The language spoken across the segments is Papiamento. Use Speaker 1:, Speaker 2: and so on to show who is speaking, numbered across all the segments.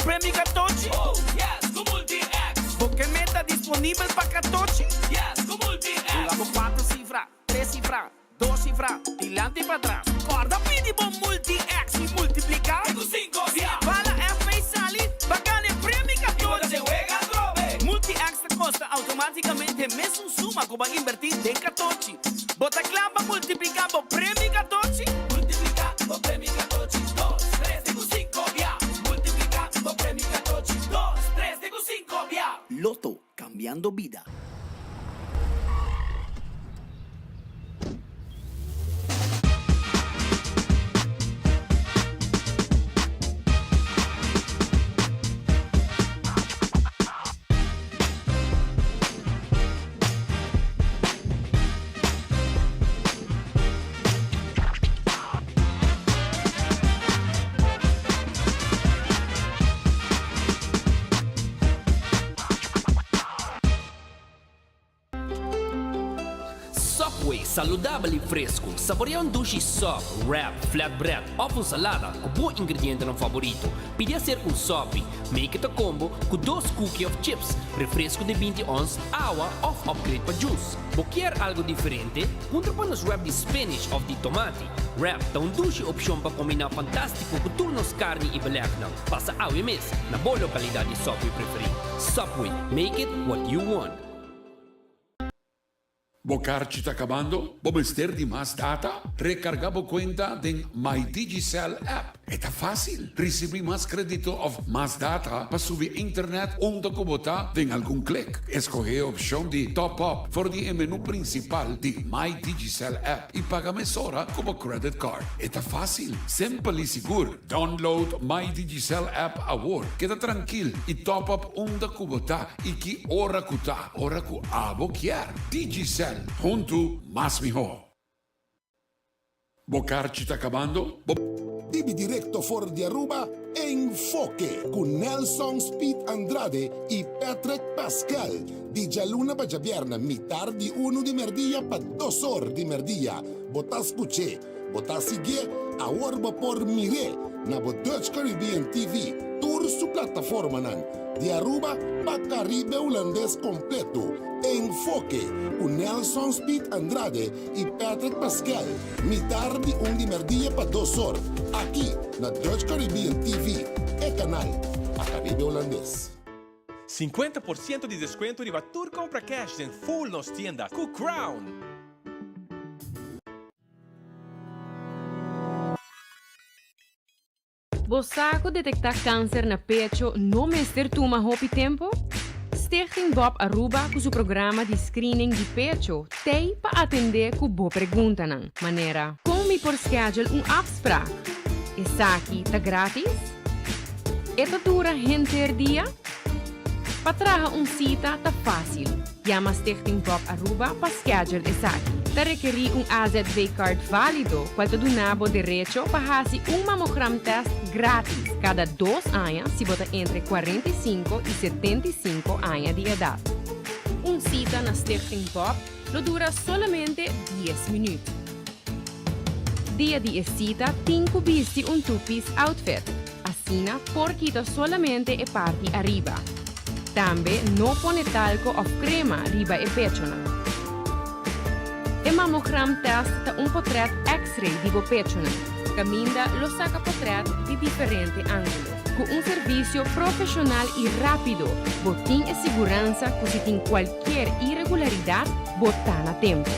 Speaker 1: premio Catochi?
Speaker 2: Oh yes, ku Multi-X!
Speaker 1: Bo ke meta disponibel pa Catochi?
Speaker 2: Yes, ku Multi-X!
Speaker 1: Hunga bo kuater sifra, tres sifra, dos sifra, dilanti i patras. Kòrda pidi bo Multi-X i multipliká.
Speaker 2: Te ku sinku bia!
Speaker 1: Si bala FP sali, bo a gana e premio
Speaker 2: I bo ta
Speaker 1: Catochi!
Speaker 2: den wega atrobe!
Speaker 1: Multi-X ta kosta outomátikamente mesun suma ku bo a inbertí den Catochi. Bo ta kla pa multipliká bo premio Catochi?
Speaker 2: Multipliká bo premio Catochi, dos, tres te ku sinku bia. Multipliká bo premio Catochi, dos, tres te ku sinku bia.
Speaker 1: Lotto, cambiando bida.
Speaker 3: Subway, saludabel y fresco. Saborea un dushi sub, wrap, flatbread of un salada cu bo ingredientenan favorito. Pidi hacer un sopi. Make it a combo cu dos cookie of chips, refresco di 20 ons, awa of upgrade pa juice. Bo kier algo diferente? Puntra pa nos wrap di spinach of di tomati. Wrap ta un dushi opcion pa combina fantastico cu tur nos carni y belegnan. Pasa awe mes na bo localidad di Subway preferi. Subway, make it what you want.
Speaker 4: Bo karchi ta kabando? Bo mester di mas data? Rekargá bo kuenta den My Digicel app. E ta fásil! Risibí mas krédito òf mas data pa subi internet unda ku bo ta den algun klik. Eskohé e opshon di Top Up for di e menú prinsipal di My Digicel app i paga mesora ku bo credit card. E ta fásil, simpel i sigur. Download My Digicel app awor. Keda trankil i top up unda ku bo ta i ki ora ku ta, ora ku abo kier. Digicel, huntu mas mihó. Bo karchi ta kabando? Bo.
Speaker 5: Bibi directo for di Aruba, Enfoke cu Nelson Speed Andrade y Patrick Pascal. Di djaluna pa djabierna mitar di unu di merdia pa dos or di merdia. Bo ta scuch'e. Bo ta siguié? Awor bo por mir'é na bo Dutch Caribbean TV, tur su plataformanan, di Aruba pa Caribe Hulandes kompleto. Enfoke, ku Nelson Speed Andrade i Patrick Pascal, mitar di un di merdia pa dos or, aki na Dutch Caribbean TV, e kanal pa Caribe Hulandes.
Speaker 6: 50% di descuento riba tur compra cash den full nos tienda cu Crown!
Speaker 7: Bo sa cu detecta cancer na pecho no mester tuma hopi tempo? Stichting Bob Aruba cu su programa di screening di pecho t'ey pa atende cu bo preguntanan, manera, Con mi por schedule un afspraak? Esaki ta gratis? E ta dura henter dia? Pa traha un cita ta facil. Yama Stichting Bob Aruba pa schedule esaki. Ta rekerí un AZV card válido cual ta duna bo derecho pa haci un mamogram test gratis cada dos aña si bo ta entre 45 y 75 aña di edad. Un cita na Stichting Bob lo dura solamente dies minuut. Dia di e cita tin cu bisti un two-piece outfit. Asina por kita solamente e parti ariba. Tambe no pone talco of crema riba e pechonan. E mammogram test ta un potret x-ray di bo pechonan, caminda lo saca potret di diferente angulo. Cu un servicio profesional y rapido, bo tin e siguransa cu si tin cualkier irregularidad, bo ta na tempo.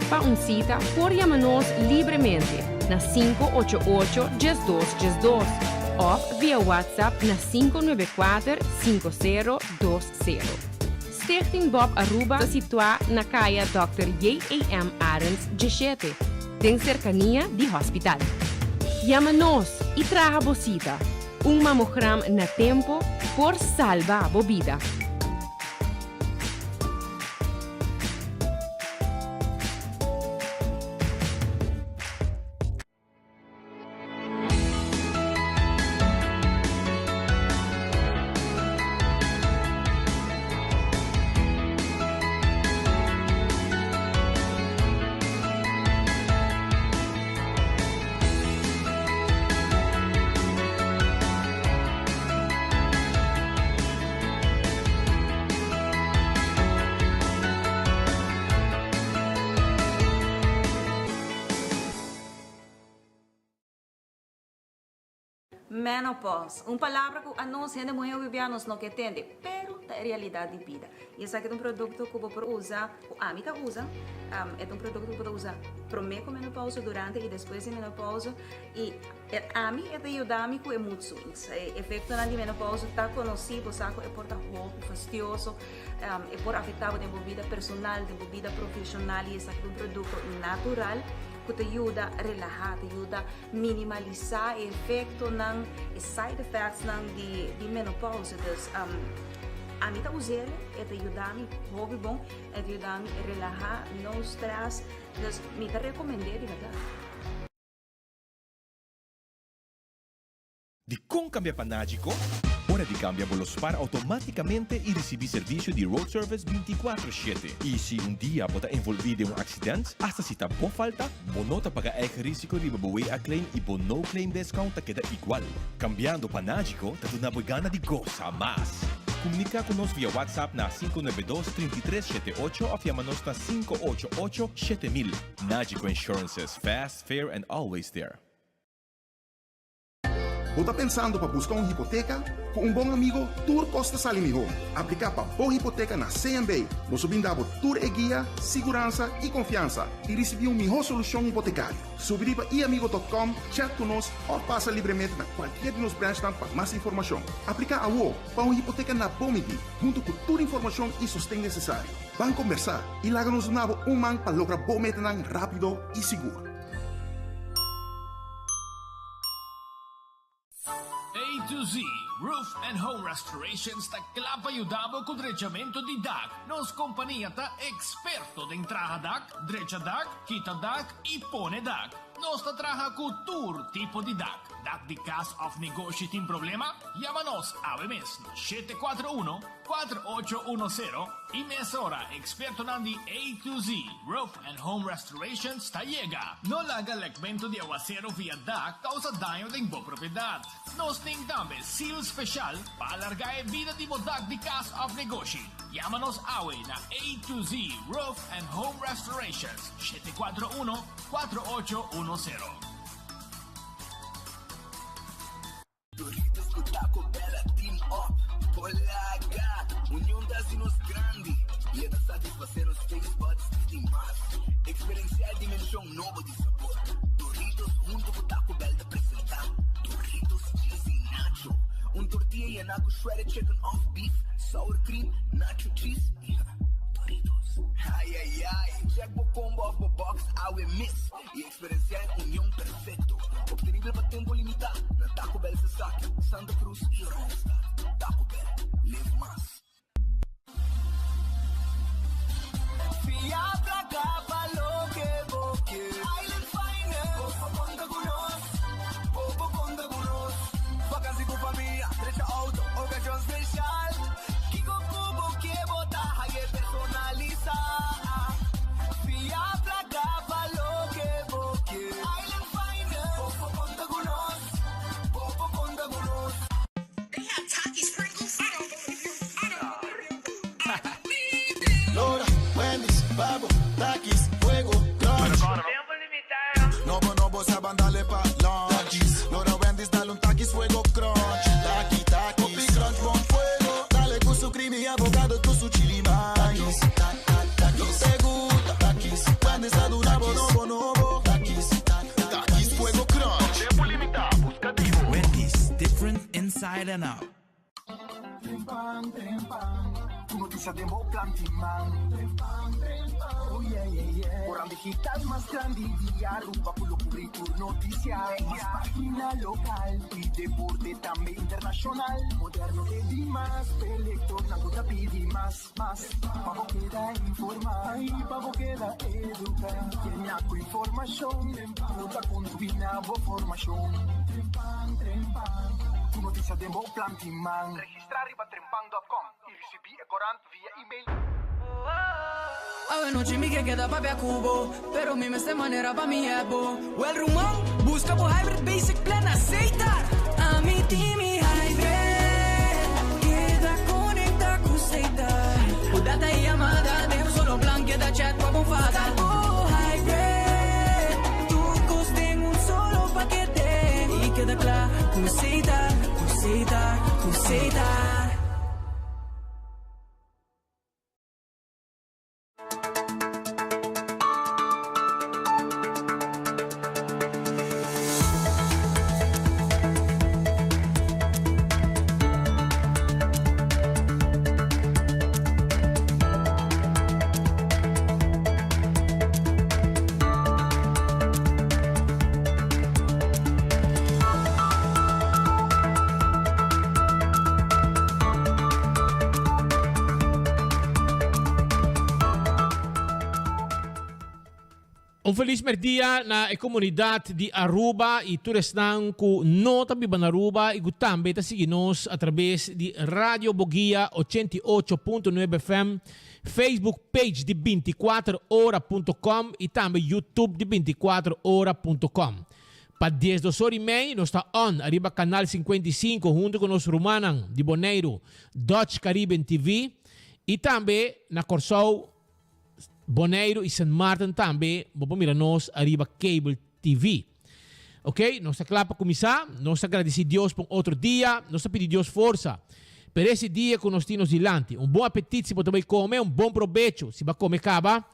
Speaker 7: Pa un cita por yama nos libremente na 588 12 12 of via WhatsApp na 594 5020. Stichting Bob Aruba ta situa na Caya Dòkter J.A.M. Arends 17, den cercania di hospital. Yama nos y traha bo cita. Un mamogram na tempo por salba bo bida.
Speaker 8: Menopause, un palabra ku anos hende muhé hopi bia nos no ke tende, pero ta e realidat di bida. I esaki ta un produkto ku bo por usa, ku ami ta usa, e ta un produkto ku bo ta usa promé ku menopause, durante i despues di menopause, i ami e ta yuda mi ku e mood swings. E efektonan di menopause ta konosí, bo sa ku e por ta hopi fastioso, e por afektá bo den bo bida personal, den bo bida profeshonal i esaki ta un produkto natural ku ta yuda relahá, ta yuda Minimalisá e efektonan, e side effectsnan di di menopausa. Dus ami ta us'el, e ta yuda mi hopi bon, e ta yuda mi relahá, no stress. Dus mi ta rekomend'é di bèrdat.
Speaker 6: Dikon kambia pa Nagico? Ora di kambia bo lo spar automáticamente i risibí servisio di road service bintikuatro shete. I si un dia bo ta envolví den un aksident, asta si ta bo falta, bo no ta paga eigen risiko riba bo WA claim i bo no claim discount ta keda igual. Kambiando pa Nagico ta duna bo e gana di gosa mas. Komuniká ku nos via WhatsApp na 592 33 78 òf yama nos na 588 7000. Nagico Insurances, fast, fair and always there.
Speaker 5: Bo ta pensando pa buska un hipoteka? Ku un bon amigo tur kos ta sali mihó. Apliká pa bo hipoteka na CMB. Nos lo brinda bo tur e guia, siguransa i konfiansa i risibí un mihó solushon hipotekario. Subi riba iamigo dot com, chat ku nos òf pasa libremente na kualkier di nos branchnan pa mas informashon. Apliká awo pa un hipoteka na bo midí, huntu ku tur informashon i sosten nesesario. Ban kombersá i laga nos duna bo un man pa logra bo metanan rápido i sigur.
Speaker 9: A to Z Roof and Home Restorations ta kla pa yuda bo ku drechamentu di dak. Nos kompania ta eksperto den traha dak, drecha dak, kita dak i pone dak. Nos ta traha ku tur tipo di dak. Dak di kas òf negoshi tin problema? Yama nos awe mes na 741 4810 i mesora ekspertonan di A to Z Roof and Home Restorations ta yega. No laga lekmentu di awasero via dak kousa daño den bo propiedat. Nos tin tambe seal speshal pa alargá e bida di bo dak di kas òf negoshi. Yama nos awe na A to Z Roof and Home Restorations, 741 4810.
Speaker 10: Doritos ku Taco Bell a team up por laga Union ta hasi nos grandi i e ta satisfasé nos taste buds di mas. Eksperensiá e dimenshon nobo di sabor. Doritos huntu ku Taco Bell ta presentá Doritos Cheesy Nacho, un tortilla yená ku shredded chicken òf beef, sour cream, nacho cheese i Doritos. Ai ai ai! Check bo combo òf bo box awe mes i Experiencia e union perfecto, obtenibel pa tempo limita na Taco Bell Sasaki, Santa Cruz y Oranjestad. Taco Bell, live mas.
Speaker 2: Fia placa pa loke bo ke. Island Finance. Bo por conta cu nos. Bo por conta cu nos. Vakantie cu famia, drecha auto, ocasion special. Kico cu bo ke bo ta haye personalisa. Fia placa pa loke bo ke. Island Finance. Bo por conta cu nos. Bo por conta cu nos.
Speaker 5: Lora, Wendy's, Babo, Takis, Fuego, Crunch. Nobo, nobo, sa ban dale pa lunch. Lora, Wendy's, dale un Takis, Fuego, Crunch. Taki, Takis. Hopi crunch, bon fuego. Dale cu su creamy avocado, cu su chili mayo. Lo te gusta. Takis, Wendy's a duna bo nobo, nobo. Takis, Takis, Fuego, Crunch.
Speaker 11: Tempo limita, busca di bo.
Speaker 2: Wendy's, different inside and out.
Speaker 12: Trempan, trempan, ku notisia den bo planti man. Trempan, trempan, oh yeah, yeah, yeah. Koran digital mas grandi di Aruba ku lo kubri tur notisia. Mas pagina lokal i deporte tambe internashonal. Moderno te dimas, p'e lektornan ku ta pidi mas, mas. Pa bo keda informá i pa bo keda eduká. Yena ku informashon ku ta kombina bo formashon. Trempan, trempan, ku notisia den bo planti man.
Speaker 11: Registrá riba trempan dòt kòm i risibí e korant via email.
Speaker 13: Awe nochi mi ke keda papia ku bo, pero mi mester manera pa mi hèp bo. Wèl ruman, buska bo Hybrid Basic Plan na Setar! Ami tin mi Hybrid, keda konekta ku Setar. Ku data i yamada den un solo plan, keda chat pa bo fada. Buska bo Hybrid, tur kos den un solo pakete. I keda kla ku Setar. Setar.
Speaker 9: Un felis merdia na e comunidad di Aruba y tur esnan cu no ta biba na Aruba y cu tambe ta sigui nos a traves di Radio Boguia 88.9 FM Facebook page di 24 ora punto com y tambe YouTube di 24 ora punto com. Pa diesdos or y mei nos ta on ariba Canal 55 hunto cu nos rumannan di Boneiru, Dutch Caribbean TV y tambe na Corsou, Boneiru y Sint Maarten tambe bo por mira nos ariba Cable TV. Ok, nos ta kla pa kuminsá. Nos ta gradisí Dios pa un otro dia. Nos ta pidi Dios forsa pa ese dia ku nos tin nos dilanti. Un bon apetit si bo ta bai kome, un bon probecho si bo a kome kaba.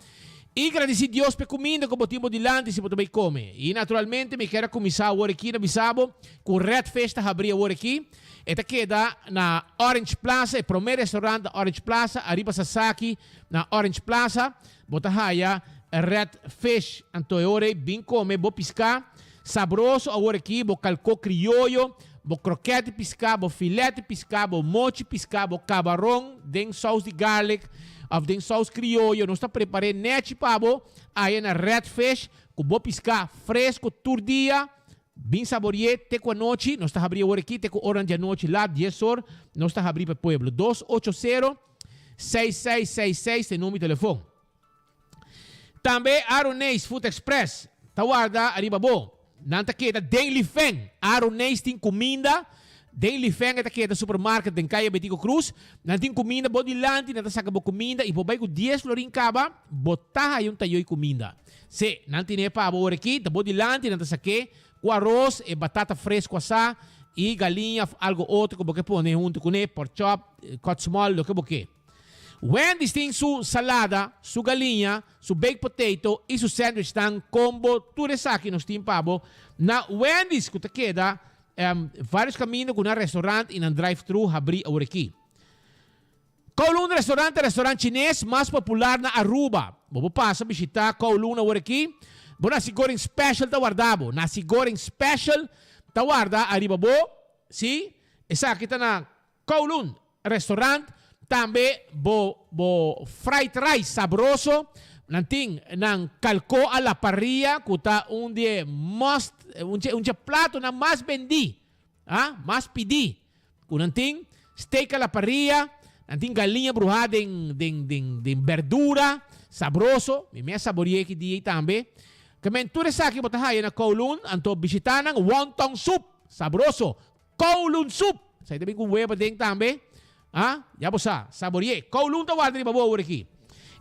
Speaker 9: I gradisí Dios pa e kuminda ku bo tin bo dilanti si bo ta bai kome. I naturalmente mi kier a kuminsá awor aki na bisa bo ku Red Fish ta habrí awor aki. E ta keda na Orange Plaza, e promé restaurant na Orange Plaza, ariba Sasaki na Orange Plaza. Bo ta haya Red Fish. Anto e ora ei bin kome bo piská sabroso awor aki, bo kalkó krioyo, bo krokèt di piská, bo filèt di piská, bo mochi piská, bo kabaron den sous di garlic òf den sous krioyo. Nos ta prepar'é nèchi pa bo aya na Red Fish ku bo piská fresko tur dia. Bin sabori'é te ku anochi. Nos ta habrí awor aki te ku oranan di anochi lat, dies or, nos ta habrí pa e pueblo. Dos ocho sero. 6666 ta e number di telefon. Tambe Aroneis Food Express ta warda ariba bo. Nan ta keda den Lifeng. Aroneis tin kuminda den Lifeng e ta keda supermarket den Kaya Betico Cruz. Nan tin kuminda bo dilanti, nan ta saka bo kuminda i bo bai ku dies florin kaba bo ta haya un tayoy kuminda. Si, nan tine pa bo ora aki, ta bo dilanti nan ta sak'é Ku aros, e batata fresco asá i galiña of algo otro ku bo ke pone huntu kuné, pork chop, cut small, loke bo ke. Wendy's tin su salada, su galiña, su baked potato i su sandwichnan combo, tur esaki nos tin pa bo na Wendy's ku ta keda varios kaminda ku nan restaurant i nan drive-thru habrí aworakí. Kowloon Restaurant ta restaurant chines mas popular na Aruba. Bo por pasa bishita Kowloon awor aki. Bo nasi goreng special ta warda bo. Nasi goreng special ta warda ariba bo. Si, esaki ta na Kowloon Restaurant. Tambe bo bo fried rice sabroso. Nan tin nan kalko a la parrilla ku ta un di e must, un dje platonan mas bendi. Ah, mas pidi ku nan tin steak a la parrilla, nan tin galiña bruhá den den den den berdura sabroso, mi mi a sabori'é ki dia ei tambe. Ke men tur esaki bo ta haya na Kowloon, anto bishitá nan wonton soup sabroso, Kowloon soup! Esaki ta bin ku web aden tambe. Ah, ya bo sa, sabori'é. Kowloon ta warda riba bo awor aki.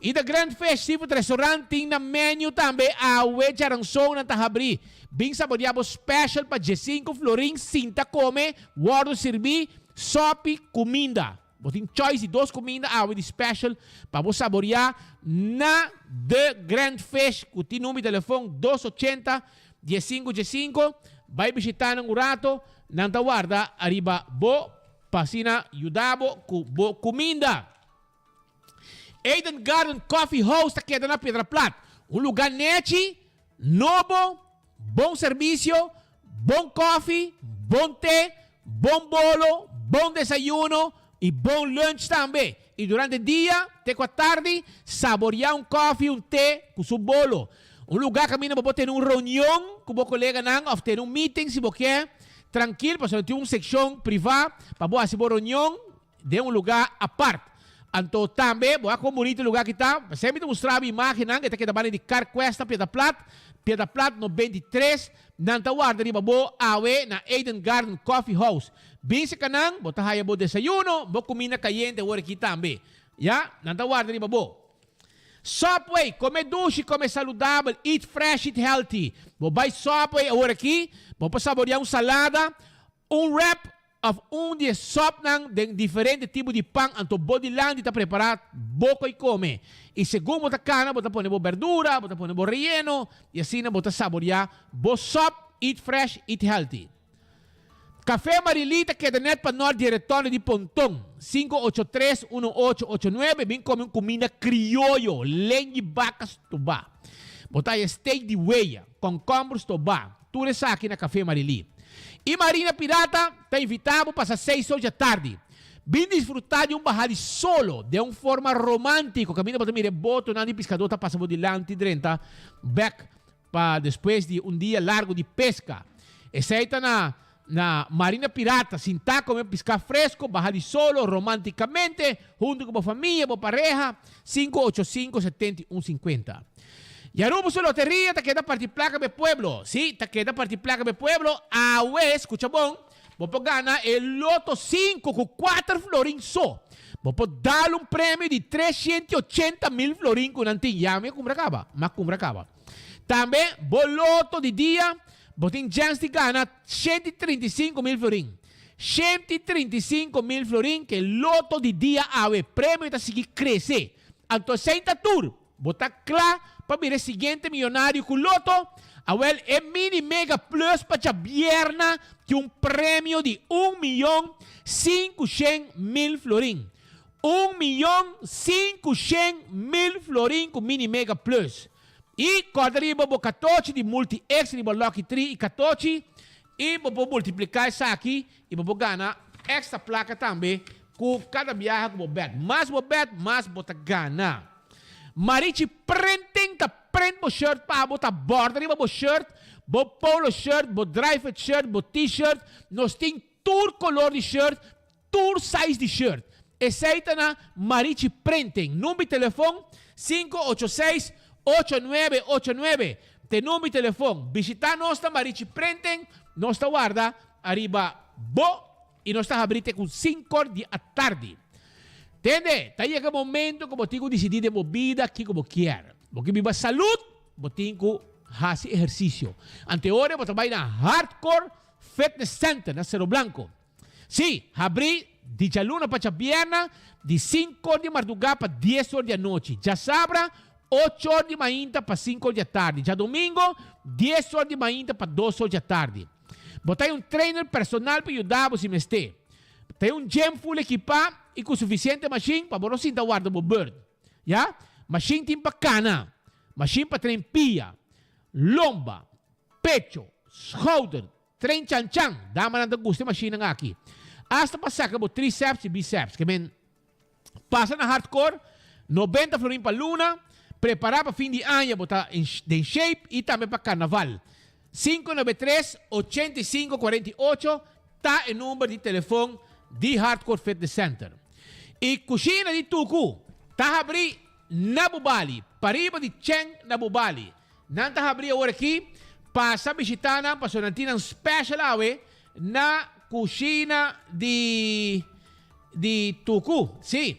Speaker 9: I The Grand Fish Seafood Restaurant tin na menu tambe awe djaranson nan ta habrí. Bin saboriá bo special pa diesinku florin sinta kome, wòrdu sirbí, sòpi, kuminda. Bo tin choice di dos kuminda awe di special pa bo saboriá na The Grand Fish ku tin number di telefon dos ochenta, diesinku diesinku. Bai bishitá nan un rato, nan ta warda ariba bo pa asina yuda bo ku bo kuminda. Eden Garden Coffee House ta keda na Piedra Plat. Un luga nechi, nobo, bon servisio, bon koffie, bon te, bon bolo, bon desayuno y bon lunch tambe. Y durante dia te cu atardi, saboria un koffie, un te cu su bolo. Un luga caminda bo por tene un reunion cu bo coleganan of tene un meeting si bo kier, trankil pasobra tin un seccion priva pa bo haci bo reunion. Den un lugá apart. Anto tambe bo a kon bunito e lugá ki ta. P'esei mi ta mustra bo imágennan. E ta keda banda di Carquest na Piedra Plat. Piedra Plat 93. Nan ta warda riba bo awe na Eden Garden Coffee House. Bin serka nan, bo ta haya bo desayuno, bo kuminda kayente awor aki tambe. Ya, nan ta warda riba bo. Subway, kome dushi, kome saludabel, eat fresh, eat healthy. Bo bai Subway awor aki, bo por saboreá un salada, un wrap.
Speaker 14: òf un di e sòpnan den diferente tipo di pan anto bo dilanti ta prepará bo koi kome. I segun bo ta kana bo ta pone bo berdura, bo ta pone bo reyeno i asina bo ta saboriá bo sòp Eat Fresh, Eat Healthy. Café Marilí ta keda nèt pa nòrt di e retònde di Ponton, 583 1889, bin kome un kuminda krioyo, lengi baka stobá. Bo ta haya steak di weya, kònkòmber stobá, tur esaki na Café Marilí. I Marina Pirata ta invitá bo pasa seis or djatardi. Bin disfrutá di un baha di solo den un forma romántiko kaminda bo ta mira e botonan di piskadó ta pasa bo dilanti drenta bèk Pa despues di un dia largo di pesca. Esey ta na na Marina Pirata, sintá come piscá fresco, baha di solo, romanticamente, hunto cu bo famia, bo pareha, 585 71 50. Yaruba su loteria ta keda parti placa pa e pueblo. Sí, ta keda parti placa pa e pueblo. Awe, scucha bon, bo por gana e loto cinco cu cuater florin so. Bo por dal un premio di 380 mil florin cu nan tin. Ya mi a cumpra caba, mi a cumpra caba. Tambe bo loto di dia bo tin chèns di gana 135 mil florin. 135 mil florin ke loto di dia awe. Premio ta sigui krese. Anto esei ta tur. Bo ta kla pa bira e siguiente miyonario ku loto? Awèl e Mini Mega Plus pa djabièrna tin un premio di 1 miyon 500 mil florin. 1 miyon 500 mil florin ku Mini Mega Plus. I kòrda riba bo katochi di Multi X riba Lucky Tree i katochi i bo por multipliká esaki i bo por gana èkstra plaka tambe ku kada biaha ku bo bèt. Mas bo bèt, mas bo ta gana. Marichi Printing ta print bo shirt pa bo, ta bòrda riba bo shirt, bo polo shirt, bo dry fit shirt, bo t-shirt. Nos tin tur kolor di shirt, tur size di shirt. Esei ta na Marichi Printing. Number di telefon 586 8989. Te number di telefon. Bishita nos na Marichi Printing. Nos ta warda ariba bo i nos ta habri te ku 5 or di atardi. Tende, ta yega momento ku bo tin ku disidí den bo bida kiko bo kier. Bo ke biba salud, bo tin ku hasi ehersisio. Anteora bo ta bai na Hardcore Fitness Center na Cerro Blanco. Sí, habrí di djaluna pa djabierna di 5 or di mardugá pa 10 or di anochi. Djasabra 8 or di mainta pa 5 or di atardi. Djadomingo 10 or di mainta pa 2 or di atardi. Bo ta un trainer personal pa yuda bo si mester. Ta un gym full ekipá i ku sufisiente mashin pa bo no sinta warda bo beurt. Ya? Mashin tin pa kana, mashin pa train pia, lomba, pecho, schouder, train chan chan. Damanan ta gusta e mashinnan aki. Asta pa saka bo triceps i biceps. Ke men pasa na Hardcore, 90 florin pa luna, prepará pa fin di aña bo ta den shape i tambe pa karnaval. 593 85 48 ta e number di telefon di Hardcore Fitness Center. I Kushina di Tuku ta habrí na Bubali, pariba di Cheng na Bubali. Nan ta habrí awor aki, pasa bishitá nan pasobra nan tin nan special awe na Kushina di di Tuku. Sí,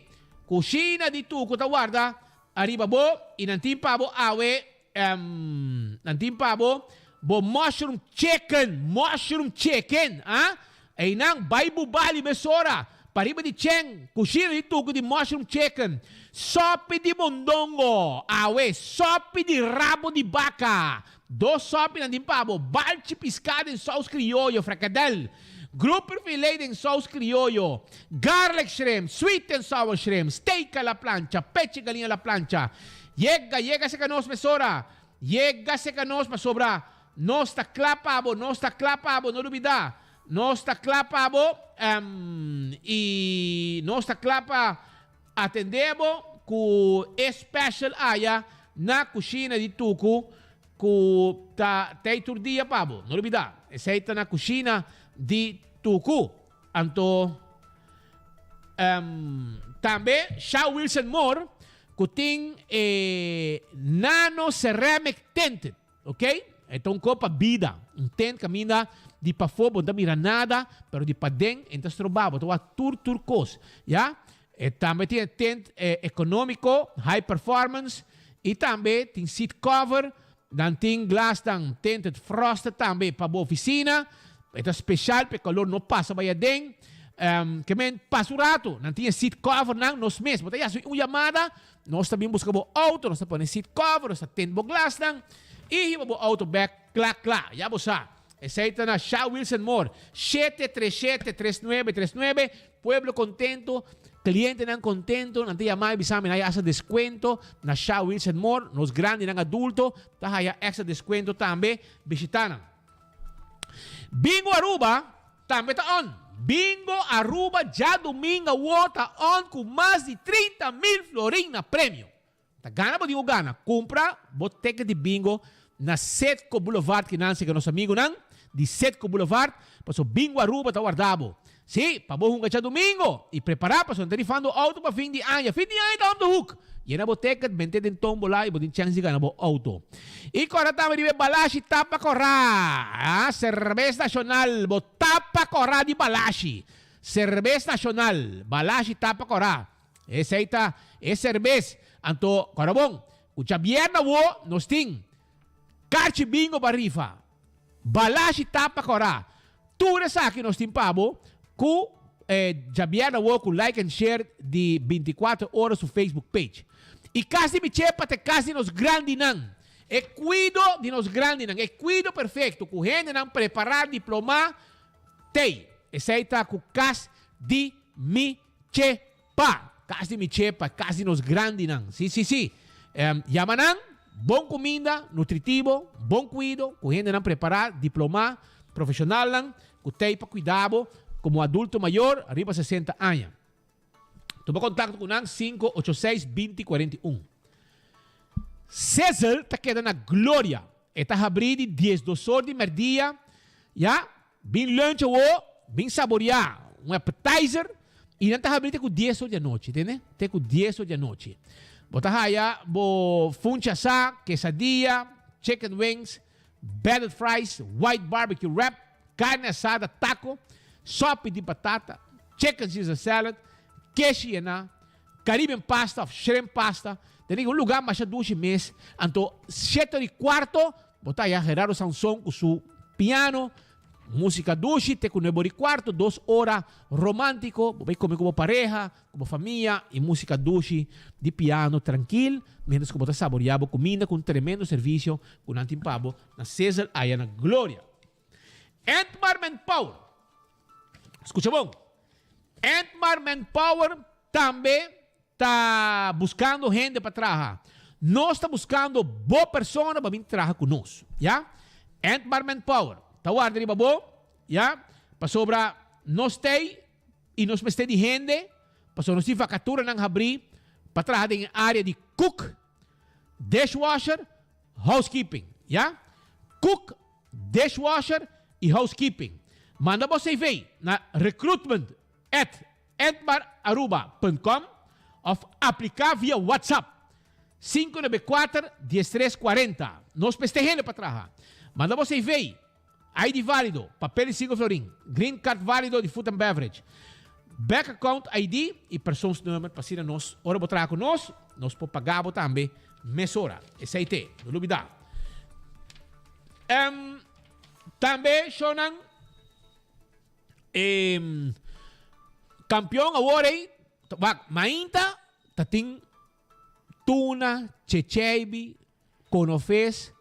Speaker 14: Kushina di Tuku ta warda ariba bo i nan tin pa bo awe, nan tin pa bo bo mushroom chicken, mushroom chicken, ah. Einan bai Bubali mesora, pariba di Cheng, Kushina di Tuku di mushroom chicken, sopi di mondongo, awe sopi di rabo di baka, dos sopi nan tin pa bo, balchi piská den sous krioyo, frikadel, grouper filet den sous krioyo, garlic shrimp, sweet and sour shrimp, steak a la plancha, pechi galiña a la plancha. Yega, yega serka nos mesora, yega serka nos pasobra nos ta kla pa bo, nos ta kla pa bo, no lubidá. Nos ta kla pa bo i nos ta kla pa atendé bo ku e special aya na Kushina di Tuku ku ta tei tur dia pa bo. No lubidá, esei ta na Kushina di Tuku. Anto tambe Sha Wilson Moore ku tin e Nano Ceramic Tinted. Ok, e ta un ko pa bida. Un tent kaminda di pafó bo no ta mira nada, pero di paden e no ta strobá, bo ta wak tur tur kos. Ya? E tambe tin e tent ekonómiko, high performance, i tambe tin seat cover, nan tin glasnan tinted frosted tambe pa bo ofisina. E ta special pa e calor no pasa bai aden. Ke men pasa un rato, nan tin e seat cover nan nos mes. Bo ta yasa un yamada, nos ta bin busca bo auto, nos ta pone seat cover, nos ta tint bo glasnan y hiba bo auto bek kla kla. Ya bo sa. Esey ta na Sha Wilson Moore, 737 3939. Pueblo contento, clientenan contento, nan ta yama y bisa mi nan haya hasta descuento na Sha Wilson Moore. Nos grandinan adulto ta haya extra descuento tambe. Bishita nan. Bingo Aruba tambe ta on. Bingo Aruba djadumingo awor ta on cu mas di 30 mil florin na premio. Ta gana bo tin cu gana. Cumpra bo ticket di bingo na Citgo Boulevard kinan sega nos amigunan di Citgo Boulevard paso Bingo Aruba ta warda bo. Si, pa bo hunga djadumingo y prepara paso nan ta rifando auto pa fin di aña. Fin di aña ta om de hoek. Yena bo ticket, bente den tombola y bo tin chance di gana bo auto. Y cora tambe riba e Balashi tapa cora. Ah, Cerbes Nacional, bo tapa cora di Balashi. Cerbes Nacional, Balashi tapa cora. Esey ta e cerbes. Anto, cora bon, cu djabierna awo nos tin Carchi Bingo pa rifa. Balashi tapa cora. Tur esaki nos tin pa bo cu e djabierna awo cu like and share di 24 ora su Facebook page. Y cas di mi chepa ta e cas di nos grandinan. E cuido di nos grandinan, e cuido perfecto cu hendenan prepara, diploma, tey. Esey ta cu cas di mi chepa. Cas di mi chepa, cas di nos grandinan. Si, si, si. Yama nan, bon cuminda, nutritivo, bon cuido, cu hendenan prepara, diploma, profesionalnan, cu tey pa cuida bo como adulto mayor riba 60 aña. Tuma contacto cu nan 586 20 41. Sizzle ta keda na Gloria. E ta habri di 12 or di merdia, ya, bin lunch awo, bin saborea un appetizer y nan ta habri te cu 10 or di anochi, tende? Te cu 10 or di anochi. Bo ta haya bo funchi asa, quesadilla, chicken wings, battered fries, white barbecue wrap, carne asada, taco, sopi di batata, chicken Caesar salad, keshi yena, Caribbean pasta of shrimp pasta. Tene un lugar masha dushi mes. Anto 7:15, bo ta haya Gerardo Sanson cu su piano, musica dushi, te cu 9:15, 2 ora romantico, bo bay come cu bo pareha, cu bo famia y musica dushi di piano trankil, mientras cu bo ta saborea bo cuminda cu un tremendo servicio cu nan tin pa bo na Sizzle aya na Gloria. Entmar Manpower. Scucha bon. Entmar Manpower tambe ta buscando hende pa traha. Nos ta buscando bo persona pa bin traha cu nos. Ya? Entmar Manpower. Ta warda riba bo. Ya? Pasobra nos tey y nos mester di hende. Pasobra nos tin vacaturanan habri pa traha den e area di cook, dishwasher, housekeeping. Ya? Cook, dishwasher y housekeeping. Manda bo CV na recruitment@entmararuba.com of aplica via WhatsApp 594 1340. Nos mester hende pa traha. Manda bo CV, ID valido, papel di 5 florin, green card valido di food and beverage, bank account ID y persoonsnummer pa asina nos, ora bo traha cu nos, nos por paga bo tambe mesora. Esey te, no lubida. Tambe shownan campeon awor ey, wak, mainta ta tin tuna, checheibi, conofes,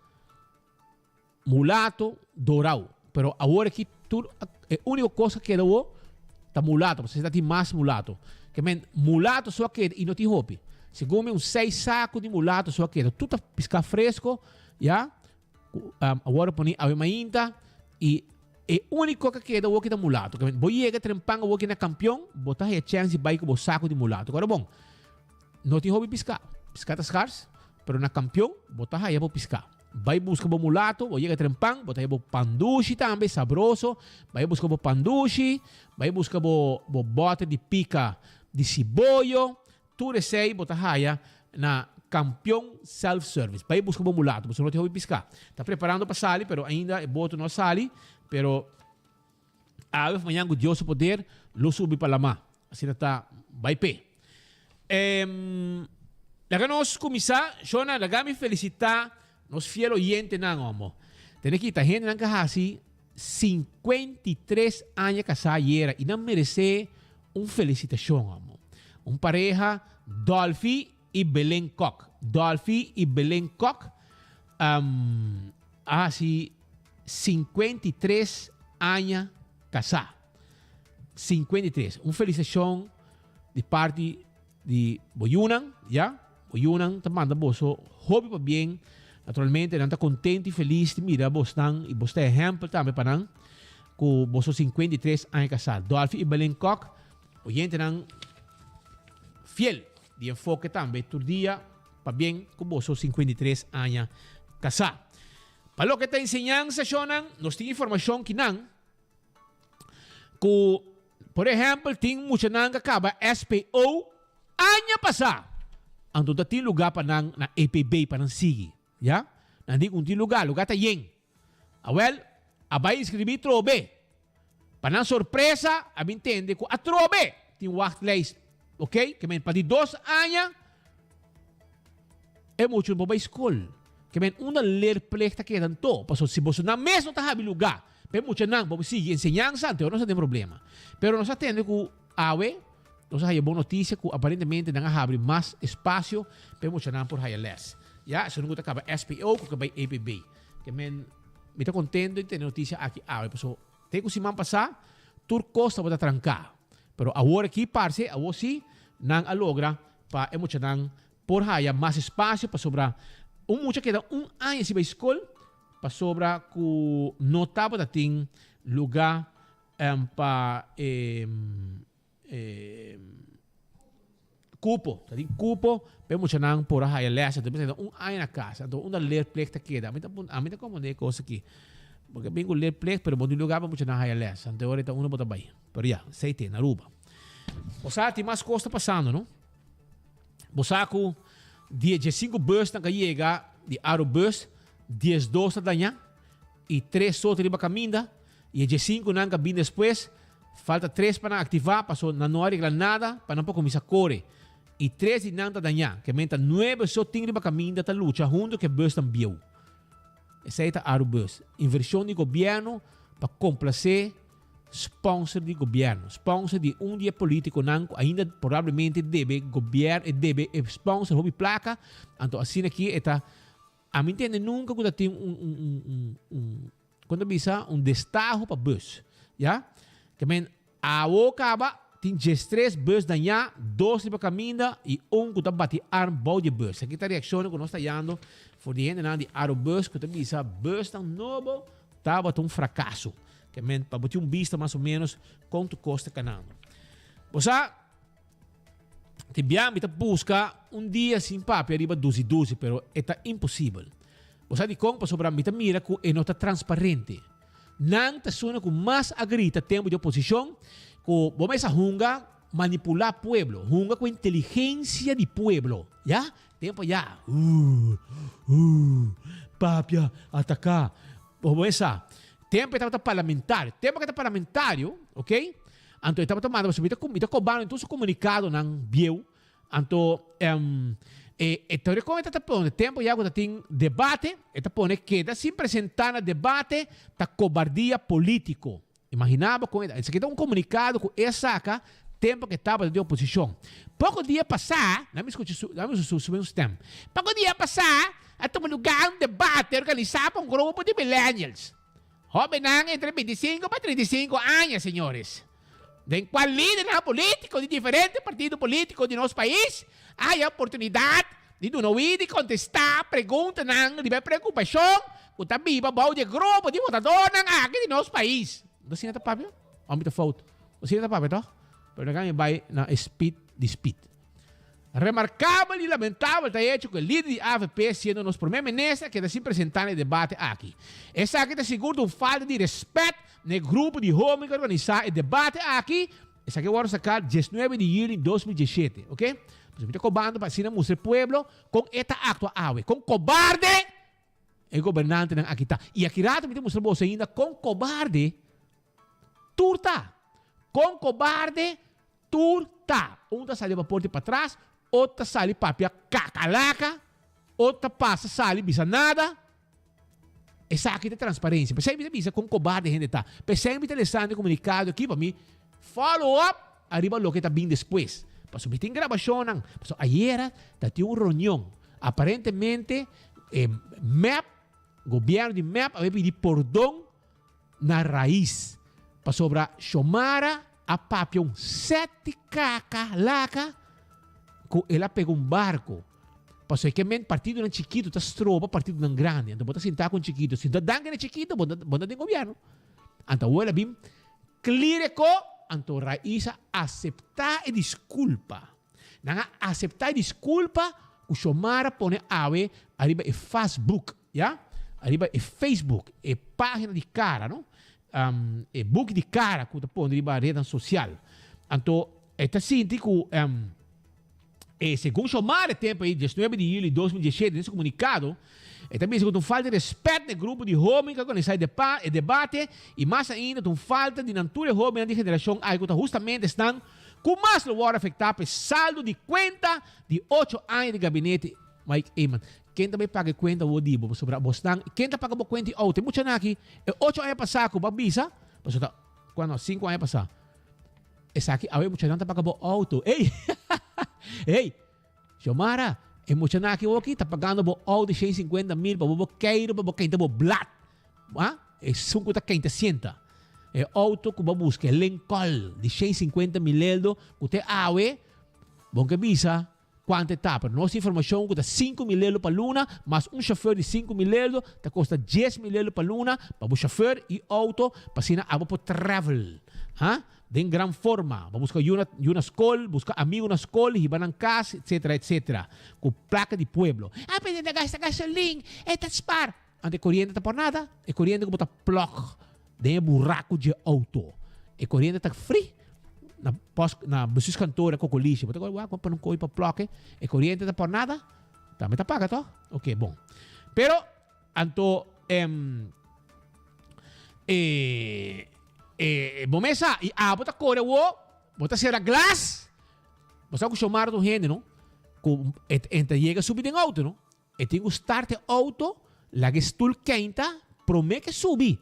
Speaker 14: mulato, dorao. Pero awor aki tur e unico cos a keda awor ta mulato, pasobra ta tin mas mulato. Ke men mulato so a keda y no tin hopi. Segun mi un seis saco di mulato so a keda. Tur ta pisca fresco, ya. Awor a pone awe mainta y e unico que keda awor ta mulato. Ke men bo yega trempan awor na campeon, bo ta haya chance di bai cu bo saco di mulato. Awor bon, no tin hopi pisca. Pisca ta scars, pero na campeon bo ta haya bo pisca. Bai busca bo mulato, bo yega trempan, bo ta haya bo pandushi tambe, sabroso. Bai busca bo pandushi, bai busca bo bote di pica di siboyo. Tur esey bo ta haya na Campeon Self Service. Bai busca bo mulato, pasobra no tin hopi pisca. Ta preparando pa sali, pero ainda e boto no a sali. Pero awe of mañan cu Dios su poder lo subi pa lama. Asina ta bai p'e. Laga nos cuminsa, Shona, laga mi felicita nos fiel oyentenan, homo. Tene kita hendenan ka haci. 53 aña kasá ayera i nan meresé un felisitashon amo. Un pareha Dolfi i Belen Kok. Dolfi i Belen Kok a hasi 53 aña kasá. 53. Un felisitashon di parti di bo yunan, ya. Bo yunan ta manda boso hopi pabien. Naturalmente nan ta contento y feliz di mira bosnan y bos ta ehempel tambe pa nan cu boso 53 aña casá. Dolfi y Belen Kok, oyentenan fiel di Enfoke tambe tur dia pabien cu boso 53 aña casá. Pa loke ta enseñansa shonnan, nos tin informacion kinan Ku, por ehèmpel, tin muchanan ku a kaba SPO aña pasá, anto ta tin lugá pa nan na EPB pa nan sigui, ya. Nan di ku no tin lugá, lugá ta yen. Awèl, a bai inskribí trobe. Pa nan sorpresa, a bin tende ku atrobe tin wachtlijst, oke. Ke men pa di dos aña e mucha no por bai skol. Ke men unda leerplicht ta keda anto? Pasobra si boso nan mes no ta habi lugá Pa e muchanan por sigui enseñansa anto nos a tin problema. Pero nos a tende cu awe nos a haya bon noticia cu aparentemente nan a habri mas espacio pa e muchanan por haya les. Ya, esun cu ta caba SPO cu ta bay EPB. Ke men, mi ta contento di tende noticia aki awe paso te cu siman pasa tur cos tabata tranca. Pero awor aki parce, awor si, nan a logra pa e muchanan por haya mas espacio pasobra un mucha keda un aña sin bay scol, Pasobra ku no tabata tin lugá pa e kupo, ta tin kupo pa e muchanan por a haya lès. Anto mester un aña na kas. Anto unda leerplicht ta keda? Ami ta ami ta komprendé e kos aki. Porque bin ku leerplicht pero bo tin lugá pa muchanan haya lès. Anto ora ta unda bo ta bai. Pero ya, esei te na Aruba. Bo sa tin mas kos ta pasando, no? Bo sa ku di e diesinku bùsnan ku a yega di Arubus, diesdos ta dañá i tres so ta riba kaminda, i e diesinkunan ku a bini despues, falta tres pa nan aktivá pasobra nan no a regla nada pa nan por kuminsá kore, i tres di nan ta dañá. Ke menta nuebe so tin riba kaminda ta lucha huntu ku e bùsnan bieu. Esei ta Arubus. Invershon di gobièrnu pa komplasé sponsor di gobierno, sponsor di un di e politiconan cu ainda probablemente debe gobierno, e debe e sponsor hopi placa, anto asina aki e ta, ami ntende nunca cu ta tin un, un, un, un, un, con ta bisa, un destaho pa bus, ya? Ke men awo caba tin diestres bus daña, dos riba caminda y un cu ta bati arm bou di e bus. Aki ta reaccionnan cu nos ta hayando for di hendenan di Arubus cu ta bisa busnan nobo tabata un fracaso. Ke men pa bo tin un bista mas o menos kon tu kos ta kanando. Bo sa, tin bia mi ta buska un dia sin papia riba dusi dusi, pero e ta imposibel. Bo sa dikon? Pasobra mi ta mira ku e no ta transparente. Nan ta suna ku mas a grita tempu di oposishon ku bo mes a hunga manipulá pueblo, hunga ku inteligensia di pueblo, ya? Tempu ya, uh, uh, papia, ataká. Bo mes sa. Tempo e tabata parlamentario. Tempo ke ta parlamentario, ok? Anto e tabata manda, pasobra mi ta, mi ta kobando tur su komunikadonan bieu. Anto, em, e, e teoria kon e ta pone, tempo ya ku ta tin debate, e ta pone keda sin presentá na debate ta kobardia polítiko. Imaginá bo kon e ta. Esaki ta un komunikado ku e saka tempo ke tabata den oposishon. Poko dia pasá, nan mi skucha su, nan mi su, su un stem. Poko dia pasá, a tuma lugá un debate organisá pa un grupo di millennials, hóbennan entre bintisinko pa trintisinko aña, señores, den kual lidernan polítiko di diferente partido polítiko di nos pais a haya oportunidat di duna oído i kontestá preguntanan riba e preokupashon ku ta biba bou di e grupo di votadornan aki di nos pais. Bo asina ta papia? Òf mi ta fout? Bo asina ta papia tòg? Pero nan a bai na e speed di speed. Remarkabel i lamentabel ta e hecho ku e lider di avp siendo nos prome minister keda sin presentá na e debate aki. Esaki ta sigur ta un falta di respèt na e grupo di hoben ku a organisá e debate aki. Esaki a wòrdu saká diesnuebe di yüli 2017, oke. Pasobra mi ta kobando pa asina mustra e pueblo kon e ta aktua awe, kon kobarde e gobernantenan aki ta. I aki rato mi ta mustra boso ainda kon kobarde tur ta. Kon kobarde Tur ta. Un ta sali pa porta patras, otro ta sali papia kakalaka, otro ta pasa sali bisa nada. Esaki ta transparencia. P'esei mi ta bisa con cobarde hende ta. P'esei mi ta lesando e comunicado aki pa mi follow up ariba loke ta bin despues. Pasobra mi tin grabacionnan. Pasobra ayera ta tin un reunion. Aparentemente e mep, gobierno di mep a bay pidi pordon na Raiz. Pasobra Xiomara a papia un seti kaka laka ku el a pega un barko. Pasobra e ke men partidonan chikitu ta stroba partidonan grandi. Anto bo ta sinta ku un chikitu. Si no ta danki na e chikitu bo bo ta den gobièrnu. Anto awor el a bin clear e ko, anto Raiz a asepta e diskulpa. Nan a asepta e diskulpa ku Xiomara pone awe ariba e Facebook. Ya, ariba e Facebook, e pagina di cara, no? Um, e buki di cara cu ta pone riba rednan social. Anto, e ta sinti cu, um, e segun Xiomara e tempo ei, 19 di juli 2017, den su comunicado, e ta bisa cu ta un falta di respet na e grupo di hoben cu a organisa e depa, e debate, y mas ainda ta un falta di nan tur e hobennan di generacion ai cu ta hustamente esnan cu mas lo worde afecta pa e saldo di cuenta di ocho aña di gabinete Mike Eman. Ken ta bay paga e cuenta awor di bo? Pasobra bosnan, ken ta paga bo cuenta di auto? E muchanan aki, e ocho aña pasá cu bo a bisa, pasobra ta, cuando? Cinco aña pasá. Esaki awe e muchanan ta paga bo auto. Ey! Ey! Xiomara, e muchanan aki awor aki ta pagando bo auto di 150 mil pa bo bo keiro, pa bo kenta bo blad. Ha? Esun cu ta kenta sienta. E auto cu bo a busca, e Lincoln di 150 mil eldo, cu te awe, bo ke bisa, Cuanto e ta? Pero nos informacion cu ta 5000 euro pa luna, mas un chauffeur di 5000 euro, ta costa 10,000 euro pa luna pa bo chauffeur y auto pa asina abo por travel. Ha? Den gran forma. Bo busca yu na, yu na scol, busca amigo na scol, hiba nan cas, etcetera, etcetera. Cu placa di pueblo. Ah, pero e ta gasta gasolin, e ta spaar. Anto e coriente ta por nada. E coriente cu bo ta plug den e buraco dje auto. E coriente ta free. Na pos, na bestuurskantoor na Kokolishi. Bo ta wak pa un kooi pa plug e. E coriente ta por nada. Tambe ta paga toch? Ok, bon. Pero, anto, em, e, e, bo mes sa, i abo ta core awo, bo ta cera glas, bo sa cu Xiomara ta un hende, no? Cu e, e ta yega subi den auto, no? E tin ku start e outo, laga e stul keinta promé ku e subi.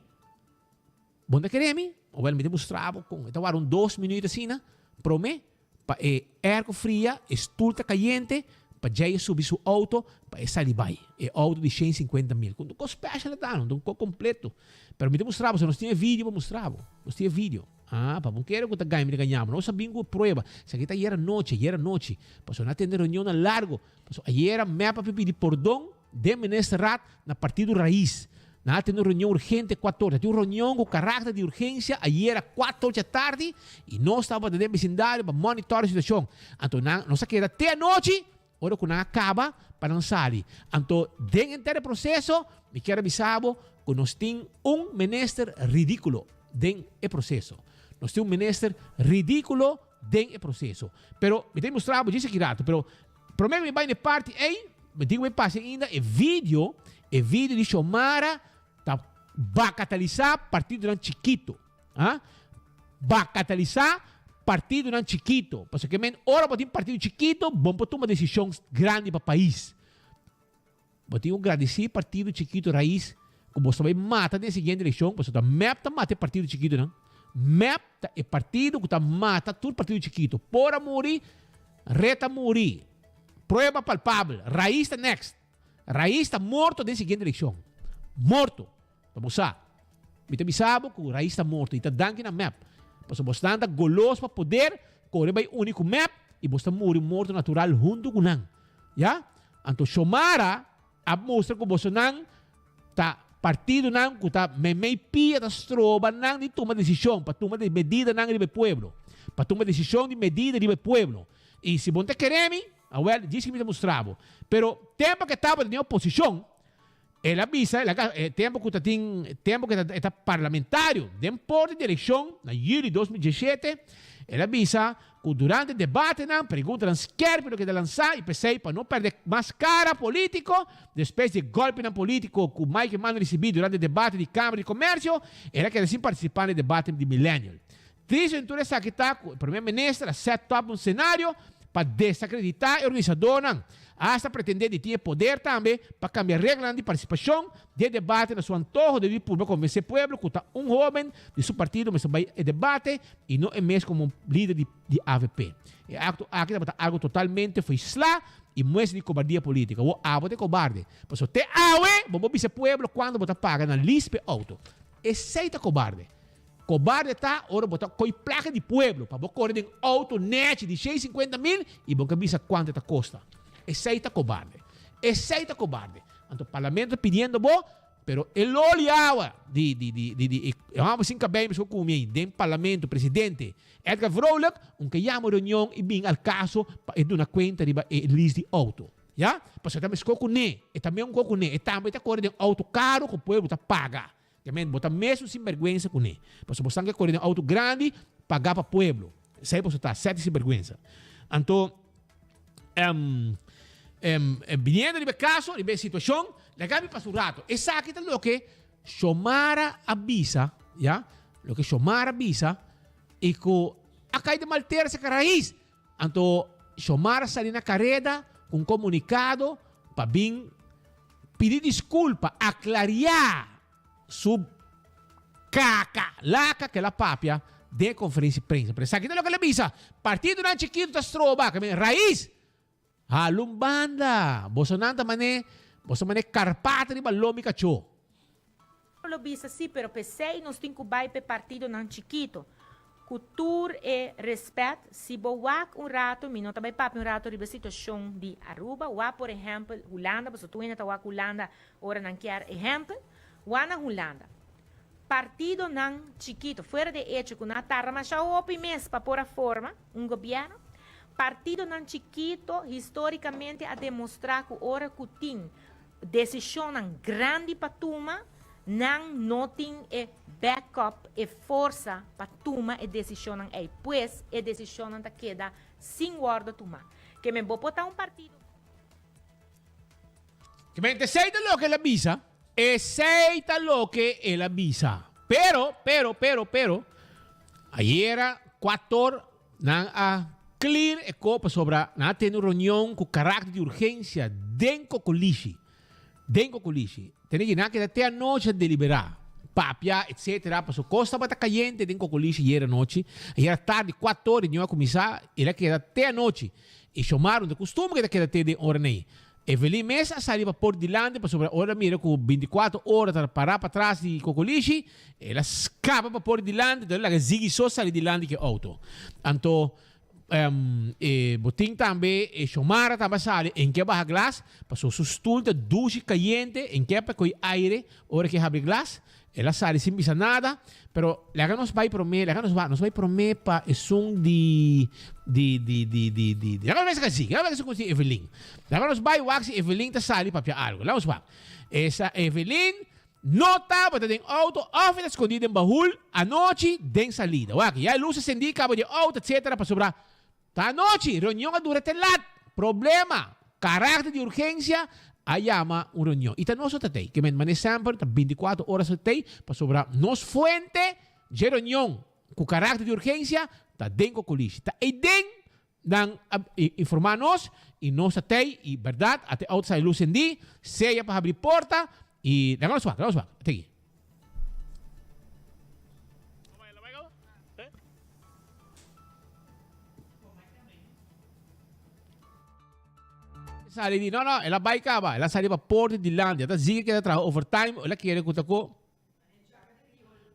Speaker 14: Bo no ta kere mi? Awel mi ta mustra bo kon. E ta wara un dos minuut asina promé pa e airco fria, e stul ta kayente pa djei e subi su outo pa e sali bai. E outo di 150 mil. Ku un kos special a ta, un kos kompleto. Pero mi ta mustra bo, si nos tin e video pa mustra bo. Nos tin e video. Ah, pa bo kere ku ta gaña mi ta gaña bo. Nos a bin ku prueba. Esaki ta ayera nochi, ayera nochi. Pasobra nan a tende reunionnan largo. Pasobra ayera mep a pidi pordon den Ministerraad na Partido Raiz. Nan a tene un reunion urgente kuator. Ta tin un reunion ku karakter di urgensia ayera kuator dja tardi i nos tabata den besindario pa monitor e situashon. Anto nan nos a keda te anochi ora ku nan a kaba pa nan sali. Anto den henter e proseso mi kier a bisa bo ku nos tin un minister ridikulo den e proseso. Nos tin un minister ridikulo den e proceso. Pero mi ta mustra bo djis aki rato, pero prome cu mi bay na e parti ey, mi tin cu bay pasa ainda e video, e video di Xiomara ta bacatalisa partidonan chikito. Ha? Bacatalisa partidonan chikito. Pasobra ke men ora bo tin partido chikito, bo no por tuma decision grandi pa pais. Bo tin ku gradisí partido chikitu Raiz ku bo ta bai mata den e siguiente elekshon pasobra ta mep ta mata e partido chikitunan. Mep ta e partido ku ta mata tur partido chikitu. Por a muri, Red a muri. Prueba palpabel. Raiz ta next. Raiz ta morto den siguiente elekshon. Morto. Pa bo sa. Mi ta bisa bo ku Raiz ta morto i ta danki na mep. Pasobra bosnan ta golos pa poder, kore bai uni ku mep i bos ta muri morto natural huntu ku nan. Ya? Anto Xiomara a mustra ku bosonan ta partidonan ku ta meimei pia ta stroba nan di tuma desishon, pa tuma medidanan riba e pueblo. Pa tuma desishon di medida riba e pueblo. I si bo no ta kere mi, awel, djis ki mi ta mustra bo. Pero tempo ku e tabata den oposishon, El a bisa, el a e tempo cu ta tin, tempo cu e ta parlamentario den por di eleccion na juli 2017, el a bisa cu durante debatenan, preguntanan skerpi lo keda lansa y p'esey pa no perde mas cara politico, despues di e golpenan politico cu Mike Eman a ricibi durante debate di Camara di Comercio, el a keda sin participa na e debate di Millennial. Tristo den tur esaki ta cu e Primer Minister a set up un scenario pa desacredita e organisadornan. Hasta pretendé di tin e poder tambe pa kambia reglanan di partisipashon di e debate na su antoho debí purba konvensé pueblo ku ta un hóben di su partido mester bai e debate i no e mes komo lider di di avp. E akto aki tabata algu totalmente fo'i sla i muestra di kobardia polítiko. Awor abo ta e kobarde, pasobra te awe bo por bisa pueblo kuantu bo ta paga na lease p'e outo. Esei ta kobarde. Kobarde ta ora bo ta koi plaka di pueblo pa bo kore den outo nechi di 650 mil i bo ka bisa kuantu e ta kosta. Esei ta kobarde. Esei ta kobarde. Anto parlamento ta pidiendo bo, pero e loli awa di di di di di e hòmber sin kabei mester kumi ei den parlamento, presidente Edgar Vrolijk, un ke yama reunion i bin al kaso pa e duna kuenta riba e lease di outo. Ya? Pasobra e ta meskó kuné. E ta meun kó kuné. E tambe ta kore den outo karu ku pueblo ta paga. Jamen, bo ta mesun sinbergwensa kuné. Pasobra bo san ke kore den outo grandi pagá pa pueblo. Esei boso ta, sèt di sinbergwensa. Anto, em, em, biniendo riba e kaso, riba e situashon, laga mi pasa un rato. Esaki ta loke Xiomara a bisa, ya, loke Xiomara a bisa, i ku a kai den mal tera saka rais. Anto Xiomara sali na kareda ku un komunikado pa bin pidi diskulpa, aklariá su kaka, laka ku el a papia den e konferensia di prensa. Pero esaki ta loke el a bisa, Partidonan chikitu ta stroba, rais Hala un banda! Bosonan ta man'é, boso man'é karpata riba lomi kachó.
Speaker 15: Lo bisa si, pero p'esei nos tin ku bai p'e partidonan chikito. Ku tur e respèt, si bo wak un rato, mi no ta bai papia un rato riba e situashon di Aruba, wak por ehèmpel Hulanda, pasobra tur hende ta wak Hulanda ora nan kier ehèmpel, wak na Hulanda. Partidonan chikito, fuera di e echo ku nan a tarda masha hopi mes pa por a forma un gobièrnu, partidonan chikito histórikamente a demostrá ku ora ku tin desishonnan grandi pa tuma, nan no tin e backup, e forsa pa tuma e desishonnan ei. Pues e desishonnan ta keda sin wòrdu tumá. Ke men bo por ta un partido.
Speaker 14: Ke men esei ta loke el a bisa. Esei ta loke el a bisa. Pero, pero, pero, pero, ayera kuator nan a clear e ko pasobra nan a tene un reunion ku karakter di urgensia den Kokolishi. Den Kokolishi. Tene ki nan a keda te anochi a deliberá, papia, etcetera, pasobra kos tabata kayente den Kokolishi ayera anochi. Ayera tardi kuator reunion a kuminsá, el a keda te anochi. I Shomar no ta kustumber ku e ta keda te den ora nei. Evelyn mes a sali pa por dilanti pasobra ora el a mira ku bintikuater ora ta pará patras di Kokolishi, el a skapa pa por dilanti, enton el a laga Ziggy so sali dilanti ku e outo. Anto e botin tambe e Shomara tambe a sali, en ke a baha glas, pasobra su stul ta dushi kayente, en ke a pa kohe aire ora ke habri glas. El a sali sin bisa nada, pero laga nos bai promé, laga nos ba, nos bai promé pa esun di, di, di, di, di, di, di, laga nos bai si, laga nos bai si Evelyn. Laga nos bai wak si Evelyn ta sali papia algo. Laga nos wak. Esa Evelyn no tabata den auto of e ta skondí den bahul anochi den salida. Wak, ya e lus a sendí kaba di e auto etcetera pasobra Ta anochi, reunion a dura te lat. Problema, karakter di urgensia, a yama un reunion. I ta nos no ta tei. Ke men mane semper ta bintikuater ora sa tei, pasobra nos fuente dje reunion ku karakter di urgensia ta den Kokolishi. Ta eiden nan a informa nos i nos ta tei i bèrdat a te outo sali lus sendí, sea pa habri porta i laga nos wak, laga nos wak. Te aki. Sali di, no, no, el a bai kaba, el a sali pa porta dilanti, el ta zigi keda traha overtime, el a kere ku ta ku.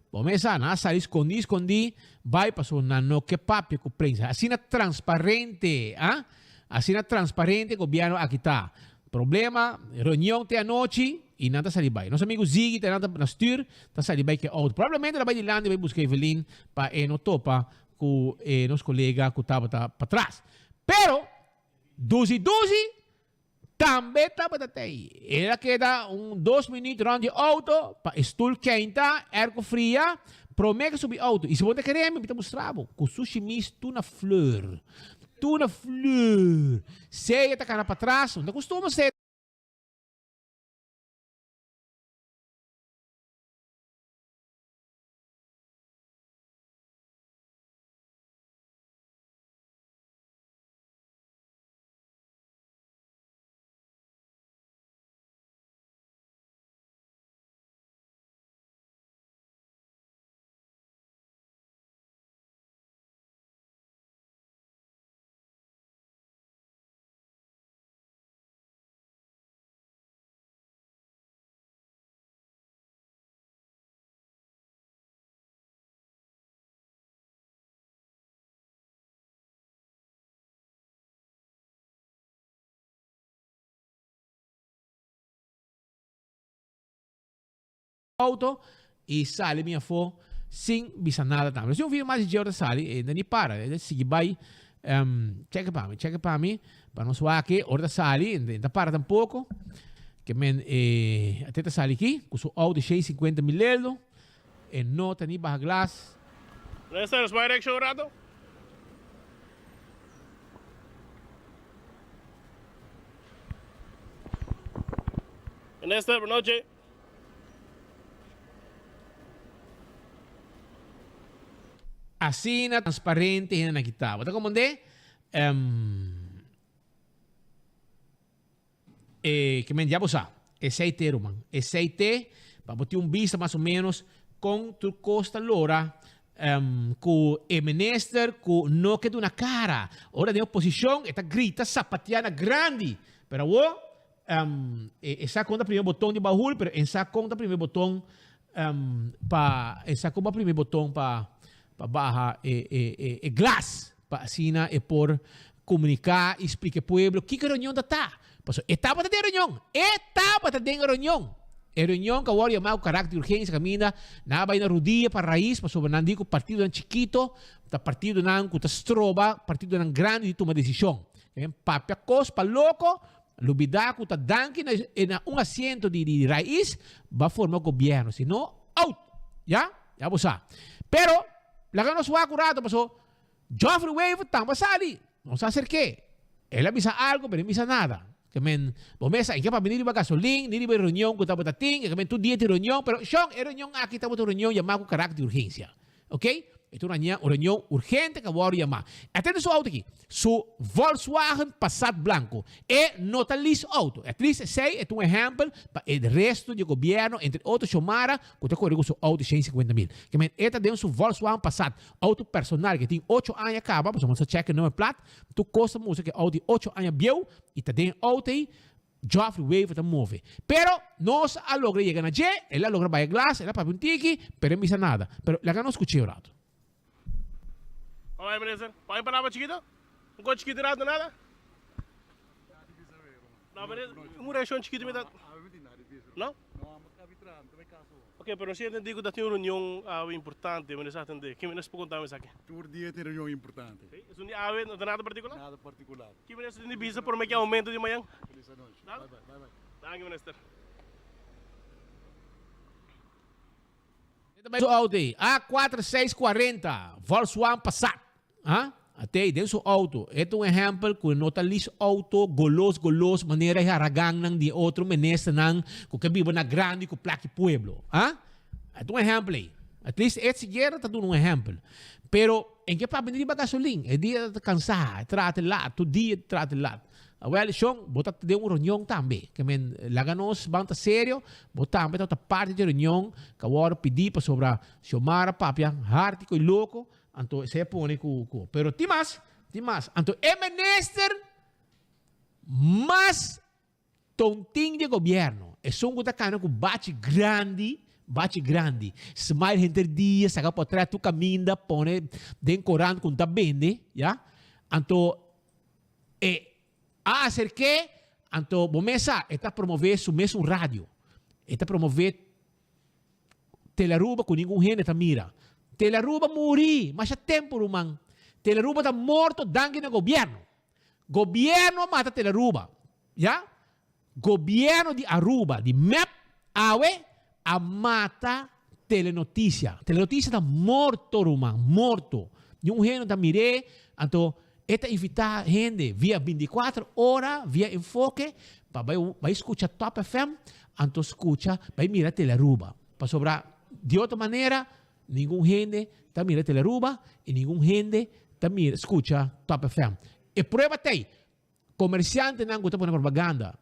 Speaker 14: Bo mesa, nan a sali skondi skondi, bai paso nan no ke papia ku prensa. Asina transparente, ah? Asina transparente gobierno aki ta. Problema, reunion te anochi y nan ta sali bai. Nos amigo Ziggy ta nan ta na stuur, ta sali bai ke auto. Probablemente el a bai dilanti bai busca Evelyn pa e no topa cu e nos colega cu tabata patras. Pero, Duzi Duzi tambe tabata tey. El a keda un dos minuut rond di auto pa e stoel keinta, airco fria, prome ke subi auto. Y si bo ta kere mi, mi ta mustra bo cu su shimis tur na fleur. Tur na fleur. Sea ta kana patras, no ta costuma sea. Auto y sali mi afo sin bisa nada tambe. Si un video mas di dje ora sali e no ni para, e ta sigui bay. Check pa mi, check pa mi, pa nos wak e ora ta sali, e ta para tampoco. Ke men e ate ta sali aki cu su auto 650 mileldo, e no ta ni baha glas.
Speaker 16: Luister, nos bay reaccion un rato. Minister, buenochi.
Speaker 14: Asina transparente hende nan kita. Bo ta comprende? E ke men ya bo sa. Esei te ruman. Esei te pa bo tin un bista mas o menos kon tur kos ta lora ku e minister ku no ke duna kara. Ora den oposishon e ta grita sapatia na grandi. Pero awor Um, e, e sa kon ta primi boton di bahul, pero en sa kon ta primi boton um, pa, en sa kon pa primi boton pa, pa baha e, e, e, e glas, pa asina e por comunica y explica e pueblo kiko reunion ta ta. Paso e tabata den reunion, e tabata den reunion. E reunion ka wòrdu yamá ku karakter di urgensia kaminda nan a bai na rudia pa rais pasobra nan di ku partidonan chikito ta partidonan ku ta stroba partidonan grandi di tuma desishon. Papia kos pa loko Lubida cu ta danki na e na un asiento di di raiz ba forma gobierno si no out ya ya bo sa pero laga nos wak un rato paso Geoffrey Wever tamba sali nos a acerke el a bisa algo pero e bisa nada ke men bo mesa e ke papia ni riba gasolin ni riba e reunion cu tabata tin e ke men tur dia tin reunion pero shon e reunion aki tabata un reunion yama cu karakter di urgencia. Ok, e ta un reunion urgente ku a wòrdu yamá. Atende su outo aki, su Volkswagen Passat blanko. E no ta lease outo. At least esei e ta un ehèmpel pa e resto di e gobièrnu, entre otro Xiomara, ku ta kore ku su outo 150 mil. Ke men e ta den su Volkswagen Passat, outo personal ke tin ocho aña kaba, pasobra nos a chèk e nummer plat, tur kos ta mustra ku e outo di ocho aña bieu i ta den e outo ei. Geoffrey Wever ta move. Pero nos a logra yega na dje, el a logra bai glas, el a papia un tiki, pero e misa nada. Pero laga nos skuch'é un rato.
Speaker 16: Hola minister, pa un palabra chikito? Un kos chikito rato nada? No, minister, un reaccion chikito mi ta. No? Ok, pero si entendí ku ta tin un reunion awe importante, minister atendé. Ki minister por konta mi esaki?
Speaker 17: Tur dia tin reunion importante.
Speaker 16: Sí? Esun di awe no ta nada particular?
Speaker 17: Nada particular.
Speaker 16: Ki minister tin di bisa prome ki aumento di mañan?
Speaker 17: Feliz anochi.
Speaker 16: Nada?
Speaker 17: Bye bye, bye bye.
Speaker 16: Danki minister.
Speaker 14: Su auto ei, A 4640, Volkswagen Passat. Ha? Ate ei den su auto. E ta un ehempel ku e no ta lis auto golos golos manera e haragannan di e otro ministernan ku ke biba na grandi ku plaki pueblo. Ha? E ta un ehempel ei. At least e sikiera ta duna un ehempel. Pero en ke papia riba gasolin. E dia ta kansa, e trata lat, tur dia trata lat. Awel shon, bo ta den un reunion tambe. Ke men laga nos ban ta serio, bo tambe ta parti di reunion ku a wòrdu pidi pasobra Xiomara papia hartiko i loko. Anto esei a pone ku ku. Pero tin mas, tin mas. Anto e minister mas tontin di e gobierno, esun ku ta kana ku bachi grandi, bachi grandi, smile henter dia, saka potret tur kaminda, pone den korant ku ta bende, ya. Anto e a aserk'é, anto bo mes sa, e ta promove su mesun radio. E ta promove Tele Aruba ku ningun hende ta mira. Tele Aruba muri masha tempu ruman. Tele Aruba ta morto danki na gobierno. Gobierno a mata Tele Aruba. Ya? Gobierno di Aruba, di mep, awe a mata Telenoticia. Telenoticia ta morto ruman, morto. Ningun hende no ta mir'é, anto e ta invita hende via 24 ora, via Enfoke, pa bai bai scucha Top FM, anto scucha, bai mira Telearuba. Pasobra di otro manera ningun hende ta mira Telearuba y ningun hende ta mira scucha Top FM. E prueba ta ei, comerciantenan cu ta pone propaganda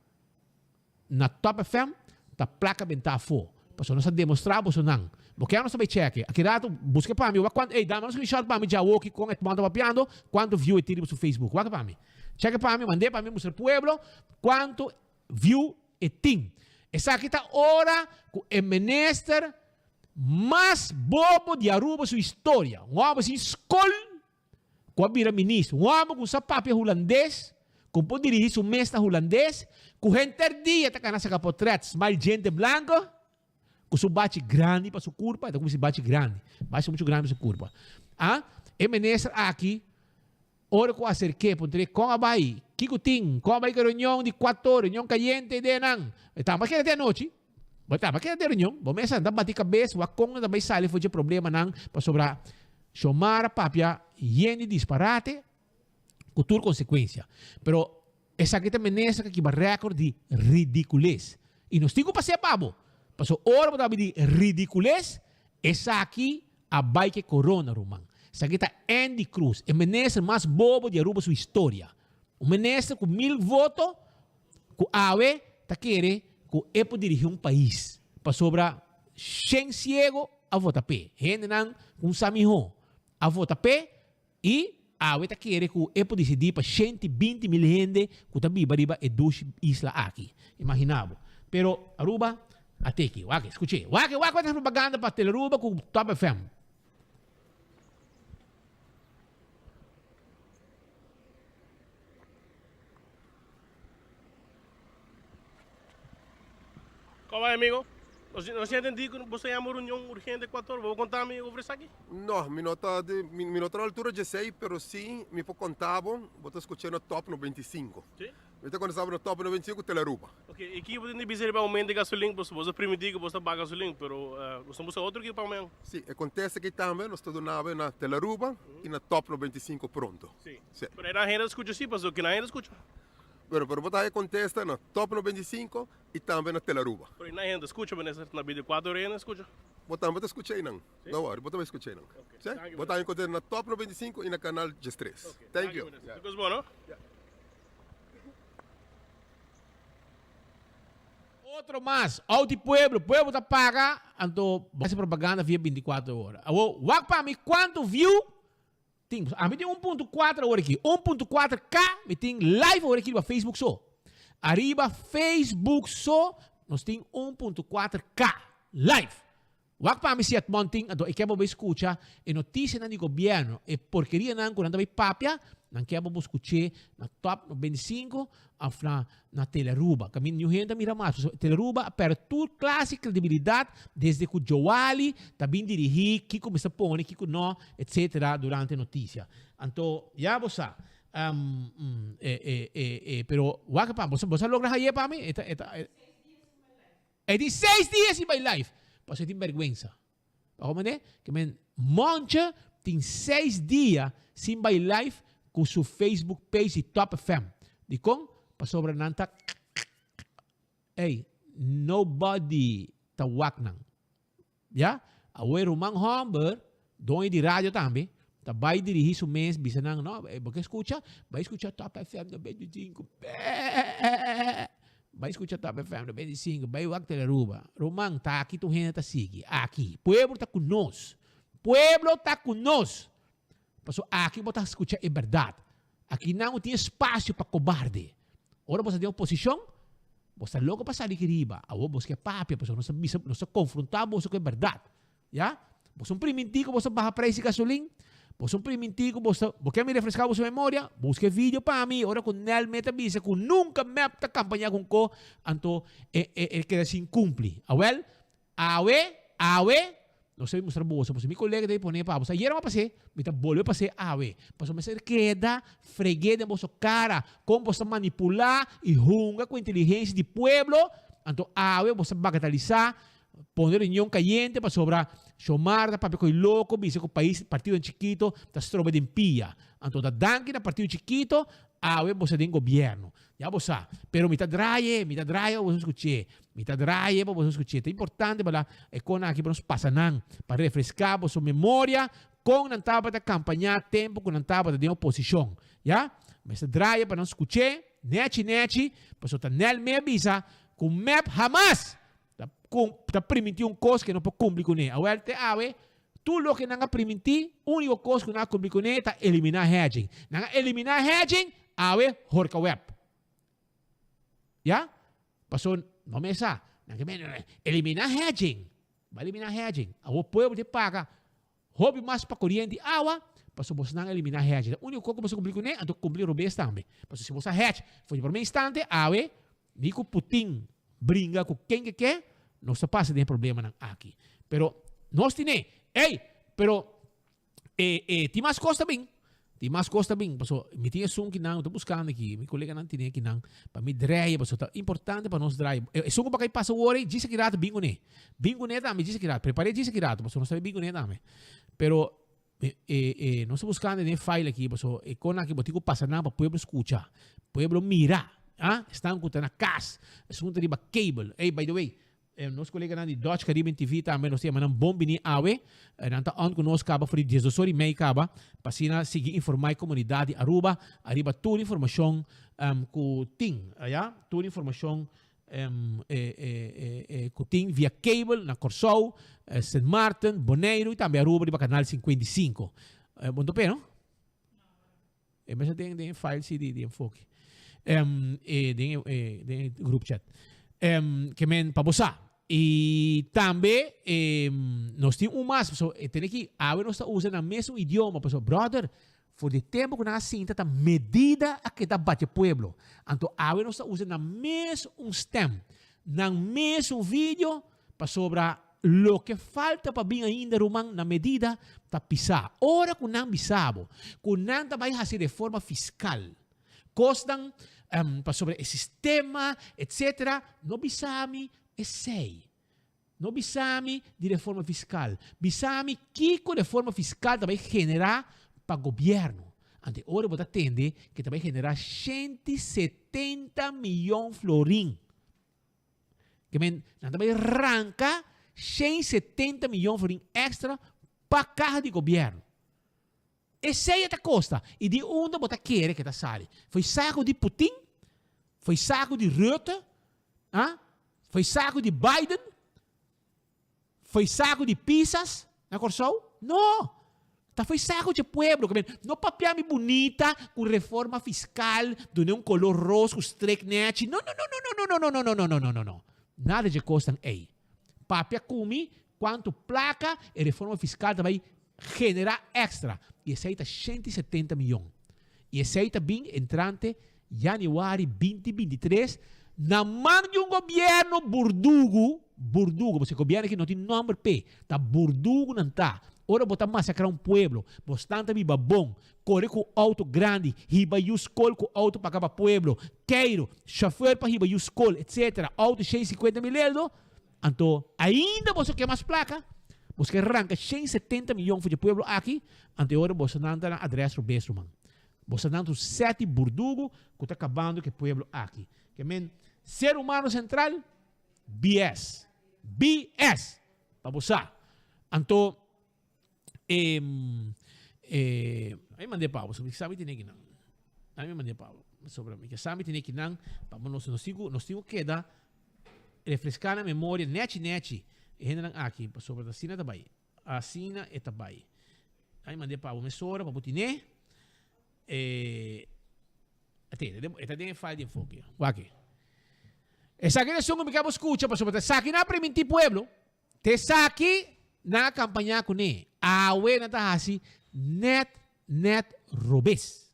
Speaker 14: na Top FM ta placa benta afo. Pasobra nos a demostra boso nan. Bo kier nos ta bai cheke. Aki rato busca pa mi wak cuanto, ey dame un screenshot pa mi djawoki con e man ta papiando, cuanto view e tin riba su Facebook. Wak pa mi. Cheke pa mi, mande pa mi mustra pueblo cuanto view e tin. Esaki ta ora cu e minister mas bobo di Aruba su historia, un homber sin scol cu a bira minister, un homber cu sa papia hulandes, cu por dirigi su mes na hulandes, cu henter dia ta cana saca potret, smile djente blanco. Ku su bachi grandi pa su kurpa, e ta kuminsá bachi grandi. Bachi muchu grandi pa su kurpa. Ah, e minister aki, ora ku aserk'é, puntr'é, Kon a bai? Kiko tin? Kon a bai ku e reunion di kuator, reunion kayente den nan? E tamba keda te anochi. Bo tamba keda te reunion. Bo mes a ta bati kabes, wak kon nan ta bai sali for dje problemanan, pasobra Xiomara papia yen di disparate ku tur konsekuensia. Pero Esaki ta minister ka kiba record di ridicules. Y nos tin cu pas'é pa bo. Paso ora bo ta habla di ridicules, esaki a bay ke corona, ruman. Esaki ta Endy Croes, e minister mas bobo di Aruba su historia. Un minister cu mil voto cu awe ta kere cu e por dirigi un pais. Pasobra shen ciego a vota p'e. Hendenan cu un sa miho a vota p'e I awe ta kere ku e por disidí pa 120 mil hende ku ta biba riba e dushi isla aki. Imaginá bo. Pero Aruba a teki. Wak, skuch'é. Wak, wak wak ta propaganda pa Telearuba ku Top FM.
Speaker 16: Kon bai amigo? Nos ya entendí ku bo ta yama un reunion urgente Ecuador. Bo por konta mi over esaki?
Speaker 18: No, mi no ta di, mi no ta na altura djesei, pero sí mi por konta bo, bo ta skuch'é na Top 95.
Speaker 16: Sí?
Speaker 18: Mi ta kontestá bo na Top 95 ku Telearuba.
Speaker 16: Ok, i kiko bo tin di bisa riba aumento di gasolin? Pasobra bo ta primintí ku bo ta baha gasolin, pero nos ta buska otro ekipo pa aumento.
Speaker 18: Sí, e kontesta aki tambe nos ta duna bo na Telearuba i na Top 95 pronto.
Speaker 16: Sí. Sí. Pero e nan hende ta skucha sí, pasobra kinan hende ta skucha?
Speaker 18: Pero pero bo ta haya contesta na Top 95 y tambe na Telaruba.
Speaker 16: Pero y nan hende ta scucha minister, na 24 ora hende scucha.
Speaker 18: Bo tambe ta scucha eynan.
Speaker 16: Si?
Speaker 18: No worry, bo tambe scucha eynan.
Speaker 16: Ok.
Speaker 18: Si?
Speaker 16: Danki,
Speaker 18: Bo ta haya contesta na Top 95 y na Canal 13.
Speaker 16: Ok.
Speaker 18: Thank
Speaker 16: Danki,
Speaker 18: you.
Speaker 16: minister. Tur cos bon, no?
Speaker 18: Ya.
Speaker 14: Otro mas, out di pueblo, pueblo ta paga, anto bo haci propaganda via 24 ora. Awor, wak pa mi cuanto view Tin, ami tin un punto kuater awor aki. Un punto kuater K mi tin live awor aki riba Facebook so. Ariba Facebook so nos tin un punto kuater K live. Wak pa mi si Edmond tin, anto e ke bo bai skucha e notisianan di gobierno, e porkerianan ku nan ta bai papia, nan ke bo bo skuch'é na Top 95 of na na Telearuba. Kaminda niun hende ta mira mas. Pasobra Telearuba a pèrdè tur klase kredibilidat desde ku Joali ta bin dirigí kiko mester pone, kiko no, etsetera durante notisia. Anto, ya bo sa. E, e, e, e, pero wak pa, bo sa, bo sa logra haye pa mi? E ta, e ta, e, e di seis dia sin bai live. Pasobra e tin bèrgwensa. Pasobra mane? Ke men Monche tin seis dia sin bai live ku su Facebook page di Top FM. Dikon? Pasobra nan ta Ey, nobody ta wak nan. Ya? Awor e ruman hòmber, doño di radio tambe, ta bai dirigí su mes bisa nan, no, bo ke skucha? Bai skucha Top FM 95. Bèèèè. Bai skucha Top FM 95, bai wak Telearuba. Ruman, ta aki tur hende ta sigui. Aki. Pueblo ta ku nos. Pueblo ta ku nos. Pasobra aki bo ta skucha e bèrdat. Aki nan no tin espasio pa kobarde. Ora bo ta den oposishon, bo sta loko pa sali aki riba. Awor bo ke papia, pasobra nos ta bisa, nos ta konfrontá boso ku e bèrdat. Ya? Boso primintí ku boso baha preis di gasolin? Boso primintí ku boso, bo ke mi refreská boso memoria? Buska e video pa mi ora ku Nel Meta bisa ku nunka mep ta kampañá ku un ko, anto e e e keda sin kumpli. Awèl, awe, awe, nos ta bin mustra boso, pasobra mi kolega ta bin pone pa boso. Ayera mi a pas'é, mi ta bolbe pas'é awe. Pasobra mester keda freg'é den boso kara kon boso ta manipulá i hunga ku inteligensia di pueblo, anto awe boso ta bagatalisá Pone reunion cayente pasobra Xiomara ta papia coy loco bisa cu pais partidonan chikito ta stroba den pia. Anto ta danki na partido chikito awe bo sa den gobierno. Ya bo sa. Pero mi ta draye, mi ta draye pa boso scuche. Mi ta draye pa boso scuche. Ta importante bala e con aki pa nos pasa nan pa refresca boso memoria con nan tabata campaña tempo cu nan tabata den oposicion. Ya. Mester draye pa nan scuche nechi nechi pasobra ta Nel me a bisa cu mep hamas Ta ta primintí un kos ke no por kumpli kuné. Awèl, te awe, tur loke nan a primintí, úniko kos ku nan a kumpli kuné ta eliminá hedging. Nan a eliminá hedging, awe horka web. Ya? Paso, no me sa. Nan ke men, eliminá hedging. Bo a eliminá hedging. Awor pueblo te paga Hopi mas pa koriente i awa, pasobra bosnan a eliminá hedge. Ta úniko kos ku boso kumpli kuné, anto kumpli robes tambe. Pasobra si boso a hedge for di promé instante, awe, ni ku Putin bringa ku ken ke ke, nos ta pasa den e problemanan aki. Pero nos tine, ey, pero e, e, tin mas cos ta bin. Tin mas cos ta bin, paso mi tin esun kinan, mi ta buscando aki, mi coleganan tine kinan, pa mi dreye, paso ta importante pa nos draai. Esun cu pa kai pasa awor ey, djis aki rato bin cune. Bin cune tambe djis aki rato. Prepare djis aki rato, paso nos ta bin cune tambe. Pero e, e, nos ta buscando den e file aki, paso e con aki bo tin cu pasa nan pa pueblo scucha, pueblo mira, ah, esnan cu ta na cas, esun cu ta riba cable. Ey, by the way, Nos koleganan di Dutch Caribbean TV tambe nos ta yama nan bon bini awe. Nan ta on ku nos kaba for di diesdos ora i mei kaba pa asina sigui informá e komunidat di Aruba ariba tur informashon ku tin, ya, tur informashon ku tin via cable na Kòrsou, Sint Maarten, Boneiru i tambe Aruba riba kanal 55. Bo no ta p'e no? E mester den den e file si di di enfoke. Um, e den e den e group chat. Um, ke men pa bo sa. I tambe eh, nos tin un mas, so e tene ki awe nos ta usa na mesun idioma, paso brother, for di tempo ku nan a sinta ta medida a keda bati pueblo. Anto awe nos ta usa na mes un stem, nan mesun video, Pasobra loke falta pa bin ainda, ruman, na medida ta pisá. Ora ku nan bisa bo ku nan ta bai hasi reforma fiskal, kosnan pasobra e sistema, etsetera, no bisa mi esei. No bisa mi di reforma fiskal. Bisa mi kiko reforma fiskal ta bai generá pa gobièrnu. Ante ora bo ta tende ke ta bai generá 170 miyon florin. Ke men, nan ta bai ranka 170 miyon florin extra pa kaha di gobierno. Esei e ta kosta. I di unda bo ta kere ke ta sali? Foi saku di Putin? Foi saku di Rutte? Ah? Foi saku di Biden? Foi saku di Pisas na Kòrsou? No! Ta foi saku dje pueblo. Ke men, no papia mi bunita ku reforma fiskal, dun'é un kolor ros ku strek nèchi. No, no, no, no, no, no, no, no, no, no, no, no, no, no. Nada dje kosnan ei. Papia ku mi kuantu plaka e reforma fiskal ta bai generá èkstra. I esei ta 170 miyon. I esei ta bin entrante Januari 2023 na man di un gobierno burdugu, burdugu, pasobra e gobierno aki no tin nomber p'e, ta burdugu nan ta. Ora bo ta masacra un pueblo, bo stan ta biba bon, core cu auto grandi, hiba yu scol cu auto paga pa pueblo, keiro, chauffeur pa hiba yu scol, etc. Auto 150 mil eldo, anto ainda boso ke mas placa? Boso ke ranca 170 miyon for dje pueblo aki? Anto e ora boso nan ta na adres robes ruman. Boso nan tur seti burdugu ku ta kabando ku e pueblo aki. Ke men ser humano sentral? BS. BS! Pa bo sa. Anto e e ami mand'é pa bo, mi sa mi tene kinan. Ami mand'é pa bo. Pasobra mi ke sa mi tene kinan pa bo nos nos tin ku nos tin ku keda refreská na memoria nechi nechi e hendenan aki pasobra ta asina ta bai. Asina e ta bai. Ami mand'é pa bo mesora pa bo tin'é. E ate, e ta den e file di enfoke. Wak e. Esaki ta esun ku mi ke bo skucha pasobra ta esaki nan a primintí pueblo. Ta esaki nan a kampañá kuné. Awe nan ta hasi nèt nèt robes.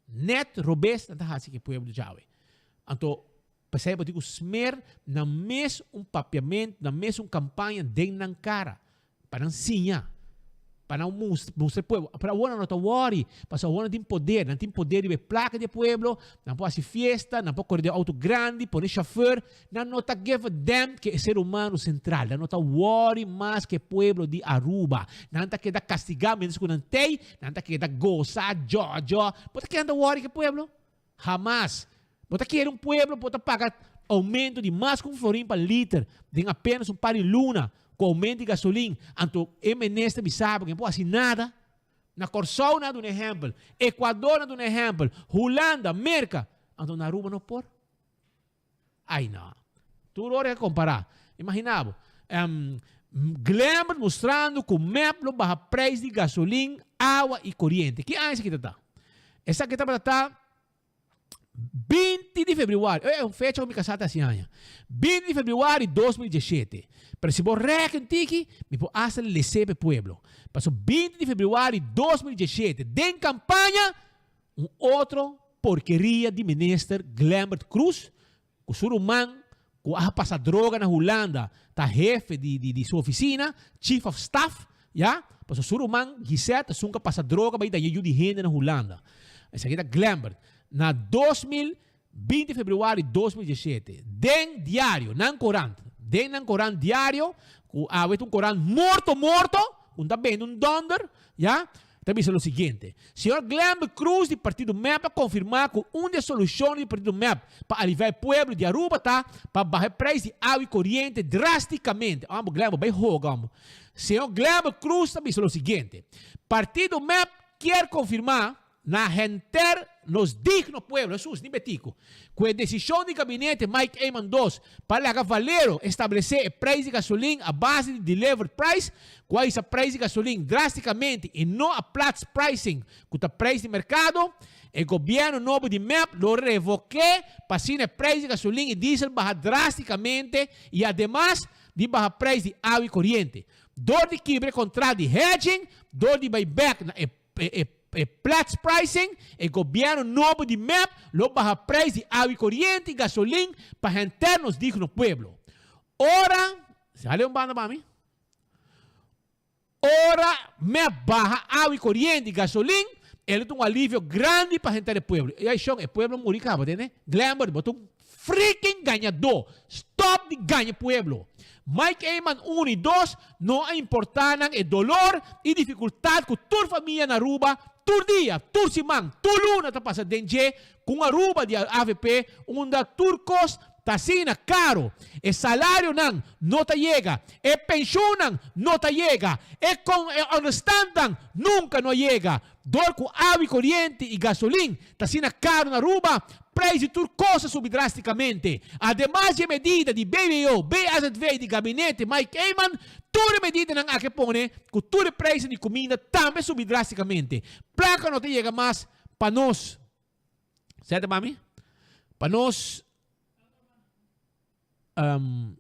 Speaker 14: Nèt robes nan ta hasi ku e pueblo djawe. Anto, p'esei bo tin ku smer nan mes un papiamentu, nan mes un kampaña den nan kara, pa nan siña, pa nan mustra e pueblo. Pero awor nan no ta wòri, pasobra awor nan tin poder, nan tin poder riba e plaka di e pueblo, nan por hasi fiesta, nan por kore den outo grandi, pone shofèr, Nan no ta give a damn ke e ser humano central. Nan no ta worry mas ke pueblo di Aruba. Nan ta keda castiga mientras cu nan tey, nan ta keda goza, jo jo. Bo ta kere nan ta worry ke pueblo? Hamas. Bo ta kere un pueblo por ta paga aumento di mas cu un florin pa liter den apenas un par di luna cu aumento di gasolin, anto e minister bisa bo ke no por haci nada? Na Corsou nan a duna ehempel, Ecuador nan a duna ehempel, Hulanda, Merca, anto na Aruba no por? Ai no. Tur ora e kompará. Imaginá bo, Glenbert mustrando ku mep lo baha preis di gasolin, awa i koriente. Ki aña esaki ta ta? Esaki tabata ta 20 di febrüari. E un fecha ku mi kasá ta hasi aña. 20 di febrüari 2017. Pero si bo reken tiki, mi por asta les'é pa e pueblo. Pasobra 20 di febrüari 2017, den kampaña, Un otro porkeria di minister Glenbert Croes cu su ruman cu. ku a pasa droga na Hulanda ta hefe di di di su oficina, chief of staff, ya, pasobra su ruman Gisette esun ku a pasa droga bai daña yu di hende na Hulanda. Esaki ta Glembert. Na 2020 februari 2017, den diario, nan korant, den nan korant diario, ku awe ta un korant morto morto, ku ta bende un dònder, ya, ta bisa lo siguiente, Señor Glenbert Croes di partido mep a konfirmá ku un di e solushonnan di partido mep pa aliviá e pueblo di Aruba ta pa baha e preis di awa i koriente drástikamente. Amo Glenbert, bai hoga amo. Señor Glenbert Croes ta bisa lo siguiente, Partido mep kier konfirmá Na henter nos digno pueblo, Hesus, ni betico, cu e decision di gabinete Mike Eman dos pa laga Valero establece e prijs di gasolin a base di delivered price, cu a hisa prijs di gasolin drasticamente y no a Platts pricing cu ta prijs di mercado, e gobierno nobo di mep lo revoke pa asina e prijs di gasolin y diesel baha drasticamente y ademas di baha prijs di awa y coriente. Dor di kibra e contract di hedging, dor di bay bek na e E Platts pricing, e gobierno nobo di mep lo baha prijs di awa y coriente y gasolin pa henter nos digno pueblo. Ora, sali un banda pa mi. Ora mep baha awa y coriente y gasolin, e lo ta un alivio grandi pa henter e pueblo. Y ay shon, e pueblo muri caba, tende? Glenbert, bo ta un freaking gañadó. Stop di gaña pueblo. Mike Eman un y dos no a importa nan e dolor y dificultad cu tur famia na Aruba tur dia, tur siman, tur luna ta pasa den dje cu un Aruba di avp unda tur cos ta asina caro. E salarionan no ta yega, e pensioennan no ta yega, e con e onderstandnan nunca no a yega. Dor cu awa y coriente y gasolin ta asina caro na Aruba, prijs di tur cos a subi drasticamente. Ademas di e medida di BBO, BAZV y di Gabinete Mike Eman, tur e medidanan aki a pone cu tur e prijsnan di cuminda tambe a subi drasticamente. Placa no ta yega mas pa nos. Cierto mami? Pa nos. Um,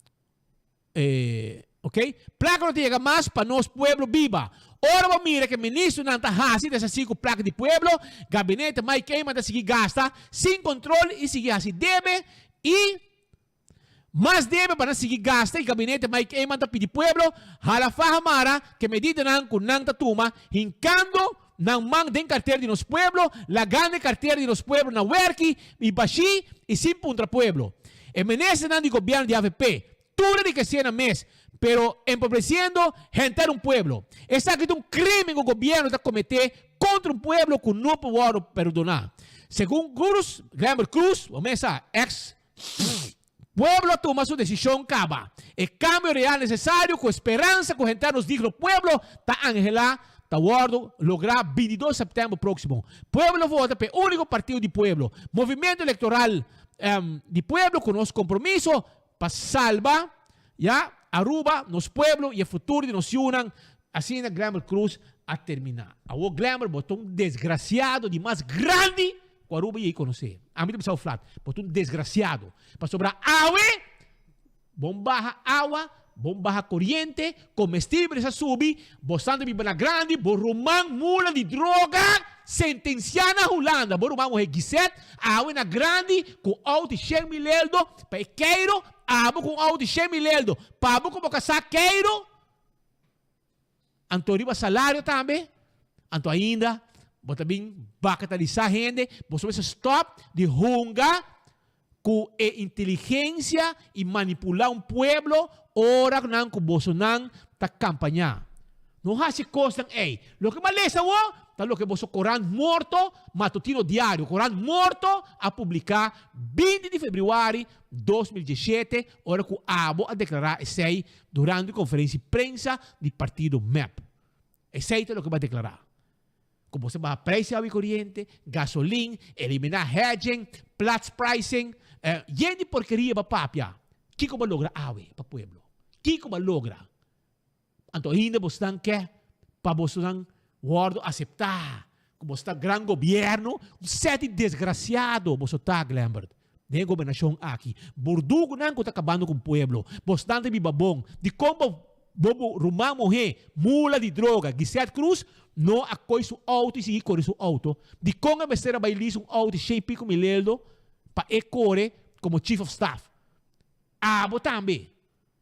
Speaker 14: eh, ok? Placa no ta yega mas pa nos pueblo biba. Ora bo mira ke ministronan ta hasi desasi ku placa di pueblo, gabinete Mike Eman ta sigui gasta sin control y sigui hasi debe y mas debe pa nan sigui gasta y gabinete Mike Eman ta pidi pueblo hala faha mara ke medidanan ku nan ta tuma hinkando nan man den cartera di nos pueblo, lagando e cartera di nos pueblo na werki y bashi y sin puntra pueblo. E ministernan di gobierno di avp tur a rikesé nan mes, pero empobreciendo henter un pueblo. Esaki ta un crimen cu gobierno ta comete contra un pueblo cu no por wordo perdona. Segun Cruz, Glenbert Cruz, bo mes sa, ex Pueblo a tuma su decision caba. E cambio real necesario cu e speransa cu henter nos digno pueblo ta anhela ta wordo logra 22 september proximo. Pueblo vota pa e unico partido di pueblo, movimiento electoral di pueblo cu nos compromiso pa salba ya Aruba, nos pueblo y e futuro di nos yunan, asina Glenbert Croes a termina. Awor Glenbert bo ta un desgraciado di mas grandi Ku Aruba yei konosé. Ami ta bisa bo flat, bo ta un desgrasiado. Pasobra awe, bon baha awa, bon baha koriente, komestibel sa subi, bo san ta biba na grandi, bo ruman mula di droga sentensiá na Hulanda. Bo ruman muhé Gisette, awe na grandi ku outo di shen mil eldo pa e keiro, abo ku un outo di shen mil eldo pa bo ku bo kasá keiro. Anto riba salario tambe, anto ainda bo ta bin bakatalisa hende, boso mester stop di hunga ku e inteligensia i manipula un pueblo ora nan ku bosonan ta kampaña. No hasi kosnan ei. Loke bo a lesa awor ta loke boso korant morto, Matutino Diario, korant morto a publiká 20 di febrüari 2017 ora ku abo a deklará esei Durante conferencia di prensa di partido mep. Esey ta loke bo a declara. Cu bo sa baha prijs di awa y coriente, gasolin, elimina hedging, Platts pricing, yen di porkeria bo a papia. Kico bo a logra awe pa pueblo? Kico bo a logra? Anto ainda bosnan ke pa bosnan wordo acepta cu boso ta gran gobierno? Un set di desgraciado boso ta, Glenbert. Den e gobernashon aki, burdugunan ku ta kabando ku pueblo, bosnan ta biba bon, dikon bo bo bo ruman muhé mula di droga Gisette Cruz no a koi su outo i sigui kore su outo? Dikon e mester a bai lease un outo di shen i piko mileldo pa e kore komo chief of staff? Abo tambe.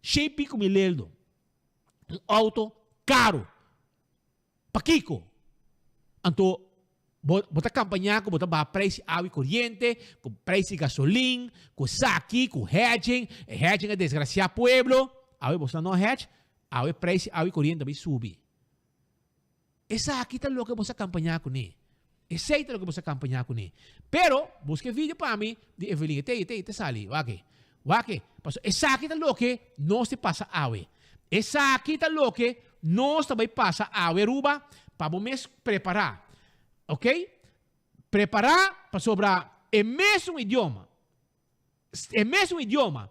Speaker 14: Shei pico mi leldo. Un auto caro. Pakiko? Anto bo bo ta kampañá ku bo ta baha preis di awa i koriente, ku preis di gasolin, ku esaki, ku hedging. E hedging a desgrasiá pueblo. Awe boso no hedge, awe preis di awa i koriente ta bai subi. Esaki ta loke boso a kampañá kuné. Esei ta loke boso a kampañá kuné. Pero, buska e video pa mi di Evelyn. E te, e te, e te sali. Wak e. Wak e. Pasobra esaki ta loke nos ta pasa awe. Esaki ta loke nos ta bai pasa awe, Aruba, pa bo mes prepará. Ok? Prepará pasobra e mesun idioma, e mesun idioma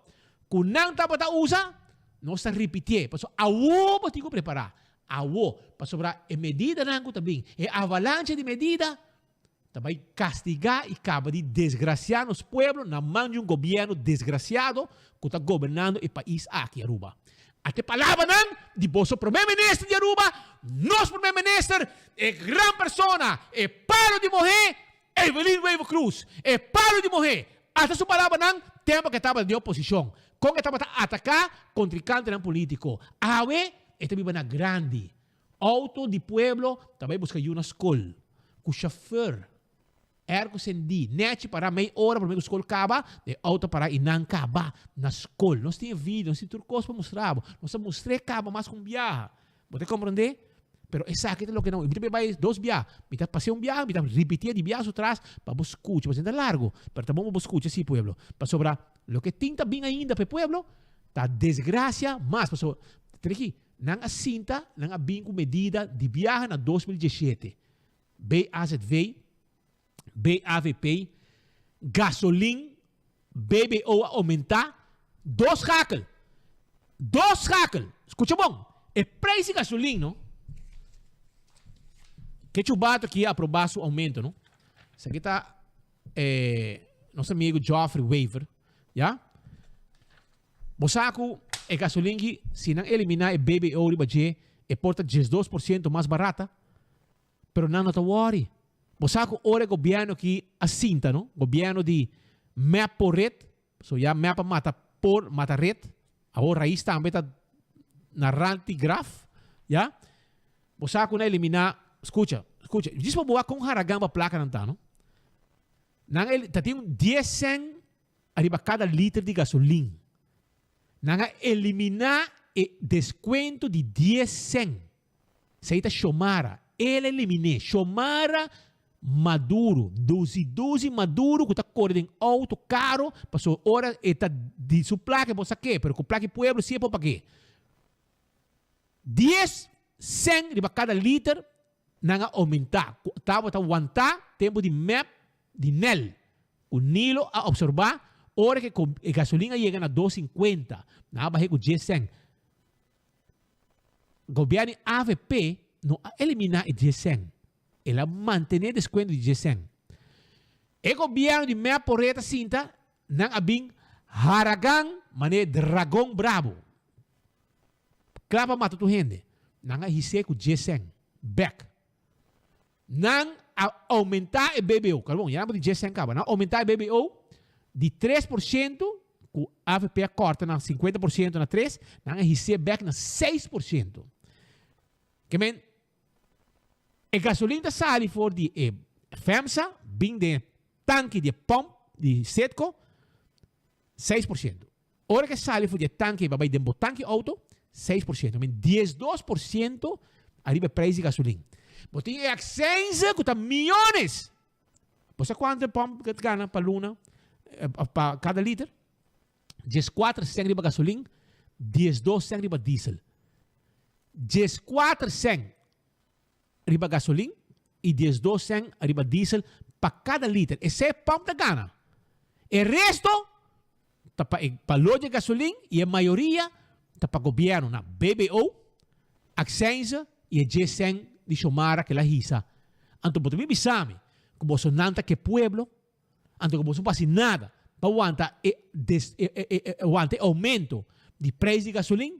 Speaker 14: ku nan tabata usa, nos ta ripitié. Pasobra awo bo tin ku prepará. Awo. Pasobra e medidanan ku ta bin, e avalancha di medida, Ta bai kastigá i kaba di desgrasiá nos pueblo na man di un gobièrnu desgrasiado ku ta gobernando e pais aki, Aruba. Ate palabranan di boso Promé Minister di Aruba, nos Promé Minister, e gran persona, e palo di mohé, Evelyn Wever Croes. E palo di mohé. Ata su palabranan tempo ku e tabata den oposishon, kon e tabata ataká kontrinkantenan polítiko. Awe e ta biba na grandi. Auto di pueblo ta bai buska yu na skol ku chauffeur. Airco sendí, nechi pará mei ora promé ku skol kaba, e auto pará i nan kaba na skol. Nos tin e video, nos tin tur kos pa mustra bo. Nos a mustr'é kaba mas ku un biaha. Bo ta komprondé? Pero esaki ta loke nan. Mi ta bai dos biaha. Mi ta pas'é un biaha, mi ta ripitié di biaha su tras pa bo skucha. Pasobra ta largu, pero ta bon pa bo skucha si, pueblo. Pasobra loke tin ta bin ainda pa e pueblo ta desgrasia mas. Pasobra, treki. Nan a sinta, nan a bin ku medida di biaha na 2017. BAZV, BAVP, gasolin, BBO a oumentá dos schakel. Dos schakel! Skucha bon, e preis di gasolin no, ke chubato aki a aprobá su oumento no. Esaki ta nos amigo Geoffrey Wever, ya. Bo sa ku e gasolin ki si nan eliminá e BBO riba dje e por ta 12% mas barata, pero nan no ta wòri. Bo sa ku ora e gobièrnu aki a sinta no, gobièrnu di mep por ret, so ya mep a mata por mata ret, awor rais tambe ta na rant di graf, ya. Bo sa ku nan eliminá, skucha, skucha, djis pa bo wak kon haragan pa plakanan ta no. Nan el ta tin un dies sèn Ariba kada liter di gasolin. Nan a eliminá e deskuento di dies sèn. Esei ta Xiomara. El a eliminé. Xiomara Maduro. Duzi duzi Maduro ku ta kore den outo karo pasobra ora e ta di su plaka e por sak'é pero ku plaka di pueblo si e por pag'é. Dies sèn riba kada liter nan a oumentá ku tabata wantá tempu di mep di Nel ku Nilo a opserbá ora ku e gasolin a yega na dos sinkuenta, nan a bah'é ku dies sèn. Gobièrnu di avp no a eliminá e dies sèn, el a mantené e deskuento di dies sèn. E gobièrnu di mep por reta sinta, nan a bin haragan manera dragon brabo. Kla pa mata tur hende. Nan a his'é ku dies sèn bèk. Nan a oumentá e BBO. Kal bon, ya nan bo di dies sèn kaba. Nan a oumentá e BBO di 3% ku avp a kòrta na 50% na tres, nan a his'é bèk na 6%. Ke men, e gasolin ta sali for di e FEMSA bin den e tanki di e pòmp di Citgo, 6%. Ora ke sali for di e tanki e bai den bo tanki auto, 6%, men 12% ariba e prijs di gasolin. Bo tin e accijnzen ku ta miyones. Bo sa kuantu e pòmp ta gana pa luna, pa kada liter? 14 sèn riba gasolin, 12 sèn riba diesel. 14 sèn riba gasolin i 12 sèn riba diesel pa kada liter. Esei e pòmp ta gana. E resto ta pa e balor di e gasolin i e mayoria ta pa gobièrnu na BBO, Accijnzen i e djes sèn di Xiomara ku el a hisa. Anto bo ta bin bisa mi ku boso nan ta ke pueblo? Anto ku boso no por hasi nada pa wanta e wanta e oumento di preis di gasolin?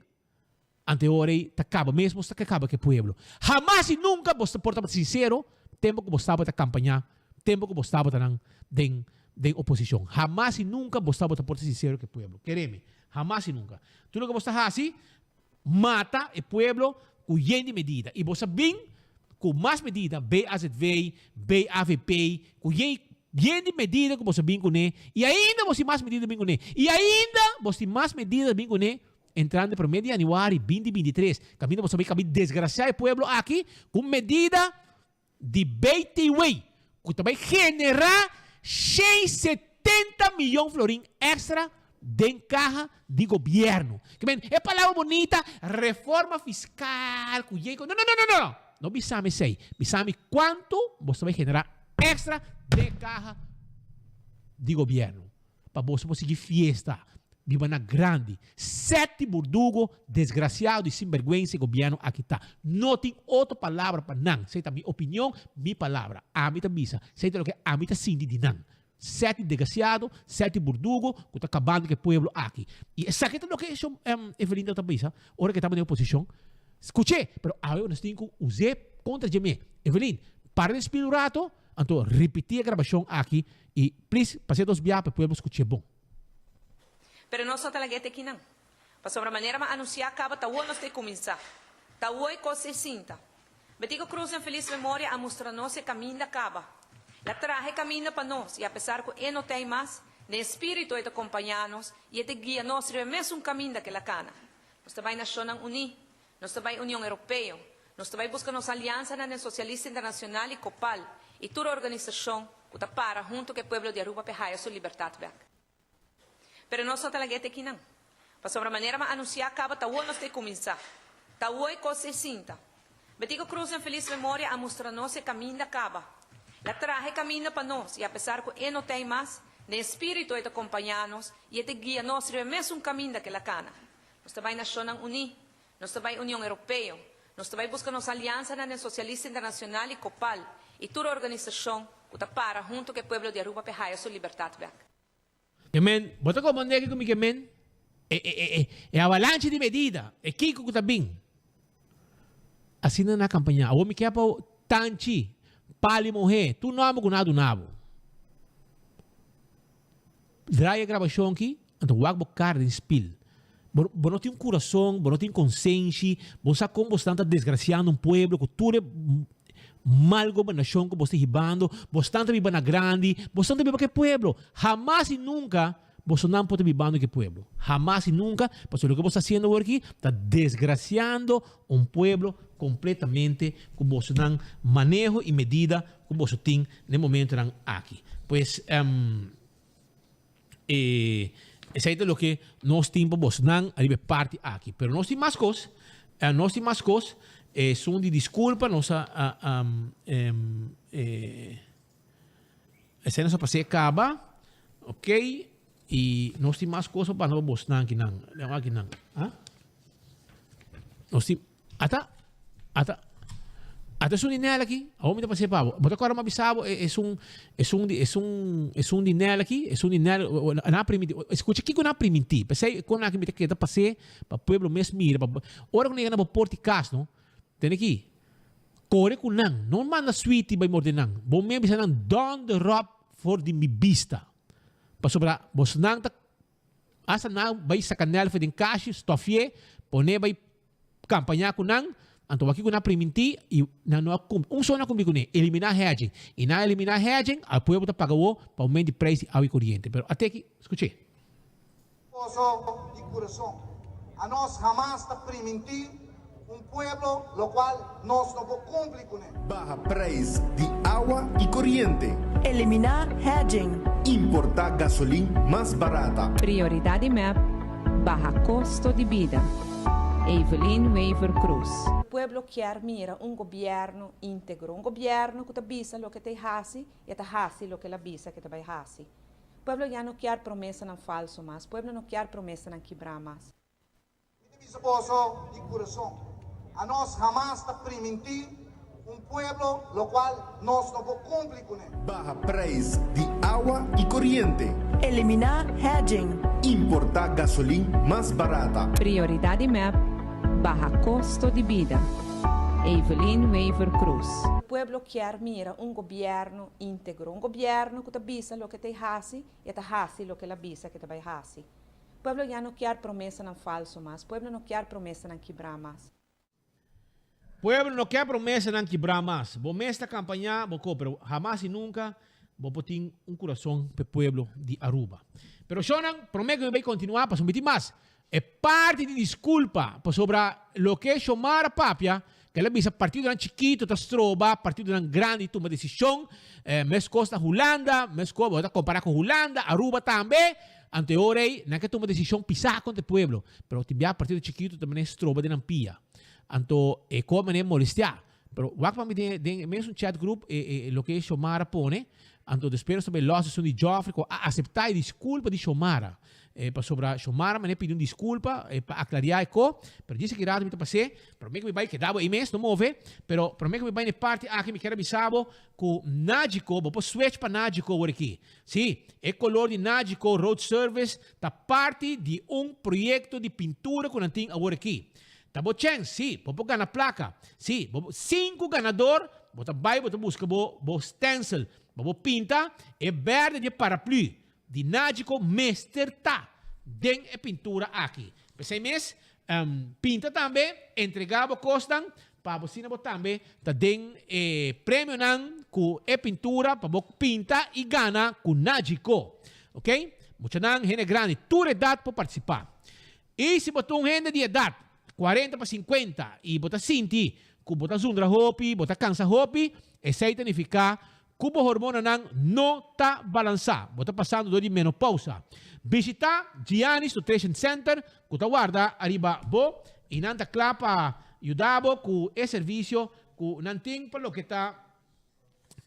Speaker 14: Anto e ora ei ta kaba mes bos ta ke kaba ku e pueblo. Hamas i nunka bos ta por tabata sinsero tempu ku bos tabata kampañá, tempu ku bos tabata nan den den oposishon. Hamas i nunka bos tabata por ta sinsero ku e pueblo. Kere mi. Hamas y nunca. Tur loke bo ta haci, mata e pueblo cu yen di medida. Y bo sa bin cu mas medida, BAZV, BAVP, cu yen, yen di medida cu bo sa bin cune. Y ainda bo tin mas medida bin cune. Y ainda bo tin mas medida bin cune entrando prome di januari 2023. Caminda bo sa bin cabi desgracia e pueblo aki cu medida di BTW cu ta bay genera 170 miyon florin extra den caha di gobierno. Ke men, e palabra bonita, reforma fiscal cu yey cu. No, no, no, no, no! No bisa mi esey. Bisa mi cuanto bo ta bay genera extra den caha di gobierno. Pa boso por sigui fiesta, biba na grandi. Seti burdugo, desgraciado y sinberguensa e gobierno aki ta. No tin otro palabra pa nan. Esey ta mi opinion, mi palabra. Ami ta bisa. Esey ta loke ami ta sinti di nan. Seti desgraciado, seti burdugo cu ta cabando cu e pueblo aki. Y esaki ta loke Evelyn ta bisa ora cu e tabata den oposicion. Scuche, pero awe nos tin cu use contra dje me. Evelyn, para den spil un rato, anto ripiti e grabacion aki y please pase dos bia pa e pueblo scuche bon.
Speaker 8: Pero nos no ta laga e te kinan. Pasobra manera m'a anunciá caba ta awor nos ta e cuminsá. Ta awor e cos e sinta. Betico Croes den feliz memoria a mustra nos e caminda caba. El a traha e caminda pa nos y apesar cu e no ta ey mas, den espíritu e ta compañá nos y e ta guia nos riba e mesun caminda cu el a cana. Nos ta bay Nacionnan Uní. Nos ta bay Union Europeo. Nos ta bay busca nos alianzanan den Socialista Internacional y Copal y tur organisacion cu ta para hunto cu e pueblo di Aruba p'e haya su libertad bek. Pero nos no ta laga e te kinan. Pasobra manera m'a anunciá caba ta awor nos ta e cuminsá. Ta awor e cos e sinta. Betico Croes den feliz memoria a mustra nos e caminda caba. El a traha e caminda pa nos y apesar cu e no ta ey mas, den espíritu e ta compañá nos y e ta guia nos riba e mesun caminda cu el a cana. Nos ta bay Nacionnan Uní. Nos ta bay Union Europeo. Nos ta bay busca nos alianzanan den Socialista Internacional y Copal y tur organisacion cu ta para hunto cu e pueblo di Aruba p'e haya su libertad bek.
Speaker 14: Ke men, bo ta komprendé kiko mi ke men? E, e, e, e, e avalanche di medida, e kiko ku ta bin. Asina na kampañá. Awor mi ke pa tanchi, pali mohé, tur nòmber ku nan a duna bo. Draai e grabashon aki, anto wak bo kara den spil. Bo, bo no tin un kurason, bo no tin konsenshi, bo sa kon bo stan ta desgrasiando un pueblo ku tur e mal gobernashon ku bo sta hibando, bo stan ta biba na grandi, bo stan ta biba ku e pueblo. Hamas i nunka bosonan por ta bibando ku e pueblo. Hamas i nunka, pasobra loke bo sta hasiendo awor aki ta desgrasiando un pueblo kompletamente ku bosonan maneho i medida ku boso tin na e momentonan aki. Pues, E esei ta loke nos tin pa bosnan ariba e parti aki. Pero nos tin mas kos, nos tin mas kos. Esun di diskulpa nos a esei nos a pas'é kaba, ok. I nos tin mas kos pa pasa pa bosnan akinan. Akinan, ah. Nos tin. Ata, ata, ata esun di Nel aki, awor mi ta pas'é pa bo. Bo ta kòrda mi a bisa bo e esun, esun di, esun, esun di Nel aki, esun di Nel, nan a primintí, skucha kiko nan a primintí. P'esei kon aki mi ta keda pas'é pa pueblo mes mira, pa ora ku nan yega na bo port'i kas no, tene ki kore ku nan, no manda switi bai morde nan, bo mes bisa nan dònder òp for di mi bista, pasobra bosnan ta Asta nan bai saka Nelfe den kashi, stofié, poné bai kampañá ku nan, anto wak ku nan primintí i nan no a kumpli. Un so nan a kumpli kuné, eliminá hedging. I nan a eliminá hedging, al pueblo ta paga awor pa oumento di preis di awa i koriente. Pero ate aki, skuch'é.
Speaker 11: Goso di kurason. Anos hamas ta primintí un pueblo lokual nos no por kumpli kuné.
Speaker 6: Baha prijs di awa y coriente.
Speaker 19: Eliminá hedging.
Speaker 6: Importá gasolin mas barata.
Speaker 7: Prioridad di mep, baha costo di bida. Evelyn Wever Croes.
Speaker 8: Pueblo kier mira un gobierno integro, un gobierno cu ta bisa loke ta haci y e ta haci loke el a bisa cu e ta bay haci. Pueblo ya no kier promesanan falso mas, pueblo no kier promesanan kibra mas.
Speaker 11: Mi ta bisa boso di kurason, anos hamas ta primintí un pueblo lokual nos no por kumpli kuné.
Speaker 6: Baha prijs di awa y coriente.
Speaker 19: Eliminá hedging.
Speaker 6: Importá gasolin mas barata.
Speaker 7: Prioridad di mep, baha costo di bida. Evelyn Wever Croes.
Speaker 8: Pueblo kier mira un gobierno integro, un gobierno cu ta bisa loke ta haci y e ta haci loke el a bisa cu e ta bay haci.
Speaker 20: Pueblo ya no kier promesanan falso mas. Pueblo no kier promesanan kibra mas.
Speaker 14: Pueblo no kier promesanan kibra mas. Bo mes ta campaña bo ko, pero hamas y nunca bo por tin un curason p'e pueblo di Aruba. Pero shownan, prome cu mi bay continua, pasobra mi tin mas. E parti di disculpa pasobra loke Xiomara papia, ke el a bisa partidonan chikito ta stroba partidonan grandi tuma decision, mescos na Hulanda, mescos bo ta compara cu Hulanda, Aruba tambe, anto e ora ey nan ke tuma decision pisa contra e pueblo, pero tin bia partido chikito ta mane stroba den nan pia, anto e cos mane molestia. Pero wak pa mi den den e mesun chat group e e loke Xiomara pone, anto despues nos ta bay los esun di Geoffrey cu a acepta e disculpa di Xiomara. E pasobra Xiomara mane pidi un disculpa e pa aclaria e co, pero djis aki rato mi ta pas'e, prome cu mi bay keda bo ey mes, no move, pero prome cu mi bay na e parti aki mi kier a bisa bo cu Nagico, bo por switch pa Nagico awor aki. Si, e color di Nagico Road Service ta parti di un proyecto di pintura cu nan tin awor aki. Ta bo chèns, sí, bo por gana plaka. Sí, bo sinku ganador, bo ta bai bo ta buska bo bo stencil, bo bo pinta e bèrdè di e paraplü di Nagico mester ta den e pintura aki. P'esei mes, pinta tambe, entregá bo kosnan pa bo asina bo tambe ta den e premionan ku e pintura pa bo pinta i gana ku Nagico. Ok? Muchanan, hende grandi, tur edat por partisipá. I si bo ta un hende di edat, kuarenta pa sinkuenta, i bo ta sinti ku bo ta zundra hopi, bo ta kansa hopi, esei ta nifiká ku bo hormonanan no ta balansá, bo ta pasando dor di menopousa. Bishitá Gianni's Nutrition Center ku ta warda ariba bo i nan ta kla pa yuda bo ku e servisio ku nan tin pa loke ta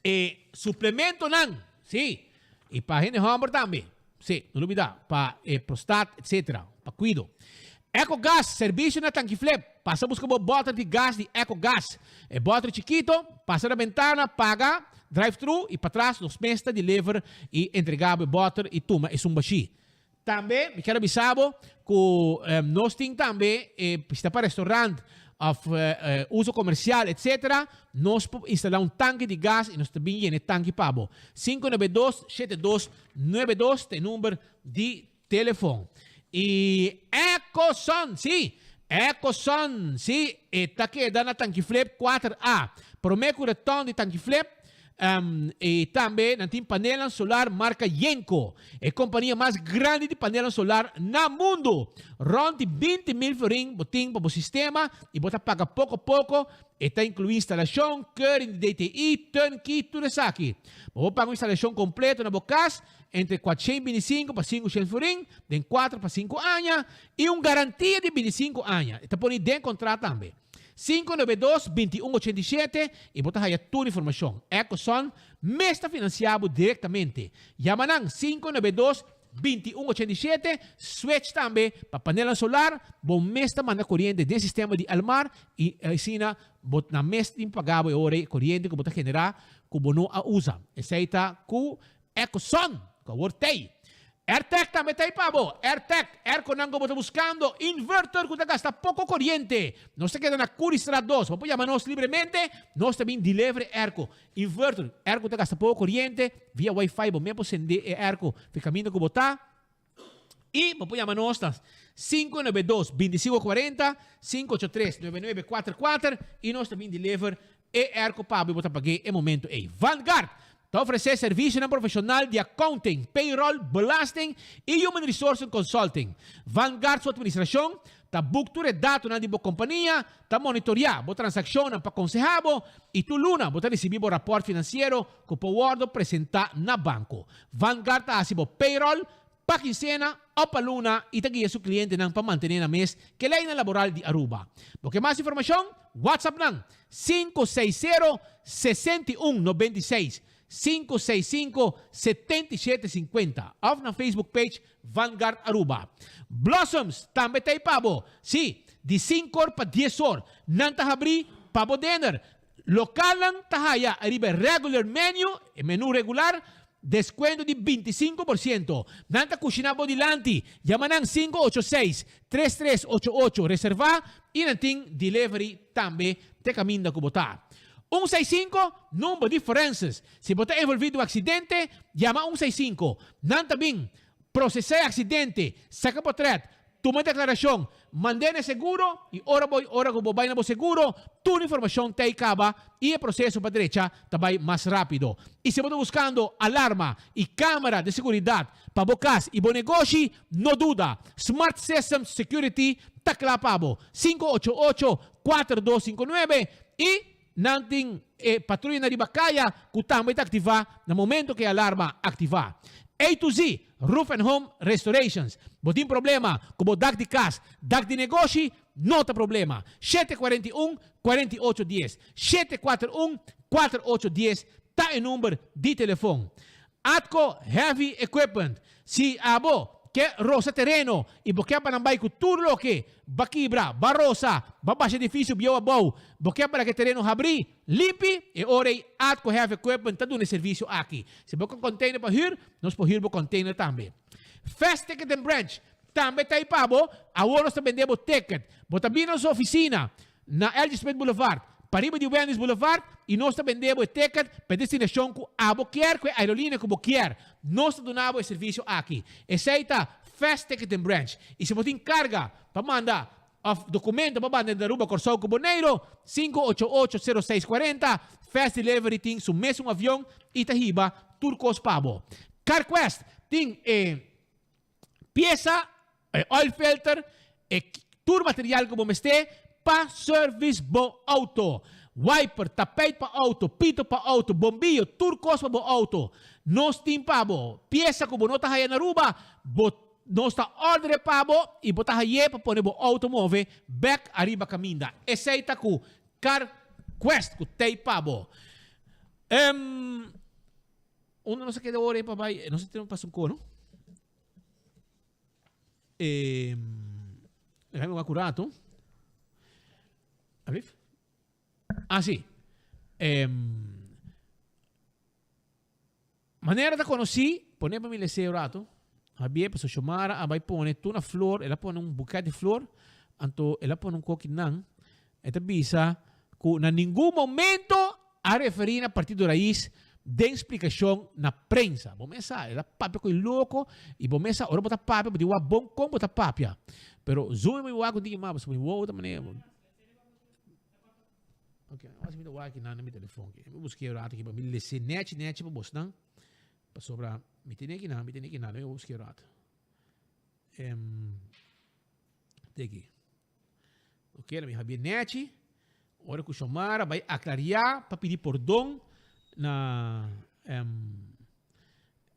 Speaker 14: e suplementonan, sí, i pa hende hòmber tambe, sí, no lubidá, pa e prostat, etcetera, pa kuido. Ecogas, servisio na Tankiflip, pasa buska bo bòter di gas di Ecogas. E bòter chikito, pasa na bentana, paga, drive thru i patras nos mes ta deliver i entregá bo e bòter i tuma esun bashí. Tambe mi kier a bisa bo ku nos tin tambe e si ta pa restaurant of uso comercial etc. Nos por instala un tanki di gas y nos ta bin yena e tanki pa bo. 592 7292 ta e number di telefon. Y Ecoson, si, Ecoson, si, e ta keda na Tankiflip 4A. Prome cu reton di Tankiflip I tambe nan tin panelnan solar marka Yenko, e kompania mas grandi di panelnan solar na mundu. Rònt di 20,000 florin bo tin pa bo sistema i bo ta paga poko poko. E ta inkluí instalashon, keuring di DTI, turnkey, tur esaki. Bo por paga un instalashon kompleto na bo kas entre 425 pa 500 florin den kuater pa sinku aña i un garantia di 25 aña. E ta poni den kontrat tambe. 592 21 87 i bo ta haya tur informashon. Ecoson mes ta finansiá bo direktamente. Yama nan 592 21 87, switch tambe pa panelnan solar, bo mes ta manda koriente den sistema di Elmar i asina bo nan mes tin paga bo e ora ei koriente ku bo ta generá ku bo no a usa. Esei ta ku Ecoson, ku awor t'ei. Airtec tambe ta ei pa bo. Airtec, airconan ku bo ta buskando, inverter ku ta gasta poko koriente. Nos ta keda na Curiestraat dos. Bo por yama nos libremente, nos ta bin deliver e airco. Inverter, airco ta gasta poko koriente, via wifi bo mes por sende e airco fi kaminda ku bo ta. I bo por yama nos na 592 2540, 583 9944 i nos ta bin deliver E airco pa bo ta pag'é e momento ei. Vanguard ta ofresé servisionan profeshonal di accounting, payroll, belasting i human resourcen consulting. Vanguard su administrashon ta boek tur e datonan di bo kompania, ta monitoriá bo transakshonnan pa konsehá bo i tur luna bo ta risibí bo rapòrt finansiero ku por wòrdu presentá na banko. Vanguard ta hasi bo payroll, Pa kinsena o pa luna y ta guia su clientenan pa mantene nan mes ke leynan laboral di Aruba. Bo ke mas informacion? WhatsApp nan, 560 61 96, 565 77 50 of nan Facebook page Vanguard Aruba. Blossoms tambe ta ei pa bo! Si, di sinku or pa dies or nan ta habri pa bo dinner. Lokalnan ta haya ariba e regular menu, e menu regular, deskuento di 25%. Nan ta kushiná bo dilanti. Yama nan 586 3388, reservá i nan tin delivery tambe te kaminda ku bo ta. 165, number di forenses. Si bo ta envolví den un aksidente, yama 165. Nan ta bin. Prosesá e aksidente, saka potrèt, tuma e deklarashon, mand'é na e seguro i ora bo ora ku bo bai na bo seguro, tur informashon ta ei kaba i e proseso pa drecha ta bai mas rápido. I si bo ta buskando alarma i kámara di seguridat pa bo kas i bo negoshi, no duda, Smart Systems Security ta kla pa bo. 588 4259 i Nan tin e patruyanan riba kaya ku tambe ta aktivá na momento ku e alarma aktivá. A to Z, Roof and Home Restorations. Bo tin problema ku bo dak di kas, dak di negoshi? No ta problema. 741, 48 dies. 741, 48 dies ta e number di telefon. Atco Heavy Equipment, Si abo ke rosa tereno i bo ke pa nan bai ku tur loke ba kibra, ba rosa, ba basha edifisio bieu abou, bo ke pa laga e tereno habrí, limpi, e ora ei Atco Heavy Equipment ta duna e servisio aki. Si bo ke un container pa hür, nos por hür bo container tambe. Fast Ticket and Branch tambe ta ei pa bo, awor nos ta bende bo ticket. Bo ta bini na nos ofisina na LG Smith Boulevard, pariba di Wendy's Boulevard, i nos ta bende bo e ticket pa e destinashon ku abo kier, ku e aerolinea ku bo kier. Nos ta duna bo e servisio aki. Esei ta Fast Ticketing Branch. I si bo tin karga pa manda òf dokumento pa banda entre Aruba, Kòrsou ku Boneiru, 588 0640, Fast Delivery tin su mesun avion i ta hiba tur kos pa bo. CarQuest tin e piesa, e oil filter, e tur material ku bo mester pa service bo auto. Wiper, tapijt pa auto, pito pa auto, bombillo, tur kos pa bo auto. Nos tin pa bo. Piesa ku bo no ta haya na Aruba, bo nos ta order e pa bo i bo ta hay'é pa pone bo auto move bek ariba kaminda. Esei ta ku Car Quest ku t'ei pa bo. Unda nos a keda ora ei pa bai? Nos a tene pasa un kono. Eh, déjame wak un rato. Alsjeblieft. Ah, sí. Eh, manera ta conocí, pone pa mi lese un rato. Javier, paso Xiomara a bai pone tur na flor, el a pone un buket di flor, anto el a pone un koki nan. E ta bisa ku na ningun momento a referí na Partido Raiz den splikashon na prensa. Bo mes sa, el a papia ku e loko i bo mes sa ora bo ta papia bo tin wak bon kon bo ta papia. Pero zumi mi wak un tiki mas pasobra mi wowo ta manera. Ok, awor si mi ta wak aki nan na mi telefon aki. Mi buska e rato aki pa mi lese nechi nechi pa bosnan pasobra mi tene aki nan, mi tene aki nan, mi buska e rato. Te aki. Ok, mi habia nechi. Ora ku Xiomara bai aklaria pa pidi pordon na um,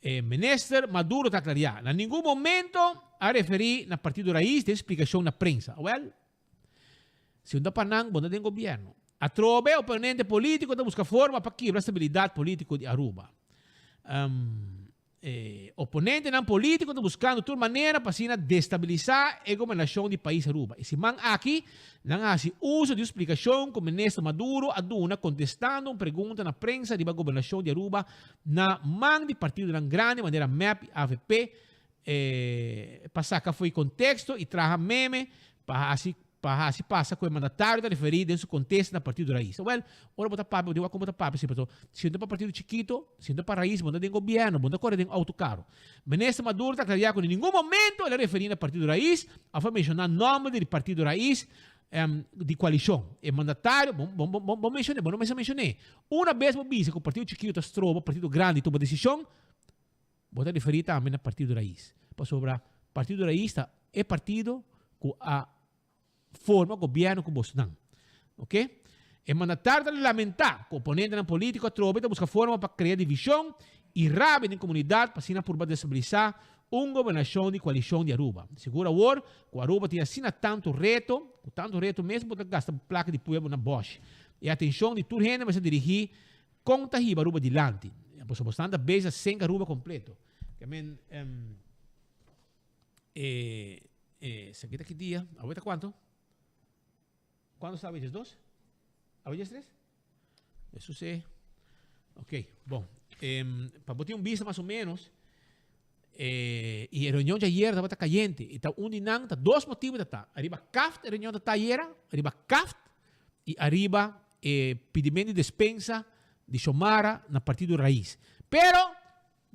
Speaker 14: e minister Maduro ta aklaria. Na ningun momento a referi na Partido Raiz den splikashon na prensa. Wel, si un ta pa nan, bo ta den gobierno. Atrobe oponente politico ta busca forma pa kibra stabilidad politico di Aruba. Um, E oponentenan politico ta buscando tur manera pa asina destabilisa e gobernacion di pais Aruba. E siman aki nan a haci uso di un splicacion cu Minister Maduro a duna contestando un pregunta na prensa riba gobernacion di Aruba na man di partidonan grandi manera mep y avp pa saca fo'i contexto y traha meme pa haci Pa hasi pasa ku e mandatario ta referí den su kontesta na Partido Raiz. Wèl, ora bo ta papia, bo tin wak kon bo ta papia si, pasobra si bo ta pa partido chikito, si bo ta pa Raiz, bo ta den gobièrnu, bo no ta kore den outo karo. Minister Maduro ta aklariá ku na ningun momento el a referí na Partido Raiz òf a menshoná nòmber di Partido Raiz di koalishon. E mandatario, bo bo bo bo menshoné, bo no mester menshoné. Una bes bo bisa ku partido chikito ta stroba partido grandi tuma desishon, Bo ta referí tambe na Partido Raiz, pasobra Partido Raiz ta e partido ku a forma gobièrnu ku bosnan. Oke? E mandatario ta lamentá ku oponentenan polítiko atrobe ta buska forma pa krea divishon i rabia den komunidat pa asina purba destabilisá un gobernashon di koalishon di Aruba. Sigur awor ku Aruba tin asina tantu reto, ku tantu reto mes bo ta gasta plaka di pueblo na bòshi. E atenshon di tur hende mester dirigí Kon ta hiba Aruba dilanti? Pasobra bosnan ta bezig a senk Aruba kompleto. Ke men e e esaki ta ki dia? Awe ta kuantu? Kuantu sta awe diesdos? Awe diestres? Eso se. Ok, bon. Pa bo tin un bista mas o menos e i e reunion djayer tabata kayente. I ta un di nan ta dos motibu ta ta. Ariba kaft e reunion ta ta ayera, ariba kaft i ariba e pidimento di despensa di Xiomara na Partido Raiz. Pero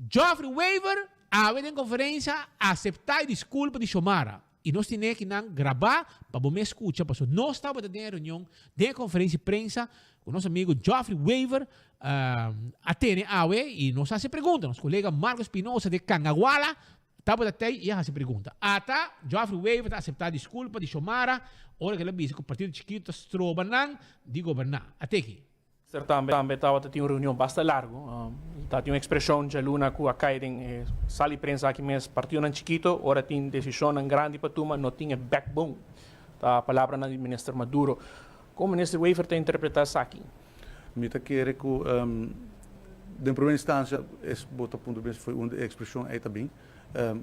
Speaker 14: Geoffrey Wever a. Awe den konferensia a aseptá e diskulpa di Xiomara i nos tine kinan grabá pa bo mes skucha paso nos tabata den e reunion den e konferensia di prensa ku nos amigu Geoffrey Wever a tene awe i nos a hasi pregunta. Nos kolega Marco Espinosa de Cangaguala tabata tei i a hasi pregunta. Ata Geoffrey Wever ta aseptá diskulpa di Xiomara ora ku el a bisa ku partido chikitu ta stroba nan di goberná. Ateki.
Speaker 16: Ser tambe tambe tabata tin un reunion basta largo. Ta tin un expresion djaluna cu a cay den e sala di prensa aki mes, partidonan chikito ora tin decisionnan grandi pa tuma no tin e backbone. Ta palabranan di Minister Maduro. Con Minister Wever ta interpreta esaki?
Speaker 21: Mi ta kere cu den prome instancia es bo ta puntra mes foi unda e expresion ey ta bin.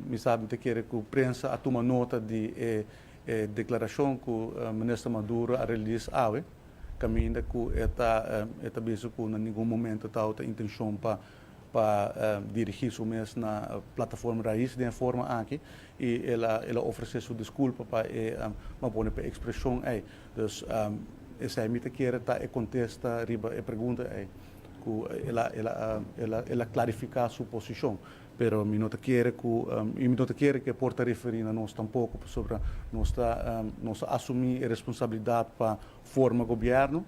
Speaker 21: Mi sa mi ta kere cu prensa a tuma nota di e declaracion cu Minister Maduro a release awe. Kaminda ku e ta e ta bisa ku na ningun momento tabata intenshon pa pa dirigí su mes na Plataforma Raiz den e forma aki i el a el a ofresé su diskulpa pa e bo a pone pa e ekspreshon ei. Dus esei mi ta kere ta e kontesta riba e pregunta ei ku el a el a el a el a klarifiká su posishon. Pero mi no ta kere ku, i mi no ta kere ku e por ta referí na nos tampoko, pasobra nos ta, nos a asumí e responsabilidat pa forma gobièrnu,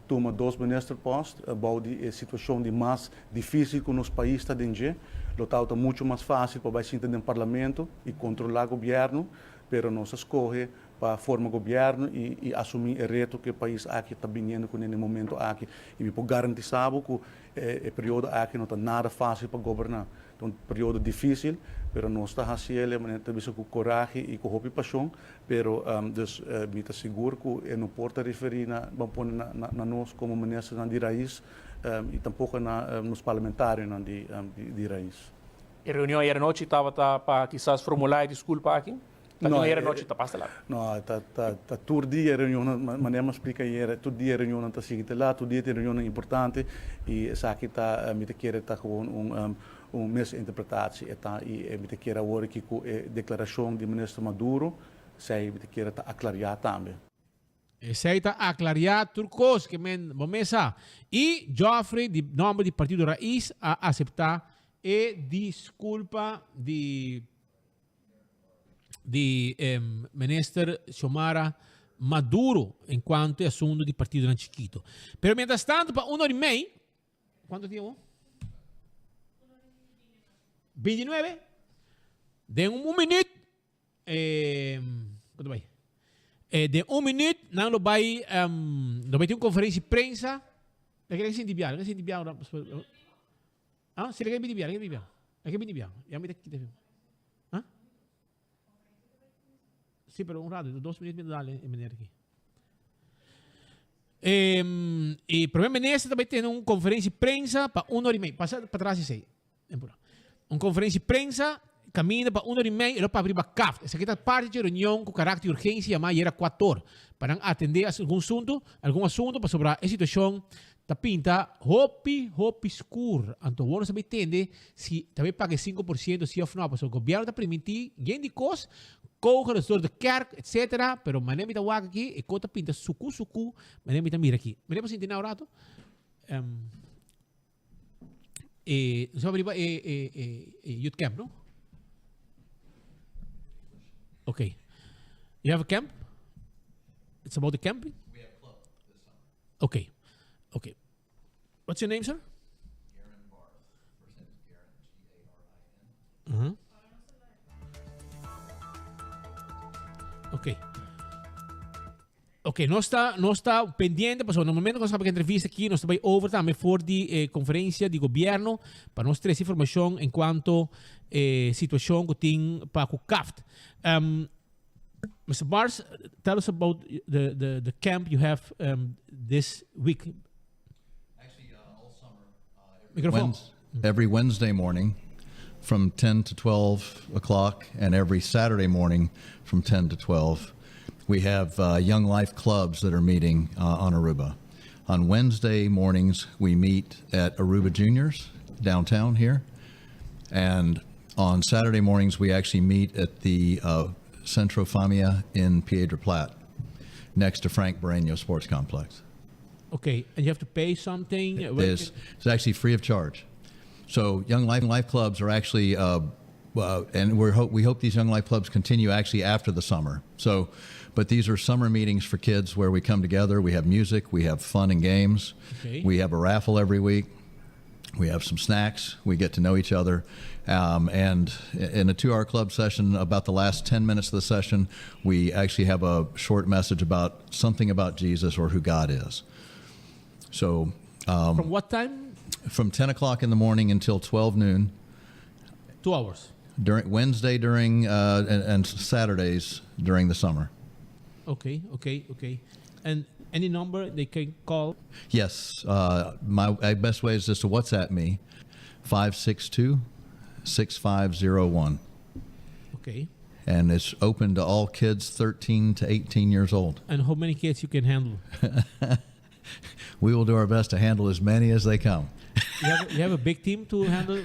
Speaker 21: tuma dos ministerpost bou di e situashon di mas difísil ku nos pais ta den dje. Lo tabata muchu mas fásil pa bai sinta den parlamento i kontrolá gobièrnu, pero nos a skohe pa forma gobièrnu i i asumí e reto ku e pais aki ta biniendo kuné na e momento aki. I mi por garantisá bo ku e periodo aki no ta nada fásil pa goberná. Ta un periodo difísil, pero nos ta hasi el, manera ta bisa, ku korahe i ku hopi pashon. Pero dus mi ta sigur ku e no por ta referí na, ban pone na na nos komo ministernan di rais i tampoko na nos parlamentarionan di di rais.
Speaker 16: E reunion ayer anochi tabata pa kisas formulá e diskulpa aki? Ta
Speaker 21: No,
Speaker 16: di ayera nochi ta pasa lat.
Speaker 21: No, ta ta ta tur dia e reunionnan, manera mi a splika ayera, tur dia e reunionnan ta sigui te lat, tur dia tin reunionnan importante i esaki ta mi ta kere ta gewoon un un misinterpretatie e ta i mi ta kere awor aki ku e deklarashon di minister Maduro esei mi ta kere ta aklariá tambe.
Speaker 14: Esei ta aklariá tur kos ke men bo mes sa. I Geoffrey di nòmber di Partido Raiz a aseptá e diskulpa di di minister Xiomara Maduro en cuanto e asunto di partidonan chikito. Pero mientras tanto pa uno ora y mei, cuanto tiempo? 29. Den un minuut, eh, cuanto bai? Eh, den un minuut nan lo bai, um, lo bai tin un conferencia di prensa. E ke sinti biaha, e sinti biaha. Ah, si le ke bini bia, le ke bini bia. Le ke bini bia. Ya mi ta kita. Ah? Sí, pero un rato, dos minutos mi dale e meneer aquí. Eh, e primer minister también tiene un conferencia de prensa pa una hora y media. Pasa para atrás y sei. Un conferencia de prensa camina pa una hora y media y lo pa abrir CAF. Esa que parte de reunión con carácter de urgencia llama ayer a cuatro horas para atender algún asunto, algún asunto para sobre la situación Ta pinta hopi hopi skur. Anto awor nos ta bay tende si ta bay paga e 5% si of no. Pasobra gobierno ta primintí yen di kos, kogel door de kerk etcetera. Pero manera mi ta wak aki e kos ta pinta suku suku manera mi ta mira aki. Manera bo sinti na un rato? Um, e, nos a riba e, e, e, e youth camp, no? Okay. You have a camp? It's about the camping?
Speaker 22: We have club this summer.
Speaker 14: Ok, ok. What's your name, sir?
Speaker 22: Garin Barth. First name is Garin, G-A-R-I-N.
Speaker 14: Uh -huh. Ok. Ok, nos ta, nos ta pendiente, pasobra na momento ku nos kaba ku entrevista aki, nos ta bai over tambe for di e konferensia di gobièrnu pa nos trese informashon en kuanto e situashon ku tin pa ku CAFT. Um, Mr. Bars, tell us about the, the, the camp you have um, this week.
Speaker 22: Actually, uh, all summer.
Speaker 14: Uh, every,
Speaker 22: Wednesday, every Wednesday morning from 10 to 12 o'clock, and every Saturday morning from 10 to 12, we have uh, Young Life clubs that are meeting uh, on Aruba. On Wednesday mornings, we meet at Aruba Juniors downtown here. And on Saturday mornings, we actually meet at the uh, Centro Famia in Piedra Plat, next to Frank Barreño Sports Complex.
Speaker 14: Okay, and you have to pay something?
Speaker 22: It's, it's actually free of charge. So Young Life, Life Clubs are actually uh, and we hope we hope these Young Life clubs continue actually after the summer. So, but these are summer meetings for kids where we come together, we have music, we have fun and games. We have a raffle every week. We have some snacks. We get to know each other. And in a 2-hour club session, about the last 10 minutes of the session, we actually have a short message about something about Jesus or who God is. So,
Speaker 14: From what time?
Speaker 22: From 10 o'clock in the morning until 12 noon.
Speaker 14: 2 hours.
Speaker 22: During Wednesday during and Saturdays during the summer.
Speaker 14: Okay. And any number they can call?
Speaker 22: Yes, my best way is just to WhatsApp me, 562 6501. And it's open to all kids 13 to 18 years old.
Speaker 14: And how many kids you can handle?
Speaker 22: We will do our best to handle as many as they come.
Speaker 14: You have a big team to handle?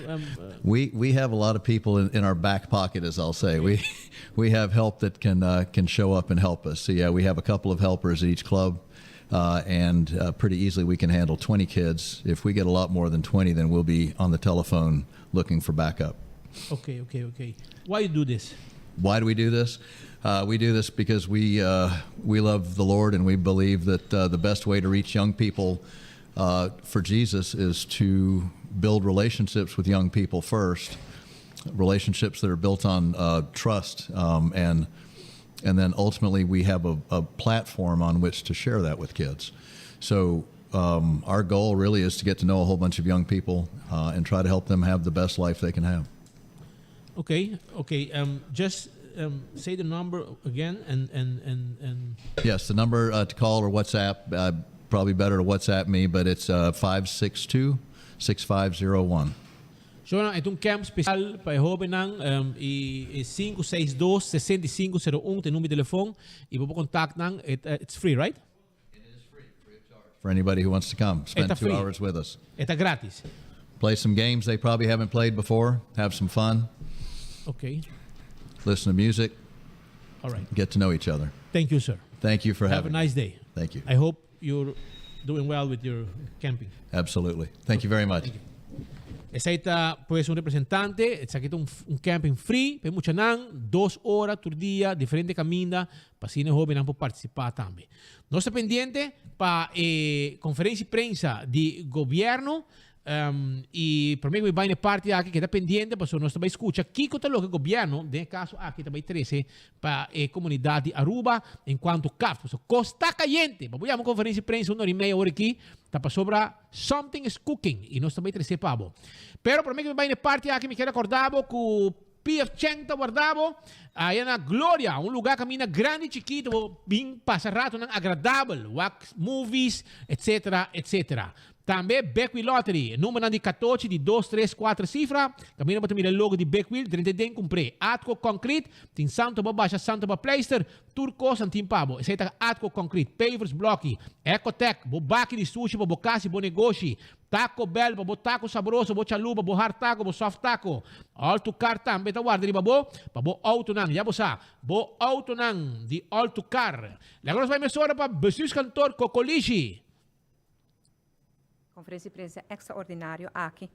Speaker 22: We have a lot of people in our back pocket, as I'll say. We have help that can show up and help us. So yeah, we have a couple of helpers at each club, and pretty easily we can handle 20 kids. If we get a lot more than 20, then we'll be on the telephone looking for backup.
Speaker 14: Okay. Why you do this?
Speaker 22: Why do we do this? We do this because we love the Lord and we believe that the best way to reach young people for Jesus is to build relationships with young people first, relationships that are built on trust, and then ultimately we have a platform on which to share that with kids. So our goal really is to get to know a whole bunch of young people and try to help them have the best life they can have.
Speaker 14: Okay. Just say the number again and
Speaker 22: Yes, the number to call or WhatsApp, probably better to WhatsApp me, but it's 562 6501.
Speaker 14: So, e ta un camp special pa hobennan y 562 6501 ta e number di telefon y bo por contact nan. It's free, right?
Speaker 22: For anybody who wants to come, spend
Speaker 14: Ta
Speaker 22: 2
Speaker 14: free.
Speaker 22: Hours with us.
Speaker 14: Ta gratis.
Speaker 22: Play some games they probably haven't played before, have some fun, listen to music,
Speaker 14: All right.
Speaker 22: get to know each other.
Speaker 14: Thank you, sir.
Speaker 22: Thank you for
Speaker 14: Have a
Speaker 22: having
Speaker 14: nice
Speaker 22: me.
Speaker 14: day.
Speaker 22: Thank you.
Speaker 14: I hope you're doing well with your camping.
Speaker 22: Absolutely. Thank you very much.
Speaker 14: Esey ta pues un representante, esaki ta un camping free, pa muchanan, 2 ora tur dia, diferente caminda, pa asina hobennan por participa tambe. Nos ta pendiente pa conferencia di prensa di gobierno, y pa mi bay parti aki cu ta pendiente, pa nos tambe scucha kico ta loke gobierno, den e caso aki tambe 13 pa e comunidad di Aruba, en cuanto CAF, so cos ta cayente, pa un conferencia di prensa 1 ora y mey awor aki, ta pasobra something is cooking y nos tambe trece pa bo. Pero pa mi cu bay parti aki, mi kier recorda bo cu PF Chang ta warda bo, ey na Gloria, un lugar caminda grandi y chikito, bin pasa ratonan agradabel, watch movies, etc, etc. Tambe Big Wheel Lottery, number di 14 di 2, 3, 4 cifra. Caminda bo mira logo di Big Wheel, 30 den cumpra. Atco Concrete, tin santo pa basha, santo pa pleister, tur cos tin pa bo. Esey ta Atco Concrete, pavers bloki, Ecotech, bo baki di sushi, bo cas, bo negoshi. Taco Bell, bo taco sabroso, bo chalupa, bo hard taco, bo soft taco. All to Car tambe ta warda riba bo, pa bo auto nan, ya bo sa, bo auto nan di All to Car. Laga nos bay mesora pa bestuurskantoor Cocolishi.
Speaker 20: Conferencia di prensa extraordinario aki.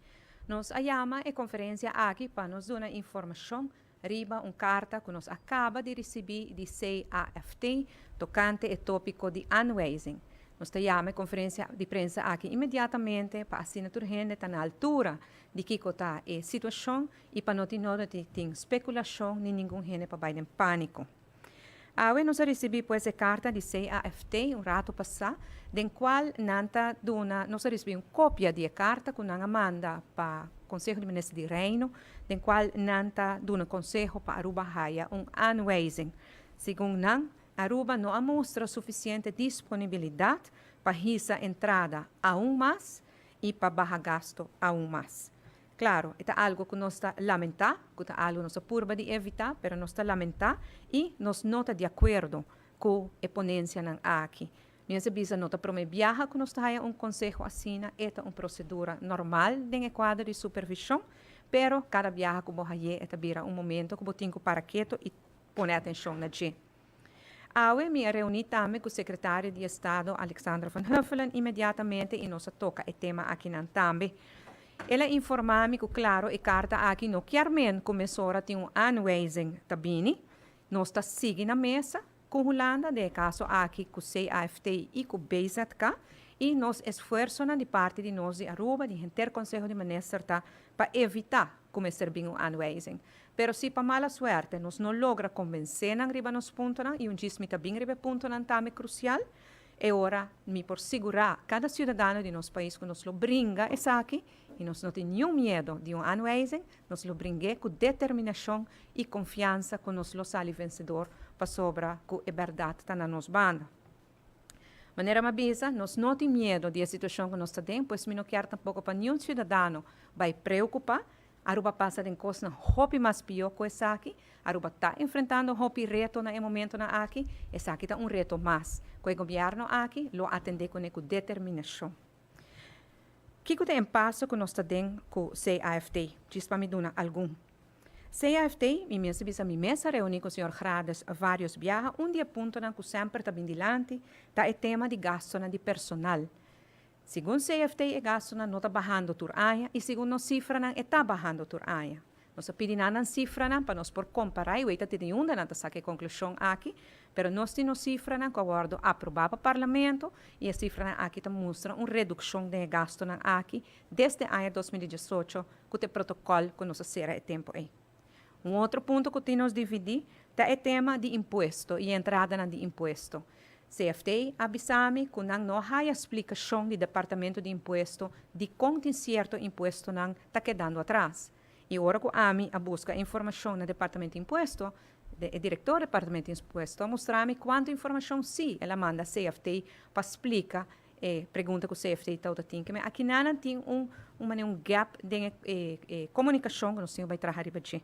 Speaker 20: Nos a yama e conferencia aki pa nos duna informacion riba un carta cu nos a caba di ricibi di CAFT tocante e topico di aanwijzing. Nos ta yama e conferencia di prensa aki inmediatamente pa asina tur hende ta na altura di kico ta e situacion y pa no tin no tin speculacion ni ningun hende pa bay den panico. Awe nos a ricibi pues e carta di CAFT un rato pasa, den cual nan ta duna, nos a ricibi un copia di e carta cu nan a manda pa Conseho di Minister di Reino, den cual nan ta duna conseho pa Aruba haya un aanwijzing. Segun nan, Aruba no a mustra suficiente disponibilidad pa hisa entrada aun mas y pa baha gasto aun mas. Claro, ta algo cu nos ta lamenta, cu ta algo nos purba di evita, pero nos ta lamenta y nos no ta di acuerdo cu e ponencianan aki. Mi bisa no ta prome biaha cu nos ta un conseho asina, ta un procedura normal den cuadro di supervision, pero cada biaha cu bo haye ta bira un momento cu bo tin cu para keto y pone atencion na dje. Awe mi a reuni tambe cu e secretario di Estado Alexandra van Huffelen inmediatamente y nos a toca e tema aki nan tambe. El a informá mi ku klaro e karta aki no kier men ku mesora tin un aanwijzing ta bini. Nos ta sigui na mesa ku Hulanda, den e kaso aki ku CAFT i ku BZK, i nos esfuersonan di parti di nos di Aruba, di henter Konseho di Minister ta pa evitá ku mester bin un aanwijzing. Pero si pa mala suerte nos no logra konbensé nan riba nos puntonan, i un djis mi ta bin riba e puntonan tambe krusial, E ora mi por sigurá kada siudadano di nos pais ku nos lo bringa esaki i nos no tin niun miedo di un aanwijzing, nos lo bring'é ku determinashon i konfiansa ku nos lo sali vensedor pasobra ku e bèrdat ta na nos banda. Manera mi a bisa, nos no tin miedo di e situashon ku nos ta den, pues mi no kier tampoko pa niun siudadano bai preokupá. Aruba pasa den kosnan hopi mas pió ku esaki. Aruba ta enfrentando hopi reto na e momentonan aki. Esaki ta un reto mas ku e gobièrnu aki lo atendé kuné ku determinashon. Kiko ta e paso ku nos ta den ku CAFT? Djis pa mi duna algun. CAFT, mi mester bisa mi mes a reuní ku señor Grades vários biaha. Un di e puntonan ku semper ta bin dilanti ta e tema di gastonan di personal. Segun CFT e gastunan no ta bahando tur aña y segun nos cifranan e ta bahando tur aña. Nos a pidi nan nan cifranan pa nos por compara y weta te di unda nan ta saca e conclusion aki, pero nos tin nos cifranan cu a wordo aproba pa Parlamento y e cifranan aki ta mustra un reduccion den e gastunan aki desde aña 2018 cu ta e protocol cu nos a cera e tempo ey. Un otro punto cu tin nos dividi ta e tema di impuesto y entradanan di impuesto. CFT a bisa mi cu nan no haya splicacion di Departamento di Impuesto dicon tin cierto impuestonan ta kedando atras. Y ora cu ami a busca informacion na Departamento di Impuesto, e director di Departamento di Impuesto a mustra mi cuanto informacion si el a manda CFT pa splica e pregunta cu CFT tawata tin. Keme akinanan tin un un manera un gap den e e comunicacion cu nos tin cu bay traha riba dje.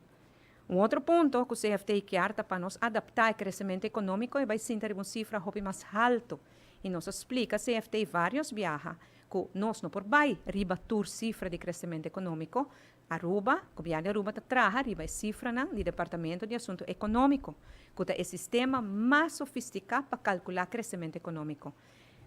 Speaker 20: Un otro punto cu CFT kier ta pa nos adapta e crecemento economico y bay sinta riba un cifra hopi mas halto. Y nos a splica CFT varios biaha cu nos no por bay riba tur cifra di crecemento economico. Aruba, Gobierno di Aruba ta traha riba e cifranan di Departamento di Asunto Economico, cu ta e sistema mas sofistica pa calcula crecemento economico.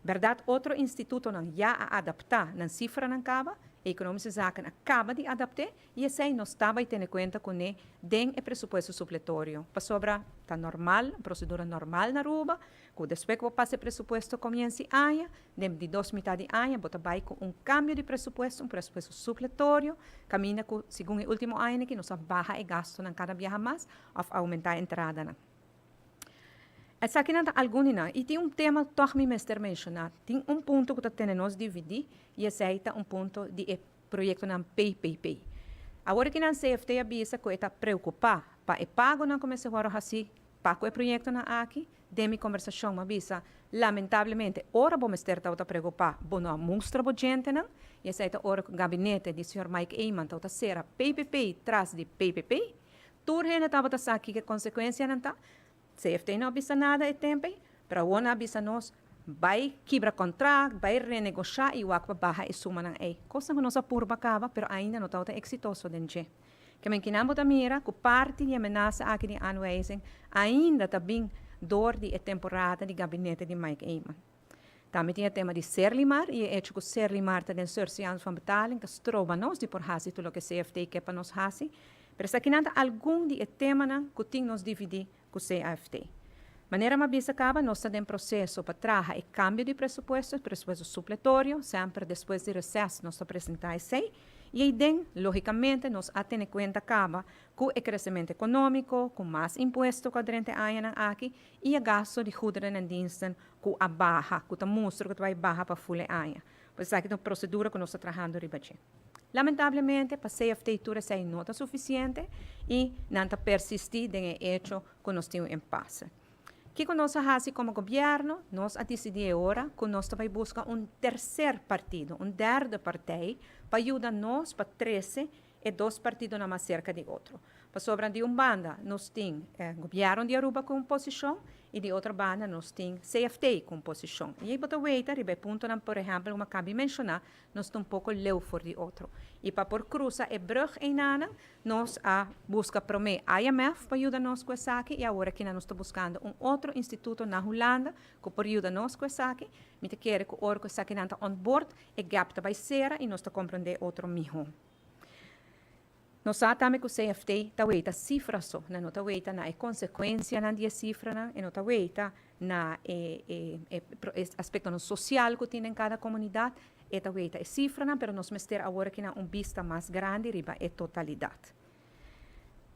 Speaker 20: Berdad otro institutonan ya a adapta nan cifranan caba, Economische Zaken a caba di adapt'e y esey nos ta bay tene cuenta cune den e presupuesto supletorio, pasobra ta normal, un procedura normal na Aruba, cu despues cu bo pasa e presupuesto comiensi aña, den di dos mitad di aña bo ta bay cu un cambio di presupuesto, un presupuesto supletorio, caminda cu segun e ultimo añanan aki nos a baha e gastonan cada biaha mas of aumenta e entradanan. Esakinan ta algun di nan. I tin un tema tòg mi mester menshoná. Tin un punto ku ta tene nos dividí i esei ta un punto di e proyektonan PPP. Awor ki nan CFT a bisa ku e ta preokupá pa e pagonan ku mester wòrdu hasí pa ku e proyektonan aki, den mi kombersashon mi a bisa, lamentablemente ora bo mester tabata preokupá bo no a mustra bo djentenan i esei ta ora ku gabinete di señor Mike Eman tabata sera PPP tras di PPP. Tur hende tabata sa kiko e konsekuensianan ta. CFT no a bisa nada e tempu ei, pero awor nan a bisa nos, bai kibra kontrakt, bai renegoshá i wak pa baha e sumanan ei. Kosnan ku nos a purba kaba, pero ainda no tabata eksitoso den dje. Ke men kinan bo ta mira ku parti di e menasa aki di aanwijzing ainda ta bin dor di e temporada di gabinete di Mike Eman. Tambe tin e tema di Serlimar i e echo ku Serlimar ta den surseance van betaling ta stroba nos di por hasi tur loke CFT ke pa nos hasi. Pero esakinan ta algun di e temanan ku tin nos dividí ku CAFT. Manera mi a bisa kaba nos ta den proseso pa traha e kambio di presupuesto, e presupuesto supletorio, semper despues di reses nos ta presentá esei i eiden logikamente nos a tene kuenta kaba ku e kresementu ekonómiko, ku mas impuesto ku a drenta e añanan aki i e gasto di goederen en diensten ku a baha, ku ta mustra ku ta bai baha pa ful e aña. Pues esaki ta un prosedura ku nos ta trahando riba dje. Lamentablemente, pa CFT tur esei no ta sufisiente i nan ta persistí den e echo ku nos tin un impase. Kiko nos a hasi komo gobièrnu? Nos a disidí e ora ku nos ta bai buska un terser partido, un derde partij, pa yuda nos pa trese e dos partidonan mas serka di otro. Pasobra di un banda nos tin Gobierno di Aruba cu un posicion y di otro banda nos tin CFT cu un posicion. Y ey bo ta weita riba e puntonan por ehempel como a cabi menciona nos ta un poco leu for di otro. Y pa por cruza e brug eynanan nos a busca prome IMF pa yuda nos cu esaki y awor aki nos ta buscando un otro instituto na Hulanda cu por yuda nos cu esaki. Mi ta kere cu ora cu esakinan ta on board e gap ta bay cera y nos ta comprende otro miho. Nos sa tambe ku CFT ta weita sifra so, nan no ta weita na e konsekuensianan di e sifranan, e no ta weita na e e e aspektonan sosial ku tin den kada komunidat, e ta weita e sifranan, pero nos mester awor aki na un bista mas grandi riba e totalidat.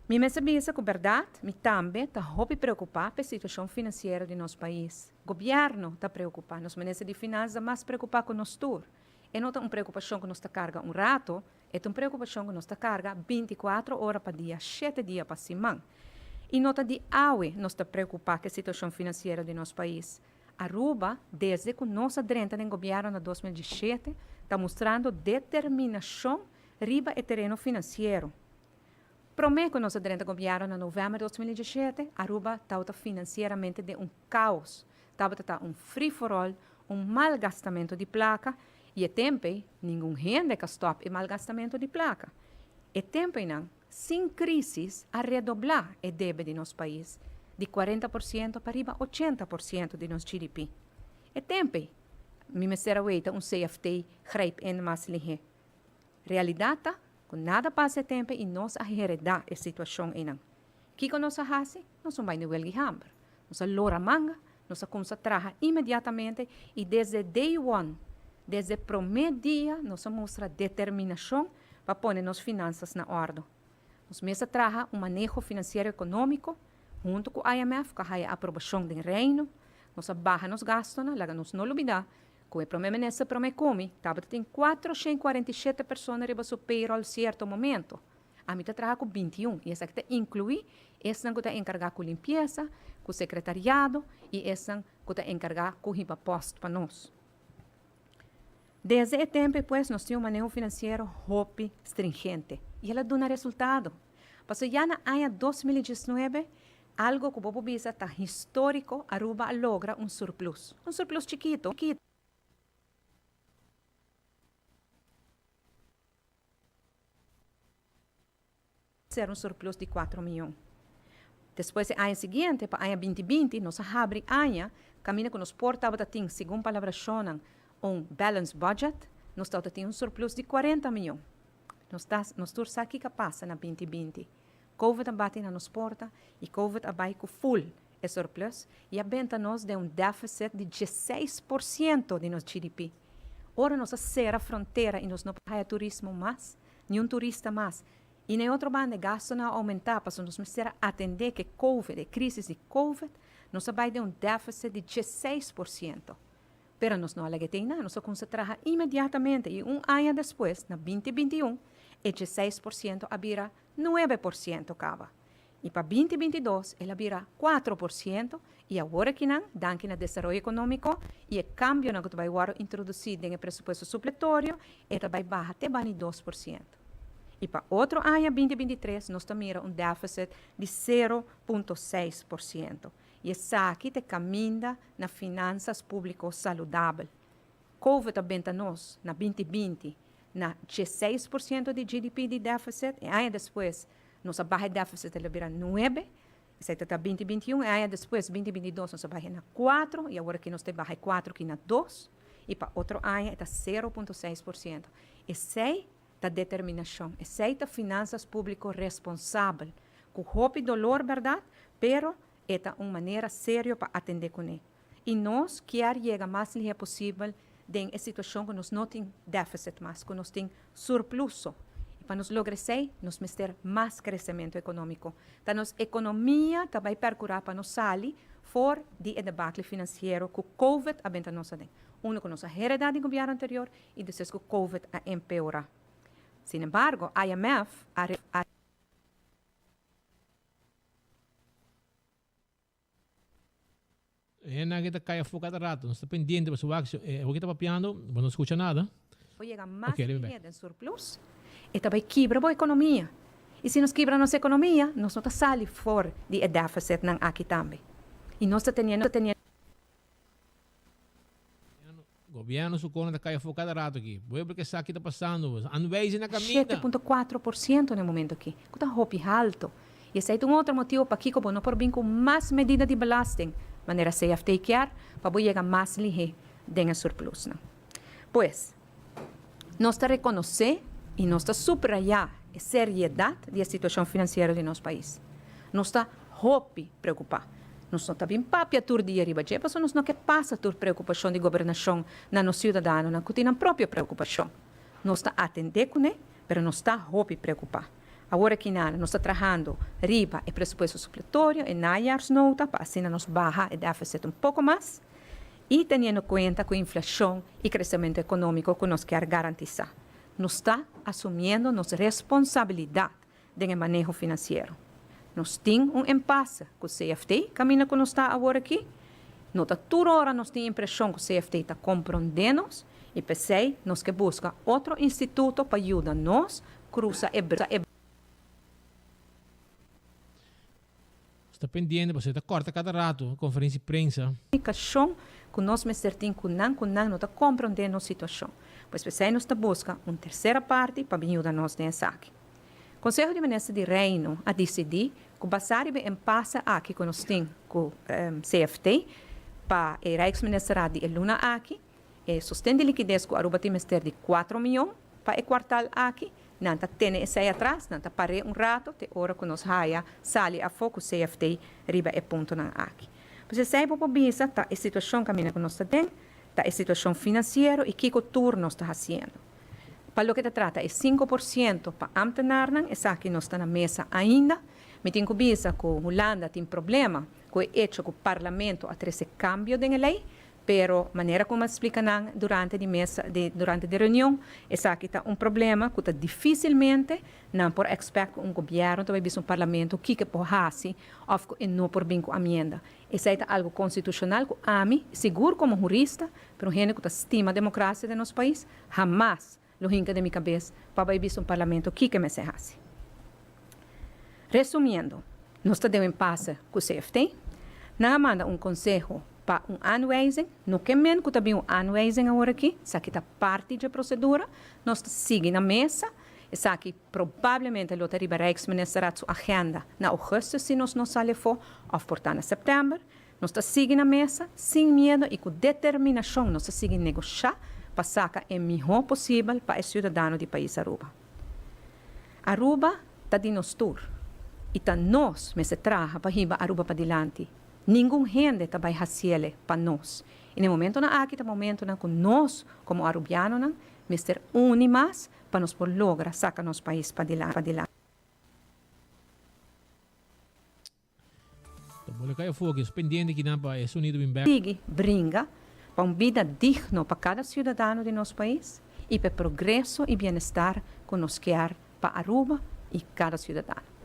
Speaker 20: Mi mester bisa ku bèrdat mi tambe ta hopi preokupá pa e situashon finansiero di nos pais. Gobièrnu ta preokupá, nos minister di Finansa mas preokupá ku nos tur. E no ta un preokupashon ku nos ta karga un rato, E ta un preokupashon ku nos ta karga bintikuatro ora pa dia, shete dia pa siman. I no ta di awe nos ta preokupá ku e situashon finansiero di nos pais. Aruba, desde ku nos a drenta den gobièrnu na 2017, ta mustrando determinashon riba e tereno finansiero. Promé ku nos a drenta gobièrnu na novèmber 2017, Aruba tabata finansieramente den un kaos. Tabata ta un free for all, un malgastamentu di plaka I e temp'ei, ningun hende ka stòp e malgastamentu di plaka. E temp'einan, sin krísis, a redoblá e debe di nos pais, di 40% pa riba 80% di nos GDP. E temp'ei, mi mester a weita un CFT grijp in mas lihé. Realidat ta ku nada pasa e temp'ei i nos a heredá e situashon einan. Kiko nos a hasi? Nos no bai na welg'i hamber. Nos a lora manga, nos a kumsa traha inmediatamente i desde day one, desde promé dia nos a mustra determinashon pa pone nos finansas na òrdu. Nos mes a traha un maneho finansiero ekonómiko huntu ku IMF ku a haya aprobashon den Reino. Nos a baha nos gastunan, laga nos no lubidá ku e promé minister promé ku mi tabata tin 447 persona riba su payroll sierto momento. Ami ta traha ku 21 i esaki ta inkluí esnan ku ta enkargá ku limpiesa, ku sekretariado i esnan ku ta enkargá ku hiba pòst pa nos. Desde e tempu ei pues nos tin un maneho finansiero hopi stringente i el a duna resultado. Pasobra ya na aña 2019 algo ku bo por bisa ta históriko Aruba a logra un surplus, un surplus chikitu, Ser un surplus di cuatro miyon. Despues e aña siguiente, pa aña binti binti, nos a habri aña caminda cu nos por tabata tin, segun palabracionnan, un balanced budget, nos tabata tin un surplus di cuarenta miyon. Nos ta, nos tur sa kico a pasa na binti binti. Covid a bati na nos porta y Covid a bay cu full e surplus y a benta nos den un deficit di dieseis por ciento di nos GDP. Ora nos a cera frontera y nos no por haya turismo mas, ni un turista mas. Y na e otro banda e gastonan a aumenta pasobra nos mester a atende cu e Covid, e crisis di Covid, nos a bay den un deficit di 16%. Pero nos no a laga e tei nan, nos a cuminsa traha inmediatamente y un aña despues, na binti 21, e 16% a bira 9% caba. Y pa binti 22 el a bira 4% y awor akinan, danki na desaroyo economico y e cambionan cu ta bay wordo introduci den e presupuesto supletorio, e ta bay baha te bani 2%. Y pa otro aña binti 23 nos ta mira un deficit di 0.6%. Y esaki ta e caminda na finanzas publico saludabel. Covid a benta nos na binti binti na 16% di GDP di deficit, e aña despues nos a baha e deficit el a bira nuebe, esei ta ta binti 21, e aña despues binti 22 nos a baha na cuatro y awor aki nos ta baha e cuatro aki na dos y pa otro aña e ta 0.6%. Esei ta determinacion, esei ta finanzas publico responsabel, cu hopi dolor berdad, pero e ta un manera serio pa atende cune. Y nos kier yega mas lihe posibel den e situacion cu nos no tin deficit mas, cu nos tin surpluso. Y pa nos logra esey, nos mester mas crecemento economico. Ta nos economia ta bay percura pa nos sali for di e debacle financiero cu Covid a benta nos aden. Uno cu nos a hereda di gobierno anterior y despues cu Covid a empeora. Sin embargo, IMF a.
Speaker 14: Hendenan aki ta kai afó kada rato. Nos ta pendiente pasobra wak si e hoki ta papiando, bo no skucha nada.
Speaker 20: Bo yega mas
Speaker 14: Ok, lebe
Speaker 20: lihé den surplus, e ta bai kibra bo ekonomia. I si nos kibra nos ekonomia, nos no ta sali for di e deficitnan aki tambe. I nos ta teniendo.
Speaker 14: Gobierno su kona ta kai afó kada rato aki. Pueblo ke sa ki ta pasando. Aanwijzing na kaminda.
Speaker 20: 7.4% na e momento aki, ku ta hopi halto. I esei ta un otro motibu pakiko bo no por bin ku mas medida di belasting, manera CFT kier, pa bo yega mas lihé den e surplusnan. Pues, nos ta rekonosé i nos ta subrayá e seriedat di e situashon finansiero di nos pais. Nos ta hopi preokupá. Nos no ta bin papia tur dia riba dje pasobra nos no ke pasa tur preokupashon di gobernashon na nos siudadanonan ku tin nan propio preokupashon. Nos ta atendé kuné, pero nos ta hopi preokupá. Awor aki nada, nos ta trahando riba e presupuesto supletorio, e najaarsnota, pa asina nos baha e deficit un poko mas i teniendo kuenta ku inflashon i kresementu ekonómiko ku nos kier garantisá. Nos ta asumiendo nos responsabilidat den e maneho finansiero. Nos tin un empase ku CFT kaminda ku nos ta awor aki. No ta tur ora nos tin impreshon ku CFT ta komprondé nos i p'esei nos ke buska otro instituto pa yuda nos krusa e e.
Speaker 14: Nos ta pendiente pasobra e ta kòrta kada rato e konferensia di prensa.
Speaker 20: Komunikashon ku nos mester tin ku nan ku nan no ta komprondé nos situashon. Pues p'esei nos ta buska un tersera parti pa bin yuda nos den esaki. Konseho di Minister di Reino a disidí ku basá riba e empase aki ku nos tin ku CFT pa e Rijksministerraad di e luna aki, e sosten di likides ku Aruba tin mester di kuatro mion pa e kuartal aki, nan ta tene esei atras, nan ta par'é un rato te ora ku nos haya sali afó ku CFT riba e puntonan aki. Pues esei bo por bisa ta e situashon kaminda ku nos ta den, ta e situashon finansiero i kiko tur nos ta hasiendo. Pa loke ta trata e 5% pa ámtenarnan, esaki no sta na mesa ainda. Mi tin ku bisa ku Hulanda tin problema ku e echo ku parlamento a trese kambio den e lei, pero manera ku mi a splika nan durante di mesa di durante di reunion, esaki ta un problema ku ta difísilmente nan por èkspèkt ku un gobièrnu ta bai bisa un parlamento kiko e por hasi òf ku e no por bin ku amienda. Esei ta algu konstitushonal ku ami, sigur komo hurista, pero un hende ku ta stima demokrasia den nos pais, hamas lo hinka den mi kabes pa bai bisa un parlamento kiko e mester hasi. Resumiendo, nos ta den un impasse ku CFT. Nan a manda un konseho pa un aanwijzing. No ke men ku ta bin un aanwijzing aworakí, esaki ta parti dje prosedura. Nos ta sigui na mesa. Esaki probablemente lo ta riba Rijksministerraad su agenda na augustus si nos no sali afó òf por ta na sèptèmber. Nos ta sigui na mesa sin miedo i ku determinashon nos ta sigui negoshá pa saka e mihó posibel pa e siudadano di pais Aruba. Aruba ta di nos tur i ta nos mester traha pa hiba Aruba padilanti. Ningun hende ta bai hasiele pa nos. I na e momentonan aki ta momentonan ku nos komo Arubianonan mester uni mas pa nos por logra saca nos pais padilanti.
Speaker 14: Ta bole cay afo aki, nos pendiente kinan pa e sonido bin bek.
Speaker 20: Sigui bringa pa un bida digno pa cada ciudadano di nos pais y pa e progreso y bienestar cu nos kier pa Aruba y cada ciudadano.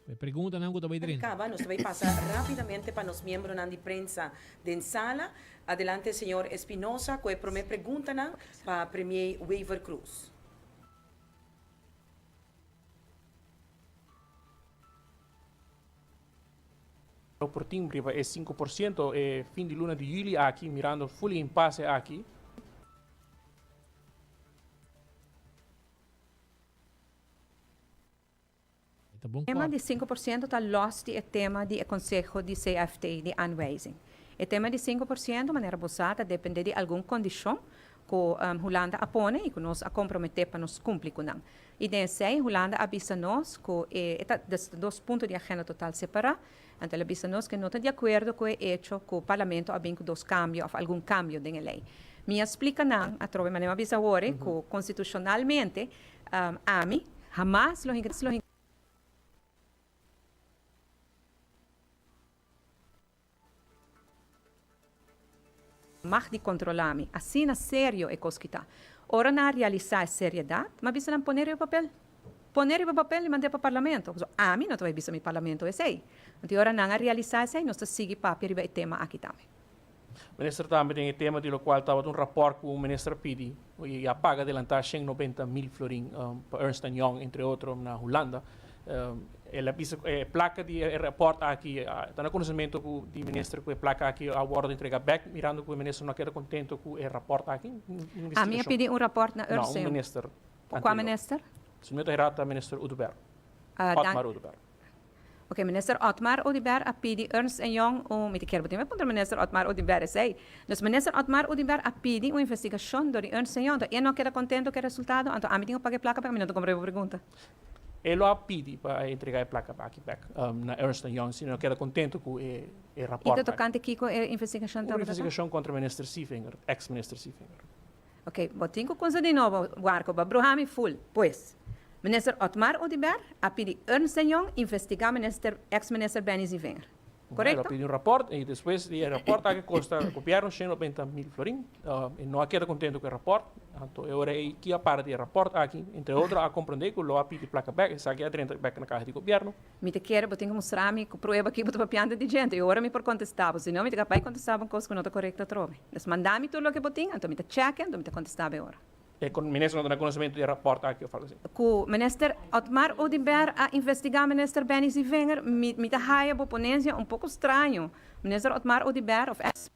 Speaker 14: E preguntanan ku ta bai drenta.
Speaker 1: Kaba, nos ta bai pasa rapidamente pa nos miembronan di prensa den sala. Adelante señor Espinosa ku e prome preguntanan pa Premier Wever Croes.
Speaker 16: No por tin riba e 5% e fin di luna di juli aki, mirando ful e impasse aki.
Speaker 20: Tema di 5% ta los di e tema di e konseho di CFT di aanwijzing. E tema di 5%, manera bo sa, ta depende di algun kondishon ku Hulanda a pone i ku nos a komprometé pa nos kumpli ku nan. I den esei Hulanda a bisa nos ku e e ta des dos punto di agenda total separá, anto el a bisa nos ku e no ta di akuerdo ku e echo ku Parlamento a bin ku dos kambio òf algun kambio den e lei. Mi a splika nan atrobe, manera mi a bisa awor, ku konstitushonalmente Ami hamas lo hinka lo hinka. Mag di kontrolá mi. Asina serio e kos ki ta. Ora nan a realisá e seriedat, m'a bisa nan pone riba papel. Pone riba papel i mand'é pa parlamento. Pasobra ami no ta bai bisa mi parlamento esei. Anto ora nan a realisá esei, nos ta sigui papia riba e tema aki tambe.
Speaker 16: Minister tambe den e tema di locual tabata un rapport cu un minister a pidi y a paga adelanta 190 mil florin pa Ernst and Young entre otro na Hulanda. El a bisa cu e placa di e rapport aki ta na conocimento cu di minister cu e placa aki a wordo entrega bek mirando cu e minister no a keda contento cu e rapport aki.
Speaker 20: Ami a pidi un rapport na Ernst
Speaker 16: No, un minister
Speaker 20: anterior. Cua minister?
Speaker 16: Si mi no ta hera ta minister Oduber. Otmar Oduber.
Speaker 20: Ok, Minister Otmar Oduber a pidi Ernst en Young un, mi ta kier bo tin mi puntra Minister Otmar Oduber esey. Dus Minister Otmar Oduber a pidi un investigacion dor di Ernst en Young, anto e no a keda contento cu e resultado, anto ami tin cu paga e placa pasobra mi no ta comprende bo pregunta.
Speaker 16: E lo a pidi pa e entrega e placa aki bek na Ernst en Young si no a keda contento cu e rapport.
Speaker 20: Y ta tocante kico e investigacion
Speaker 16: tabata? Un investigacion contra Minister Sevinger, ex Minister Sevinger.
Speaker 20: Ok, bo tin cu cunsa di nobo, Warco, bo a bruha mi full. Pues, Minister Otmar Oduber a pidi Ernst en Young investiga Minister, ex Minister Benny Zievinger. Correcto?
Speaker 16: El a pidi un rapport y despues di e rapport aki costa gobierno 190 mil florin. E no a keda contento cu e rapport. Anto e ora ey ki a para di e rapport aki, entre otro a comprende cu lo a pidi placa bek, esaki a drenta bek na caha di gobierno.
Speaker 20: Mi ta kere bo tin ku mustra mi ku prueba ki bo ta papiando di djente, i ora mi por kontestá bo. Si no, mi ta kapá di kontestá bo un kos ku no ta korekto atrobe. Dus manda mi tur loke bo tin, anto mi ta chèk'e, anto mi ta kontestá bo e ora.
Speaker 16: E minister no ta na konosementu di e rapòrt aki òf algu asina.
Speaker 20: Ku Minister Otmar Oduber a investigá Minister Benny Zievinger, mi mi ta haya bo ponensia un poko straño. Minister Otmar Oduber òf ex.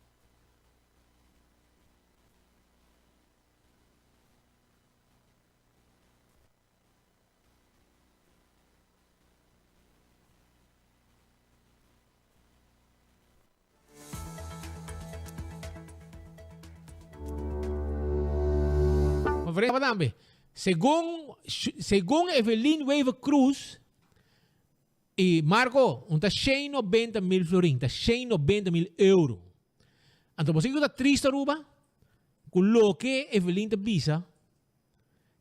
Speaker 14: Conferencia tambe. Segun, segun Evelyn Wever Croes y Marco, un ta 190 mil florin, ta 190 mil euro. Anto, bo ta triste Aruba? Cu loke Evelyn ta bisa,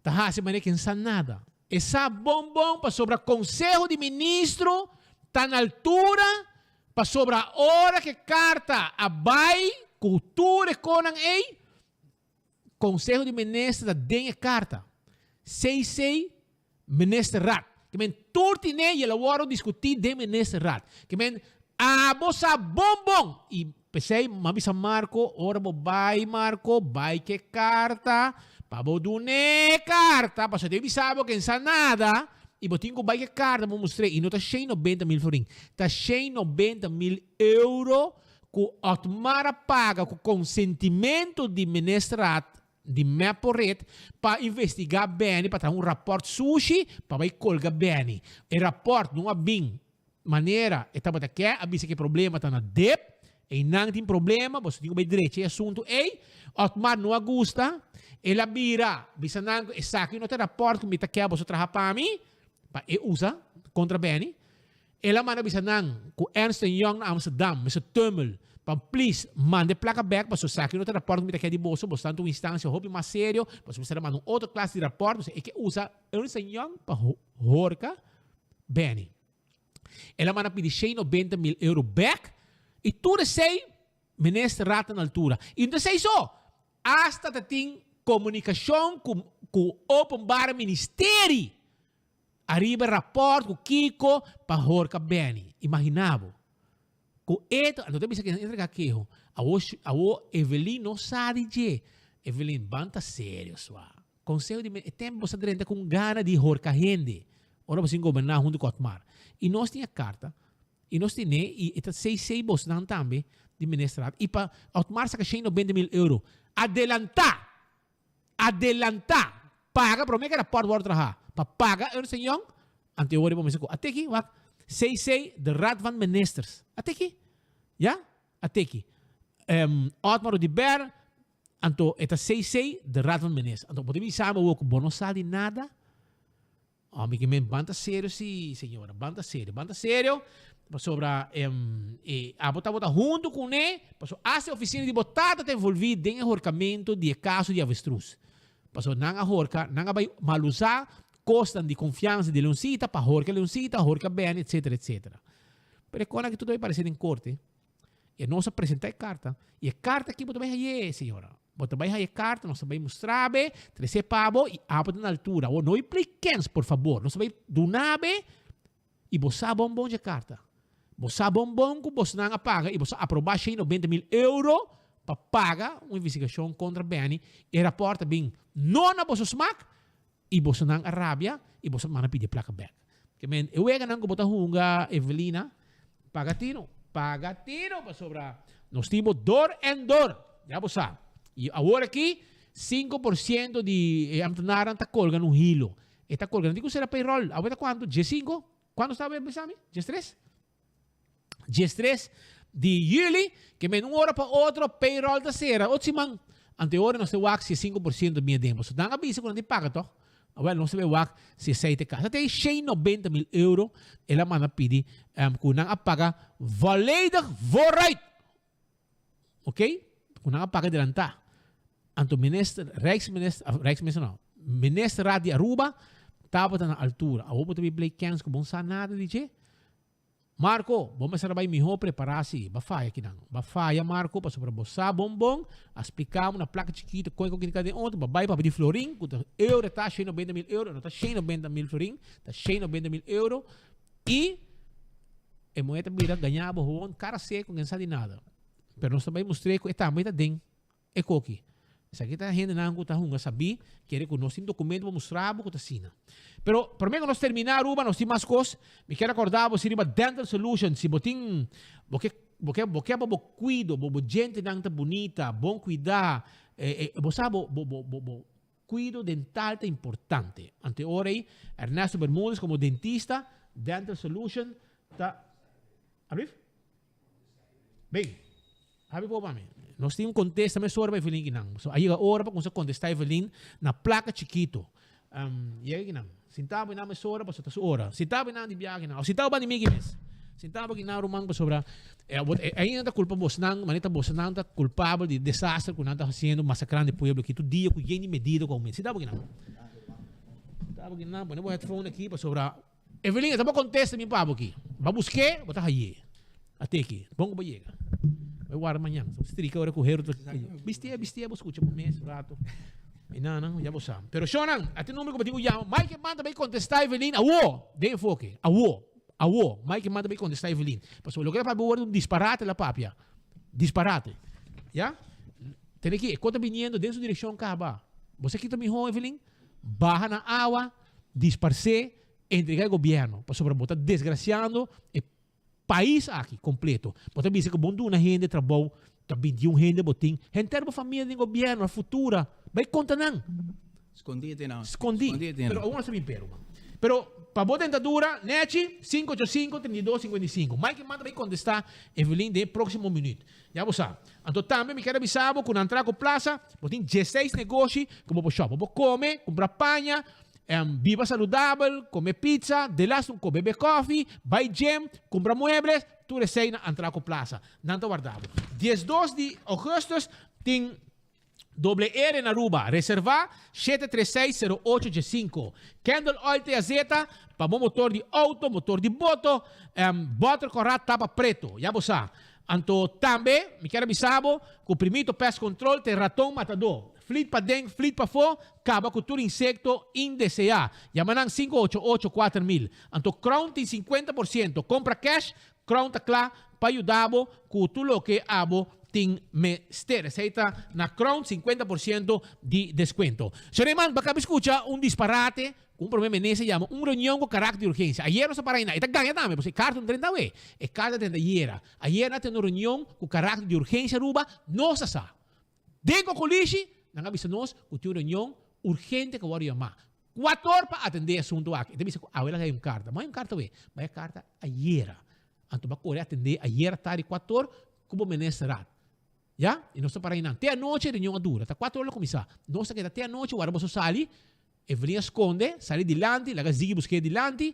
Speaker 14: Ta hasi manera ken sa nada. E sa bon bon pasobra Conseho di Ministro ta na altura pasobra ora ke carta a bay cu tur e conan ey, Conseho di Minister ta den e carta. CC Ministerraad. Ke men tur tine y el a wordo discuti den Ministerraad. Ke men abo sa bon bon y P'esei m'a bisa Marco, ora bo bai Marco, bai k'e karta, pa bo dun'é e karta, pasobra e bisa bo ke n'sa nada, i bo tin ku bai k'e karta pa mustr'é, i no ta 190 mil florin, ta 190 mil euro ku Otmar a paga ku konsentimentu di Ministerraad di Meporet pa investigá Benny, pa traha un rapòrt sushi pa bai kolga Benny. E rapòrt no a bin Manera e tabata ke a bisa ku e problema ta na dip, einan tin problema, boso tin ku bai drecha e asuntu ei. Otmar no a gusta, el a bira bisa nan ku esaki no ta e rapòrt ku mi ta ke boso traha pa mi, pa e usa kontra Benny. El a manda bisa nan ku Ernst en Young na Amsterdam, Mister Tummel, pa please manda e plaka bèk pasobra esaki no ta e rapòrt ku mi ta ke di boso, boso ta un instansia hopi mas serio, boso mester a manda un otro klase di rapòrt, pasobra e ke usa Ernst en Young pa horka Benny. El a manda pidi 190 mil euro bek y tur esey Minister Raad ta na altura. Y no ta esey so, hasta ta tin comunicacion cu cu Openbare Ministerie ariba e rapport cu kico pa horca Benny. Imagina bo. Cu e ta, no ta bisa cu e entrega keho. Awo, awo Evelyn no sa di dje. Evelyn, ban ta serio swa. Conseho di e tempo bo sa drenta cu un gana di horca hende ora bo sin goberna hunto cu Otmar. Y nos tin e carta y nos tine y e ta sei sei bosnan tambe di ministerraad y pa Otmar saca 190 mil euro adelanta adelanta paga prome cu rapport worde traha pa paga Ernst en Young anto e worde bo mester cu ateki wak sei sei de raad van ministers ateki ya ateki Otmar Oduber Anto e ta seisei de Raad van Ministers. Anto bo ta bisa mi awor ku bo no sa di nada? Oh, mi ke men ban ta serio si, señora, ban ta serio, ban ta serio, pasobra e abo tabata huntu kuné, pasobra asta e ofisina di bo tata ta envolví den e horkamento di e kaso di avestruz. Pasobra nan a horka, nan a bai malusá kosnan di konfiansa di Leoncita pa horka Leoncita, horka Benny, etcetera, etcetera. Pero e kos aki tur ta bai paresé den korte. E nos a presenta e carta. Y e carta aki bo ta bay haye, señora. Bo ta bay haye e carta, nos ta bay mustra be, trece pa bo y abo ta na altura. Awor no play kens, por fabor. Nos ta bay duna be y bo sa bon bon dje carta. Bo sa bon bon cu bosnan a paga y bo sa aproba 190 mil euro. pa paga un investigashon kontra Benny, e rapòrt a bin no na boso smak i bosonan a rabia i boso a manda pidi e plaka bèk. Ke men e weganan ku bo ta hunga Evelina, paga tino, paga tino pasobra nos tin bo dor en dor, ya bo sa. I awor aki 5% di e ambtenarnan ta kolga na un hilo. E ta kolga, nan tin ku sera payroll, awe ta kuantu? Diesinko? Kuantu sta awe bisa mi? Diestres? 13 di juli, ke men un ora pa otro payroll ta sera, otro siman. Anto e ora nos ta wak si e 5% bini aden. Pasobra nan a bisa ku nan tin paga tòg. Awel nos ta bai wak si esei ta e kas. Ta e 190 mil euro el a manda pidi ku nan a paga volledig vooruit. Ok? Ku nan a paga adelantá. Anto minister, Rijksminister, Rijksminister no, Ministerraad di Aruba tabata na altura. Awor bo ta bin play kens ku bo no sa nada di dje. Marco, bo mester a bai mihó prepará si, ba faya kinan. Ba faya Marco pasobra bo sa bon bon, a spliká bo na plaka chikitu kon e kon kinika den otro, ba bai papia di florin ku ta euro ta 190 mil euro, no ta 190 mil florin, ta 190 mil euro i e muhé ta bira gañá bo gewoon kara seku ken sa di nada. Pero nos ta bai mustr'é ku e tambe ta den. E koki. Esaki ta hendenan ku ta hunga sabí, kere ku nos tin dokumento pa mustra bo ku ta asina. Pero promé ku nos terminá Aruba, nos tin mas kos. Mi kier rekordá bo si riba Dental Solution, si bo tin, bo ke, bo ke, bo ke pa bo kuido, bo bo djentenan ta bunita, bon kuidá, bo sa bo, bo, bo, bo, bo kuido dental ta importante. Anto e ora ei, Ernesto Bermudez komo dentista, Dental Solution ta, ablief? Bin. Habi por mami. Nos tin un contesta mesora pa Evelyn kinan. So a yega ora pa cuminsa contesta Evelyn na placa chikito. Um, yega kinan. Sinta bo nan mesora pasobra ta su ora. Sinta bo nan di biaha kinan. Of sinta bo banda di mi aki mes. Sinta bo kinan ruman pasobra eh, bo, eh, ainda ta culpa bosnan, manera ta bosnan ta culpabel di desaster cu nan ta haciendo, masacrando e pueblo aki tur dia cu yen di medida cu aumenta. Sinta bo kinan. Sinta bo kinan, pone bo headphone aki pasobra Evelyn, e ta bo contesta mi pa bo aki. Ba busk'é, bo ta hay'é. Ate aki. Bon ku bo yega. Bai warda mañan. So strika ora ku hero ta Bistié, bistié, bo skucha bo mes un rato. I nan, nan, ya bo sa. Pero shownan, ate numero ku bo tin ku yama. Mike manda bai contesta Evelyn awo, den enfoke. Awo, awo. Mike manda bai contesta Evelyn. Pasobra loke el a papia bo worde un disparate el a papia. Disparate. Ya? Tene aki, e kos ta biniendo den su direkshon kaba. Bo sa kita mihó, Evelyn? Baha na awa. Disparsé, entregá e gobièrnu, pasobra bo ta desgrasiando e pais aki kompleto. Bo ta bisa ku bo duna hende trabou, ta 21 hende bo tin, henter bo famia den gobièrnu, a futura, bai konta nan.
Speaker 3: Skondí te nan.
Speaker 14: Skondí. Pero awor nos ta bin pero. Pero pa bo dentadura, nechi, 585 32 55. Mike manda bai kontestá Evelyn den e próksimo minüt. Ya bo sa. Anto tambe mi kier a bisa bo ku na Antraco Plaza bo tin dieseis negoshi ku bo por shop. Bo por kome, kumpra paña, biba saludabel, kome pizza, delas un kop bebe kofi, bai gym, kumpra muebles, tur esei na Antraco Plaza. Nan ta warda bo. Diesdos di augustus tin Doble R na Aruba. Reserva, 736 08 15. Candle oil te azeta pa bo motor di auto, motor di boto, boter cora tapa preto. Ya bo sa. Anto tambe mi kier a bisa bo cu Primito Pest Control te raton matador. Flit paden, flit pafo, caba cu tur insecto indesea. Yama nan 588 4000. Anto Crown tin 50%. Compra cash, Crown ta kla pa yuda bo ku tur loke abo tin mester. Esei ta na Crown 50% di deskuento. Señor Eman, bo a kaba skucha un disparate ku un prome minister yama un reunion ku karakter di urgensia. Ayer nos a para einan. E ta gaña tambe, pasobra e karta no drenta awe. E karta drenta ayera. Ayer nan a tene un reunion ku karakter di urgensia Aruba. Nos a sa. Den Kokolishi, nan a bisa nos ku tin un reunion urgente ku a wòrdu yamá. Kuator pa atendé e asuntu aki. E ta bisa ku awe el a haña un karta. Bo haña un karta awe? Bo haña karta ayera. Anto bo a kore atendé ayera tardi kuator ku bo minister raad. Ya? I nos ta para einan. Te anochi e reunion a dura. Ta kuator lo kuminsá. Nos ta keda te anochi wara boso sali. Evelyn a skonde, sali dilanti, laga Ziggy busk'é dilanti.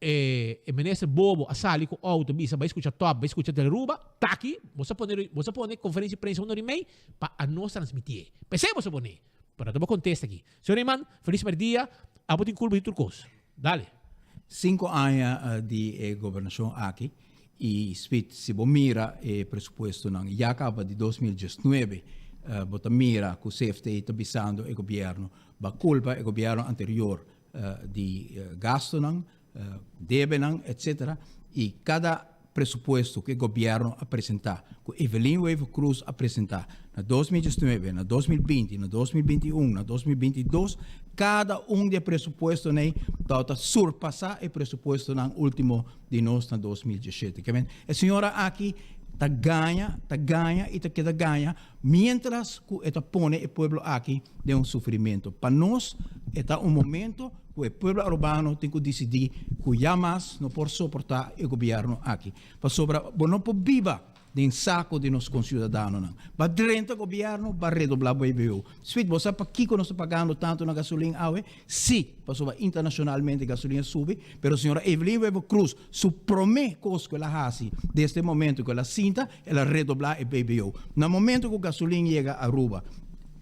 Speaker 14: E e minister bobo a sali ku outo bisa bai skucha top, bai skucha Teleruba, taki, boso a pone boso a pone konferensia di prensa un ora i mei pa anos transmitié. P'esei boso a pone. Pero ta bo kontesta aki. Señor Eman, felis merdia, abo tin kulpa di tur kos. Dale.
Speaker 3: Sinku aña di e gobernashon aki i Speed si bo mira e presupuestonan ya kaba di 2019 bo ta mira ku CFT ta bisando e gobierno ba kulpa e gobierno anterior di gastonan, debenan, etc. I kada presupuesto ku e gobièrnu a presentá, ku Evelyn Wever-Croes a presentá na 2019, na 2020, na 2021, na 2022, kada un di e presupuestonan ei tabata surpasá e presupuestonan último di nos na 2017. Ke men, e señora aki ta gaña, ta gaña i ta keda gaña miéntras ku e ta pone e pueblo aki den un sufrimentu. Pa nos e ta un momento ku e pueblo arubano tin ku disidí ku ya mas no por soportá e gobièrnu aki. Pasobra bo no por biba den sako di nos konsiudadanonan. Ba drenta gobièrnu, ba redoblá BBO. Sweet, bo sa pakiko nos ta pagando tantu na gasolin awe? Sí, pasobra internashonalmente gasolin a subi, pero señora Evelyn Wever Croes su promé kos ku el a hasi desde e momento ku el a sinta, el a redoblá e BBO. Na momento ku gasolin yega Aruba,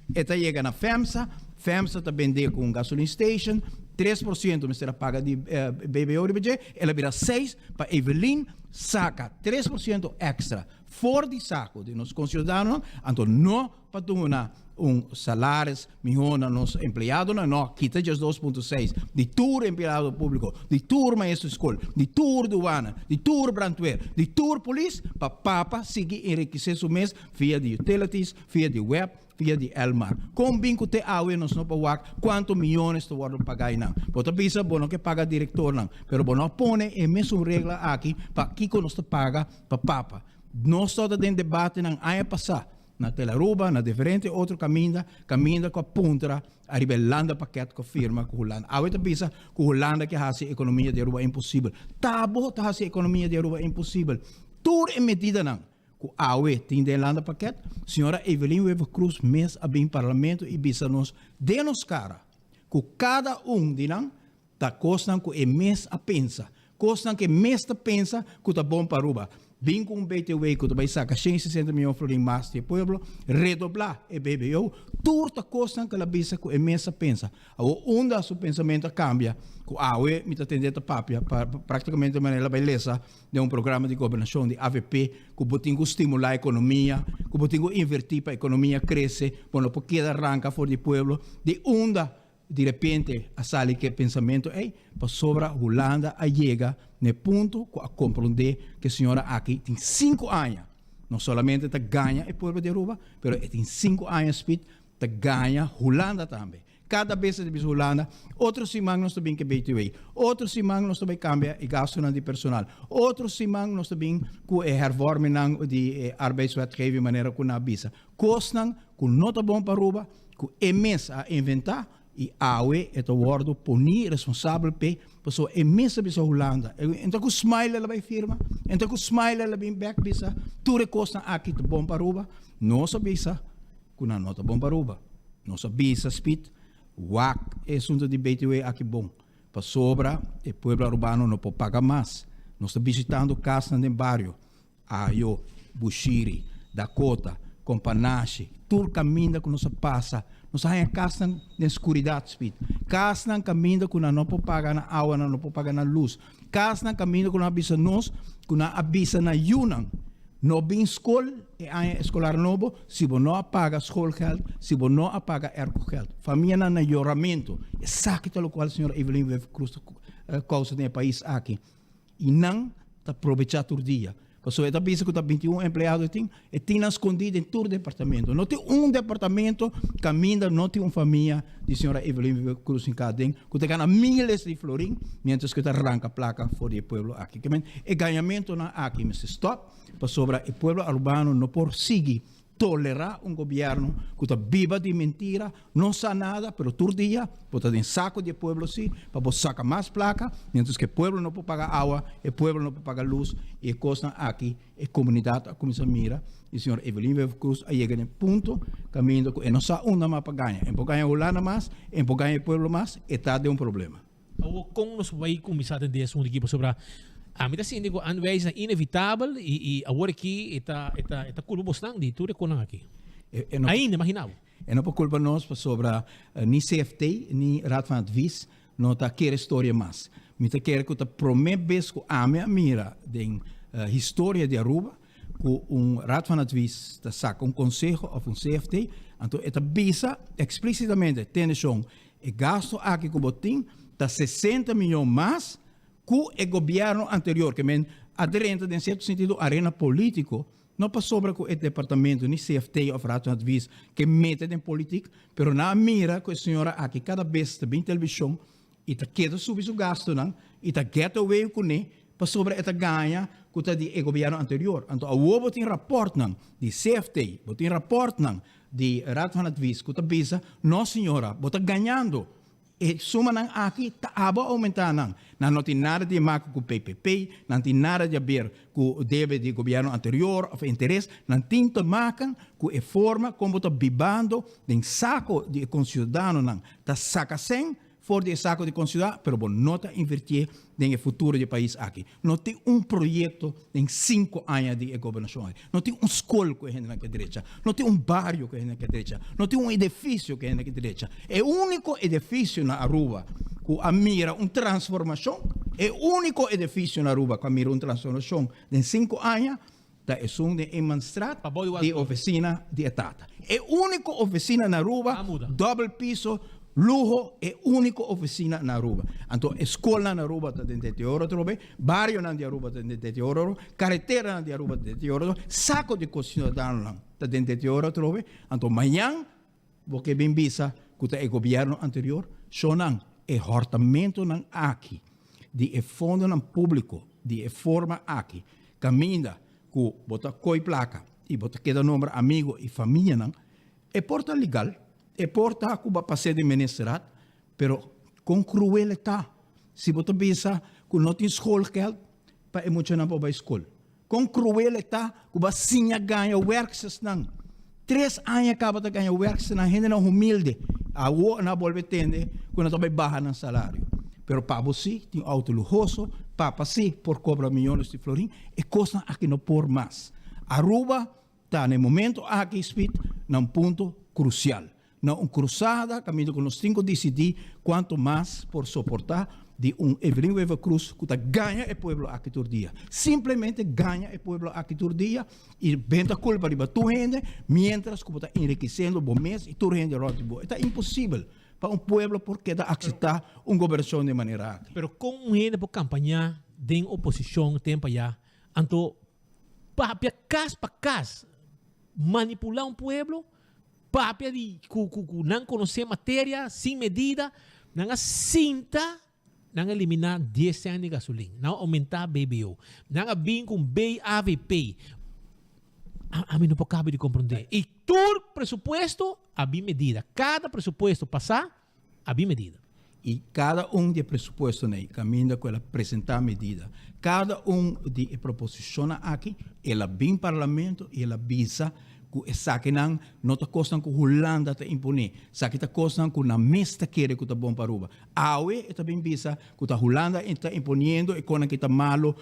Speaker 3: E ta yega na FEMSA, FEMSA ta bendé ku un gasolin station, 3% mester a paga di BBO riba dje, el a bira 6 pa Evelyn saka 3% extra for di sako di nos konsiudadanonan, anto no pa duna un salaris mihó na nos empleadonan, no, kita djes 2.6 di tur empleado públiko, di tur maestro di skol, di tur duana, di tur brandweer, di tur polis, pa papa sigui enrikisé su mes via di utilities, via di web, via di Elmar. Kon bin ku te awe nos no por wak kuantu miyones ta wòrdu pagá einan? Bo ta bisa bo no ke paga direktornan, pero bo no a pone e mesun regla aki pa kiko nos ta paga pa papa. Nos tabata den debatenan aña pasá na Telaruba, na diferente otro kaminda, kaminda ku a puntra ariba e landapakket ku a firma ku Hulanda. Awe ta bisa ku Hulanda ke hasi ekonomia di Aruba imposibel. Ta bo ta hasi ekonomia di Aruba imposibel. Tur e medidanan Ku awe tin den landapakket, señora Evelyn Wever-Croes mes a bin parlamento i bisa nos den nos kara ku kada un di nan ta kosnan ku e mes a pensa, kosnan ku e mes ta pensa ku ta bon pa Aruba. Bin ku un BTW ku ta bai saka 160 mion florin mas di e pueblo, redoblá e BBO, tur ta kosnan ku el a bisa ku e mes a pensa. Awor unda su pensamentu a kambia ku awe mi ta tende ta papia pa praktikamente manera el a bai lesa den un programa di gobernashon di avp ku bo tin ku stimulá ekonomia, ku bo tin ku invertí pa ekonomia krese, bo no por keda ranka for di pueblo. Di unda di repente a sali ku e pensamentu ei? Pasobra Hulanda a yega na e punto ku a komprondé ku e señora aki tin sinku aña no solamente ta gaña e pueblo di Aruba, pero e tin sinku aña spit ta gaña Hulanda tambe. Kada bes ta bisa Hulanda, otro siman nos ta bin ke BTW, otro siman nos ta bai kambia e gastunan di personal, otro siman nos ta bin ku e hervormingnan di e arbeidswetgeving manera ku nan a bisa. Kosnan ku no ta bon pa Aruba, ku e mes a inventá i awe e ta wòrdu poní responsabel p'e, pasobra e mes a bisa Hulanda. E ta ku smile el a bai firma, e ta ku smile el a bin bèk bisa tur e kosnan aki ta bon pa Aruba. Nos a bisa. Ku nan no ta bon pa Aruba. Nos a bisa Speed, wak e asunto di BTW aki bon, pasobra e pueblo Arubano no por paga mas. Nos ta bishitando kasnan den bario, Ayo, Bushiri, Dakota, Kompanashi, tur kaminda ku nos a pasa, nos a haña kasnan den skuridat, Speed. Kasnan kaminda ku nan no por paga nan awa, nan no por paga nan lus. Kasnan kaminda ku nan a bisa nos, ku nan a bisa nan yunan, No bin skol e aña eskolar nobo si bo no a paga schoolgeld, si bo no a paga aircogeld. Famianan na yoramentu. Esaki ta lokual señora Evelyn Wever Croes ta kousa den e pais aki. I nan ta probecha tur dia. Pasobra e ta bisa ku ta 21 empleado e tin, e tin nan skondí den tur departamento. No tin un departamento kaminda no tin un famia di señora Evelyn Wever Croes hinká aden ku ta gana miles di florin mientras ku e ta ranka plaka for di e pueblo aki. Ke men e gañamentonan aki mester stòp pasobra e pueblo arubano no por sigui tolerá un gobièrnu ku ta biba di mentira, no sa nada pero tur dia bo ta den sako di e pueblo si pa bo saka mas plaka mientras ku e pueblo no por paga awa, e pueblo no por paga lus i e kosnan aki E komunidat a kuminsá mira i señor Evelyn Wever Croes a yega na e punto kaminda ku e no sa unda mas pa gaña. E por gaña Hulanda mas, e por gaña e pueblo mas, e ta den un problema.
Speaker 14: Awor kon nos por bai kuminsá tende asuntu aki pasobra ami ta sinti ku aanwijzing ta inevitabel i i awor aki e ta e ta e ta kulpa bosnan di tur e konan aki. Ainda imagina bo.
Speaker 3: E no por kulpa nos pasobra ni CFT ni Raad van Advies No ta kere storia mas. Mi ta kere ku ta prome bes ku ami a mira den historia di Aruba ku un Raad van Advies ta saka un konseho òf un CFT, anto e ta bisa eksplísitamente, tende shon, e gasto aki ku bo tin ta 60 miyon mas ku e gobièrnu anterior, ke men. a drenta den sierto sentido arena politico, no pasobra cu e departamento ni CFT of Raad van Advies ke mete den politic, pero nan a mira cu e señora aki cada bes ta bin television y ta keda subi su gastonan y ta get away cune pasobra e ta gaña cu ta di e gobierno anterior. Anto awor bo tin raportnan di CFT, bo tin raportnan di Raad van Advies cu ta bisa, no señora, bo ta gañando. E sumanan aki ta abo aumenta nan. Nan no tin nada di maka cu PPP, nan tin nada di haber cu debe di gobierno anterior of interes, nan tin te maken cu e forma con bo ta bibando den saco di e conciudadanonan. Ta saca cen for di e saco di conciudadano, pero bo no ta invertié den e futuro di e pais aki. No tin un proyecto den cinco aña di e gobernacion aki. No tin un scol cu e hendenan ke drecha. No tin un bario cu e hendenan ke drecha. No tin un edificio cu e hendenan ke drecha. E unico edificio na Aruba cu a mira un transformacion, e unico edificio na Aruba cu a mira un transformacion den cinco aña, ta esun den Emanstraat di e oficina di e tata. E unico oficina na Aruba, dobbel piso, luho, e unico oficina na Aruba. Anto e scolnan na Aruba ta den deterioro atrobe, barionan di Aruba ta den deterioro, careteranan di Aruba ta den deterioro, saco di cociudadanonan ta den deterioro atrobe. Anto mañan bo ke bin bisa cu ta e gobierno anterior? Shonan, e hortamentonan aki di e fondonan publico di e forma aki, caminda cu bo ta coy placa y bo ta keda nombra amigo y famianan, e por ta legal, e por ta cu bo a pase den ministerat, pero con cruel e ta si bo ta bisa cu no tin schoolgeld pa e muchanan por bay school. Con cruel e ta cu bo a siña gaña werkstersnan. Tres aña caba ta gaña werksternan, hendenan humilde. Awor nan a bolbe tende cu nan ta bay baha nan salario. Pero pabo si tin auto luhoso, papa si por cobra miyones di florin. E cosnan aki no por mas. Aruba ta na e momento aki, Speed, na un punto crucial. Na un cruzada caminda cu nos tin cu dicidi cuanto mas por soporta di un Evelyn Wever Croes cu ta gaña e pueblo aki tur dia. Simplemente gaña e pueblo aki tur dia y benta culpa riba tur hende mientras cu bo ta enriqueciendo bo mes y tur hende rond di bo. E ta imposibel pa un pueblo por keda acepta un gobernacion di e manera aki.
Speaker 14: Pero con un hende por campaña den oposicion tempo aya anto papia cas pa cas manipula un pueblo? Papia di ku ku ku nan konosé materia sin medida, nan a sinta, nan a eliminá dies sènt di gasolin, nan a oumentá BBO, nan a bin ku un BAVP. A ami no por kaba di komprondé. I tur presupuesto a bin medida. Kada presupuesto pasá a bin medida.
Speaker 3: I kada un di e presupuestonan ei kaminda ku el a presentá medida. Kada un di e proposishonnan aki el a bin parlamento i el a bisa ku esakinan no ta kosnan ku Hulanda ta imponé, esaki ta kosnan ku nan mes ta kere ku ta bon pa Aruba. Awe e ta bin bisa ku ta Hulanda ta imponiendo e konan ki ta malo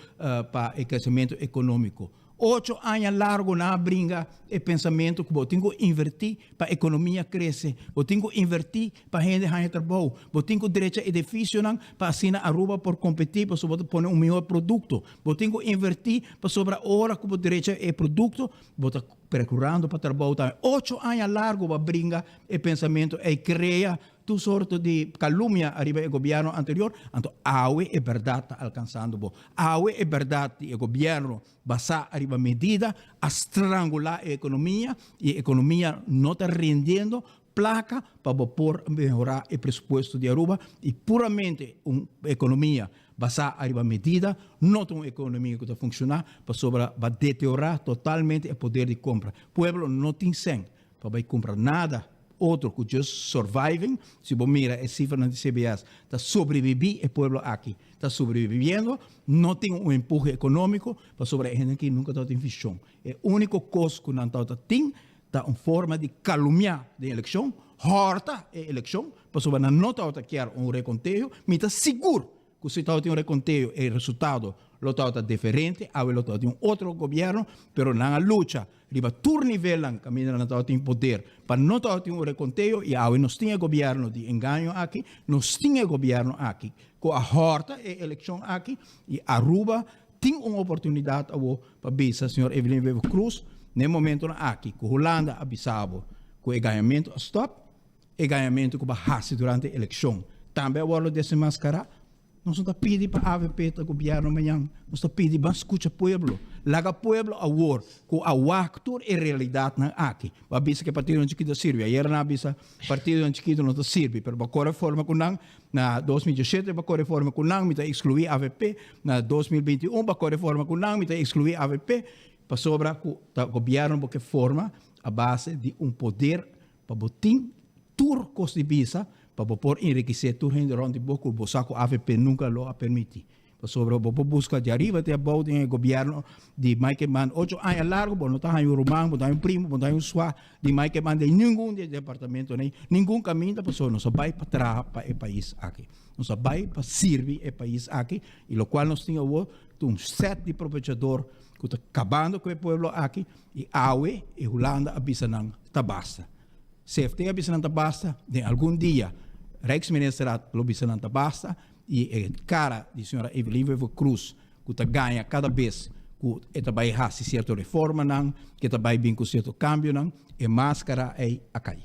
Speaker 3: pa e kresementu ekonómiko. Ocho aña largo nan a bringa e pensamentu ku bo tin ku invertí pa ekonomia krese, bo tin ku invertí pa hende haña trabou, bo tin ku drecha edifisionan pa asina Aruba por kompetí pasobra bo ta pone un mihor produkto, bo tin ku invertí pasobra ora ku bo drecha e produkto bo ta perkurando pa trabou tambe. Ocho aña largo bo a bringa e pensamentu ei krea Tur sorto di calumnia ariba e gobierno anterior, anto awe e berdad ta alcansando bo. Awe e berdad di e gobierno basa ariba medida a strangula e economia y e economia no ta rendiendo placa pa bo por mehora e presupuesto di Aruba y puramente un economia basa ariba medida no ta un economia cu ta funciona pasobra ba deteriora totalmente e poder di compra. Pueblo no tin cen pa bai cumpra nada otro cu just surviving, si bo mira e cifranan di CBS, ta sobrevivi e pueblo aki, ta sobreviviendo, no tin un empuje economico, pasobra e hende aki nunca tabatin vision. E unico cos cu nan tabata tin ta un forma di calumia den eleccion, horta e eleccion, pasobra nan no tabata kier un reconteo, mi ta sigur Cu si tabatin un reconteo e resultado lo tabata diferente, awe lo tabatin un otro gobierno, pero nan a lucha riba tur nivelnan caminda nan tabatin poder pa no tabatin un reconteo y awe nos tin e gobierno di engaño aki, nos tin e gobierno aki cu a horta e eleccion aki y Aruba tin un oportunidad awo pa bisa señor Evelyn Wever Croes na e momentonan aki cu Hulanda a bisa bo cu e gañamento a stop, E gañamentu ku bo a hasi durante elekshon tambe a wòrdu desenmaskará? Nos no ta pidi pa avp ta gobierno mañan, nos ta pidi ban scucha pueblo. Laga pueblo awor cu a wak tur e realidadnan aki. Bo a bisa cu e partidonan chikito a sirbi. Ayer nan a bisa partidonan chikito no ta sirbi, pero bo a core forma cu nan na 2017 bo a core forma cu nan, mi ta exclui avp, na 2021 bo a core forma cu nan, mi ta exclui avp, pasobra cu ta gobierno bo ke forma a base di un poder pa bo tin tur kos di bisa pa bo por enrikisé tur hende rònt di bo ku bo sa ku avp nunka lo a permití. Pasobra bo por buska di ariba te abou den e gobièrnu di Mike Eman ocho aña largu bo no ta haña un ruman, bo no ta haña un primo, bo no ta haña un swa di Mike Eman den ningun di e departamentonan ei, ningun kaminda pasobra nos a bai pa traha pa e pais aki. Nos a bai pa sirbi e pais aki i lokual nos tin awor ta un sèt di probechador ku ta kabando ku e pueblo aki i awe e Hulanda a bisa nan ta basta. CFT a bisa nan ta basta, den algun dia Rijksministerraad lo bisa nan ta basta i e kara di señora Evelyn Wever Croes ku ta gaña kada bes ku e ta bai hasi sierto reformanan, ku e ta bai bin ku sierto kambionan, e maskara ei a kai.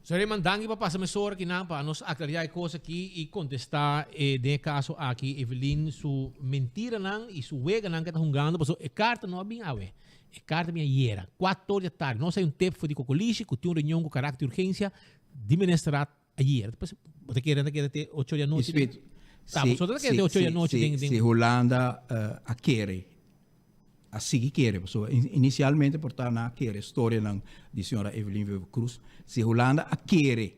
Speaker 14: Señor Eman, danki pa pasa mesora akinan pa nos aclaria e cos aki y contesta e den e caso aki Evelyn su mentiranan y su weganan ke ta hungando pasobra e carta no a bin awe, e carta a bin ayera, cuatro or di atardi. Nos hay un tip for di Cocolishi cu tin un reunion cu caracter di urgencia di ministerraad ayera. Despues bo ta kere nan ta kere te ocho or di anochi den. Ta, boso ta kere te ocho or di anochi den.
Speaker 3: Si Hulanda a kere a sigui kere, pasobra inicialmente por ta nan a kere storianan di señora Evelyn Wever Croes. Si Hulanda a kere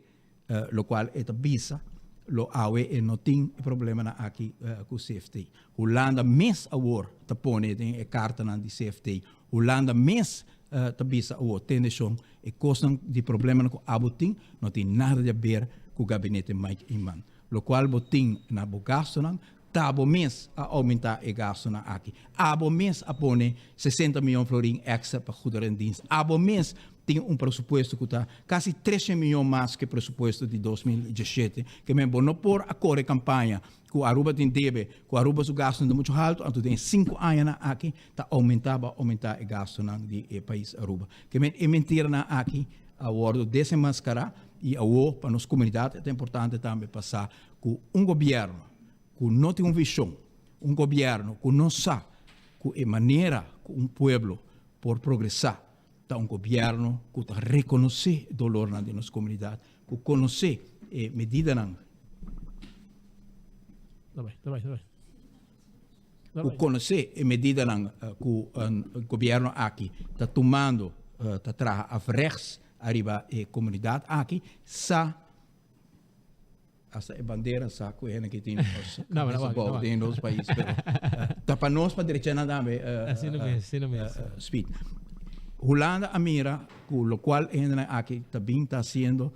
Speaker 3: locual e ta bisa, lo awe e no tin e problemanan aki cu CFT. Hulanda mes awor ta pone den e cartanan di CFT. Hulanda mes ta bisa awor, tende shon, e cosnan di problemanan cu abo tin no tin nada di haber cu gabinete Mike Eman. Locual bo tin na bo gastonan Ta bo mes a oumentá e gastunan aki. Abo mes a pone 60 mion florin èkstra pa goederendienst. Abo mes tin un presupuesto ku ta kasi 300 mion mas ku e presupuesto di 2017. Ke men bo no por a kore kampaña ku Aruba tin debe, ku Aruba su gastunan ta muchu haltu, anto den e sinku añanan aki ta oumentá bo a oumentá e gastunan di e pais Aruba. Ke men e mentiranan aki a wòrdu desenmaskará i awor pa nos komunidat e ta importante tambe pa sa ku un gobièrnu ku no tin un vishon, un gobièrnu ku no sa ku e manera ku un pueblo por progresá ta un gobièrnu ku ta rekonosé e dolornan di nos komunidat, ku konosé e medidanan, ku konosé e medidanan ku gobièrnu aki ta tumando ta traha afrechts ariba e komunidat aki, sa. Hasta e bandera sa cu hende ki tin nos cabeza bou den nos pais, pero ta pa nos pa drecha nan tambe.
Speaker 14: Así no mes, así no mes.
Speaker 3: Speed. Hulanda a mira cu locual e hendenan aki ta bin ta haciendo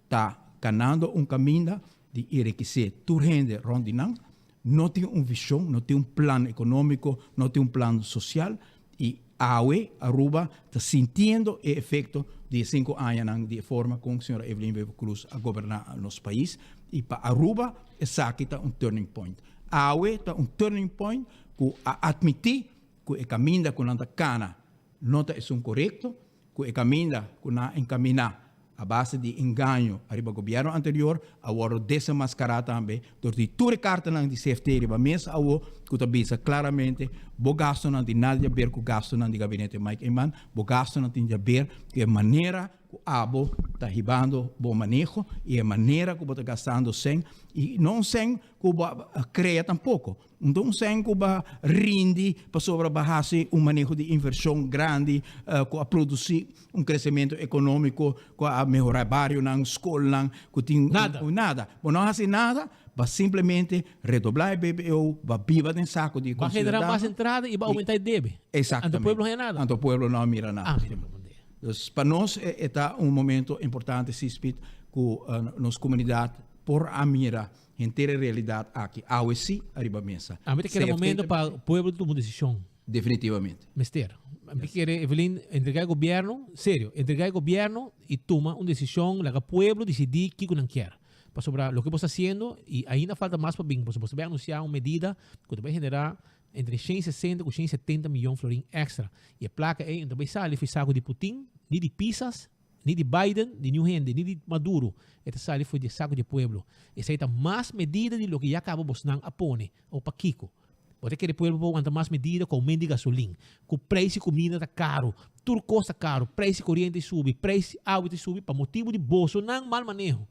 Speaker 3: ta canando un caminda di enriquece tur hende rond di nan, no tin un vision, no tin un plan economico, no tin un plan social y awe Aruba ta sintiendo e efecto di e cinco añanan di e forma con señora Evelyn Wever Croes a goberna nos pais y pa Aruba esaki ta un turning point. Awe ta un turning point cu a admiti cu e caminda cu nan ta cana no ta esun corecto, Ku e kaminda ku nan a enkaminá a base di engaño ariba gobièrnu anterior a wòrdu desenmaskará tambe dor di tur e kartanan di CFT riba mesa awo ku ta bisa klaramente bo gastunan tin nada di haber ku gastunan di gabinete Mike Eman, bo gastunan tin di haber ku e manera ku abo ta hibando bo maneho i e manera ku bo ta gastando sèn i no un sèn ku bo a krea tampoko. Nton un sèn ku ba rindi pasobra ba hasi un maneho di invershon grandi ku a produsí un kresementu ekonómiko ku a mehorá barionan, skolnan ku tin
Speaker 14: Nada.
Speaker 3: nada. Bo no a hasi nada, ba simplemente redoblá e BBO, ba biba den sako di e
Speaker 14: Ba generá
Speaker 3: konsiudadano.
Speaker 14: mas entrada i ba oumentá e debe.
Speaker 3: Exactamente.
Speaker 14: Anto pueblo no haña nada.
Speaker 3: Anto pueblo no a mira nada.
Speaker 14: Ah, mira pueblo no.
Speaker 3: Dus pa nos e ta un momento importante, Sispit, ku nos komunidat por a mira Henter e realidad aki awe si ariba mesa.
Speaker 14: A mi ta kere momento pa pueblo tuma un decision.
Speaker 3: Definitivamente.
Speaker 14: Mester. A mi ta kere, Evelyn, entrega e gobierno, serio, entrega e gobierno y tuma un decision, laga pueblo dicidi kico nan kier. Pasobra loke bo sta haciendo, y ainda falta mas pa bin, pasobra bo sta bay anuncia un medida cu ta bay genera entre 160 cu 170 miyon florin extra. Y e placa ey no ta bay sali for e saco di Putin, ni di Pisas. Ni di Biden, di niun hende, ni di Maduro. E ta sali for di e saco di e pueblo. Esey ta mas medida di loke ya caba bosnan a pone. O pakico? Bo ta kere pueblo por wanta mas medida cu aumento di gasolin, cu prijs di cuminda ta caro, tur cos ta caro, prijs di coriente ta subi, prijs di awa ta subi pa motibo di bosonan mal maneho.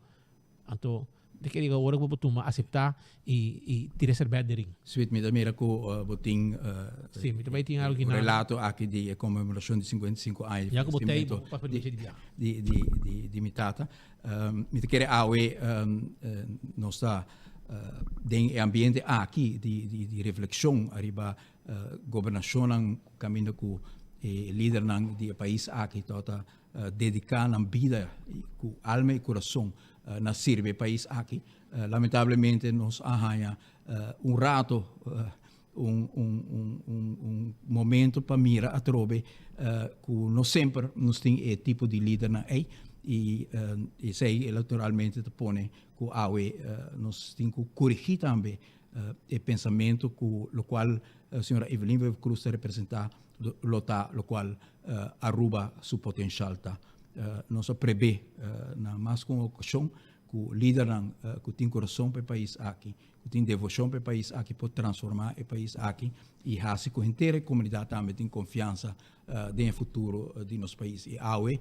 Speaker 14: Anto, ta kere diga ora cu bo por tuma, acepta y y tira e serbet den ring.
Speaker 3: Sweet, mi ta mira cu bo tin
Speaker 14: Sí, mi ta bay tin algo
Speaker 3: un relato aki di e conmemoracion di 55 aña di
Speaker 14: Ya cu bo ta ey,
Speaker 3: fallecimiento
Speaker 14: bo papia di biaha.
Speaker 3: di di di di mi tata. Mi ta kere awe nos ta den e ambiente aki di reflexion ariba gobernacionnan caminda cu e lidernan di e pais aki tabata dedica nan bida cu alma y curason na sirbi e pais aki. Lamentablemente nos a haya un rato un un un un un momento pa mira atrobe ku no semper nos tin e tipo di lidernan ei i esei electoralmente ta pone ku awe nos tin ku korigí tambe e pensamentu ku lokual señora Evelyn Wever Croes ta representá lo ta lokual Aruba su potenshal ta. Nos a prebé na mas ku un okashon ku lidernan ku tin kurason pa e pais aki ku tin devoshon pa e pais aki por transformá e pais aki i hasi ku henter e komunidat tambe tin konfiansa den e futuro di nos pais. I awe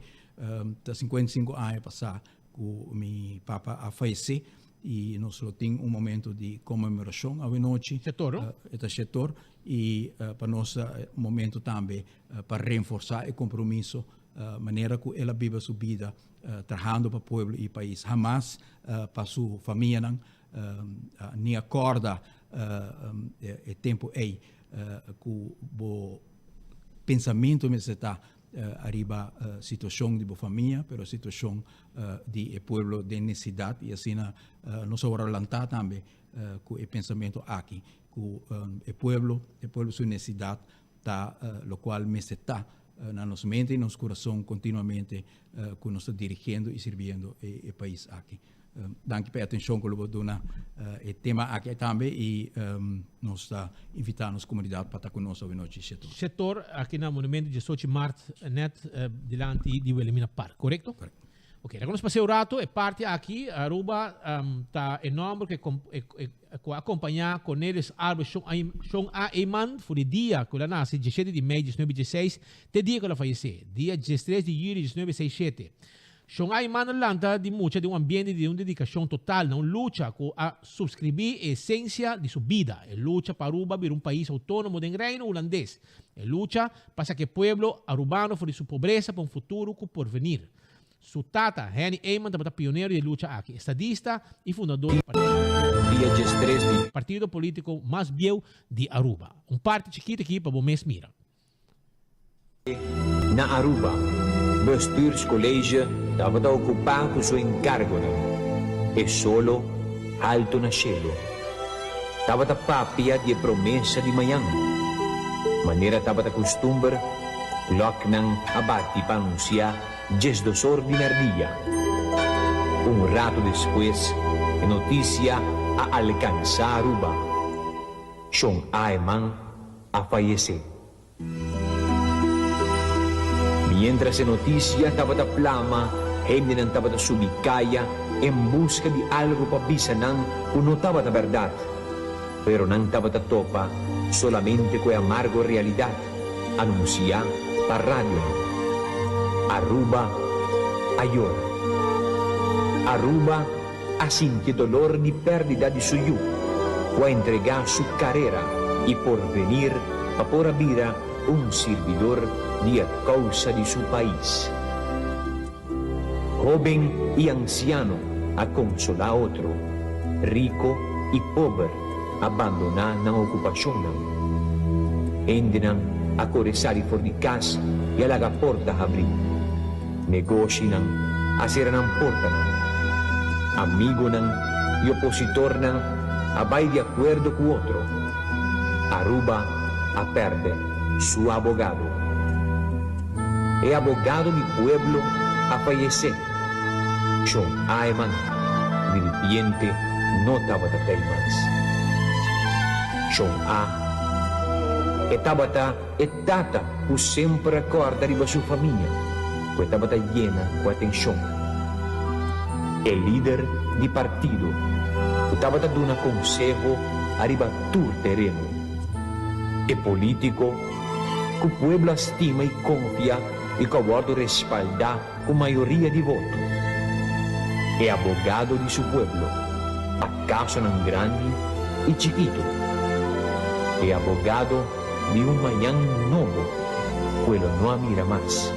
Speaker 3: ta 55 aña pasá ku mi papa a fayesé i nos lo tin un momento di konmemorashon awe nochi.
Speaker 14: Shetor, no?
Speaker 3: E ta shetor i pa nos ta un momento tambe pa renforsá e kompromiso manera ku el a biba su bida trahando pa pueblo i pais. Hamas pa su famianan Ni a corda e tempo ey cu bo pensamento mester ta ariba situacion di bo famia, pero situacion di e pueblo den necesidad y asina nos a worde lanta tambe cu e pensamento aki, cu e pueblo, e pueblo su necesidad ta locual mester ta na nos mente y nos curason continuamente cu nos ta dirigiendo y sirbiendo e pais aki. Danki pa e atencion cu lo bo duna e tema aki tambe y nos ta invita nos comunidad pa ta cu nos awe nochi Shetor.
Speaker 14: Shetor aki na Monumento 18 Maart net dilanti di Wilhelmina Park, corecto?
Speaker 3: Corecto.
Speaker 14: Ok, laga nos pas'e un rato e parti aki, Aruba ta e nomber cu e cu a acompaña Cornelius Albert Shon A. Eman for di dia cu el a nace 17 di mei 1916 te dia cu el a fayece, dia 13 di juli 1967. Shon A. Eman a lanta di mucha den un ambiente di un dedicacion total na un lucha cu a subscribi e esencia di su bida, e lucha pa Aruba bira un pais autonomo den Reino Hulandes, e lucha pa saca e pueblo Arubano for di su pobresa pa un futuro cu porvenir. Su tata, Henny Eman tabata pionero di e lucha aki, estadista y fundador di
Speaker 4: Dia 13 di.
Speaker 14: partido politico mas bieu di Aruba. Un parti chikito aki pa bo mes mira.
Speaker 4: Na Aruba, Bestuurscollege tabata ocupá cu su encargonan. E solo halto na shelo tabata papia di e promesa di mañan. Manera tabata custumber, kloknan a bati pa anunciá 12 or di merdia. Un rato despues e noticia a alcansá Aruba, Shon Aeman a fayecé. Mientras e noticia tabata plama, hendenan tabata subi caya en busca di algo pa bisa nan cu no tabata berdad. Pero nan tabata topa solamente cu e amargo realidad anuncia pa radionan. Aruba a yora. Aruba a sinti e dolor di perdida di su yu, cu a entrega su carera y porvenir pa por a bira un sirbidor di e causa di su pais. Hoben y anciano a consola otro, rico y pober a bandona nan ocupacionnan. Hendenan a core sali for di cas y a laga porta habri. Negoshinan a sera nan portanan. Amigonan y opositornan a bay di acuerdo cu otro. Aruba a perde su abogado. E abogado di pueblo a fayece. Shon Aeman di ripiente no tabata tey mas. Shon A. E tabata e tata cu semper a corda riba su famia. ku e tabata yena ku atenshon. E lider di partido ku tabata duna konseho ariba tur tereno. E polítiko ku pueblo a stima i konfia i ku a wòrdu respaldá ku mayoria di voto. E abogado di su pueblo pa kasonan grandi i chikitu. E abogado di un mañan nobo ku e lo no a mira mas.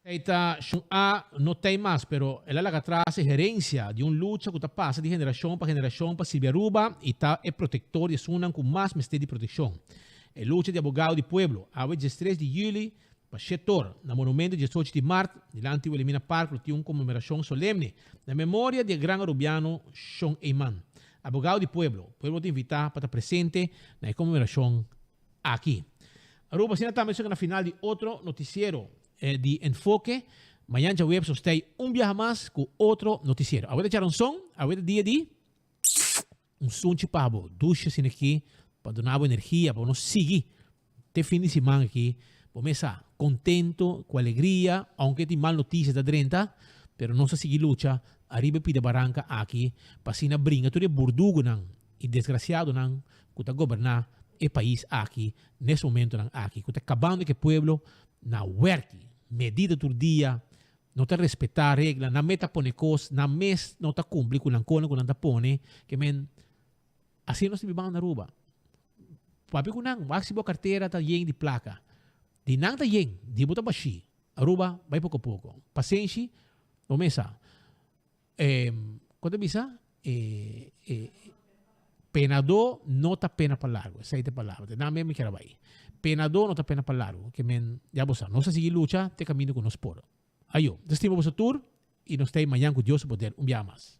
Speaker 14: Ei ta shon A no tei mas, pero el a laga atras e herencia di un lucha cu ta pasa di generacion pa generacion pa sirbi Aruba y ta e protector di esunnan cu mas mester di proteccion. E lucha di abogado di pueblo, awe diestres di juli pa shetor, na monumento diesocho di mart, dilanti Wilhelmina Park lo tin un conmemoracion solemne na memoria di e gran Arubiano Shon Eman. Abogado di pueblo, pueblo ta invita pa ta presente na e conmemoracion aki. Aruba asina tambe chega na final di otro noticiero di Enfoke. Mañan djaweps nos ta un biaha mas cu otro noticiero. Awe ta djaranson, awe ta dia di un sunchi pa bo. Dushi asina aki pa duna bo energia pa bo no sigui te fin di siman aki. Bo mes sa contento, cu alegria, aunke tin mal noticia ta drenta, pero nos ta sigui lucha ariba e pida baranca aki pa asina bringa tur e burdugonan y desgraciadonan cu ta goberna e pais aki nes momentonan aki cu ta cabando cu e pueblo na werki, medida tur dia, no ta respeta regla, nan mes ta pone cos, nan mes no ta cumpli cu nan conan cu nan ta pone, ke men asina nos ta bibando na Aruba. Papia cu nan, wak si bo cartera ta yen di placa, di nan ta yen, di bo ta bashi. Aruba bay poco poco. Pasenshi, bo mes sa. E, kon ta bisa? E, e, penadó no ta pena pa largo. Esei ta e palabra. Te nan mi kier a bai. Penadó no ta pena pa largo. Ke men, ya bo sa, nos a sigui lucha te kaminda ku nos por. Ayo. Ta stima boso tur i nos ta ei mañan ku Dios su poder un biaha mas.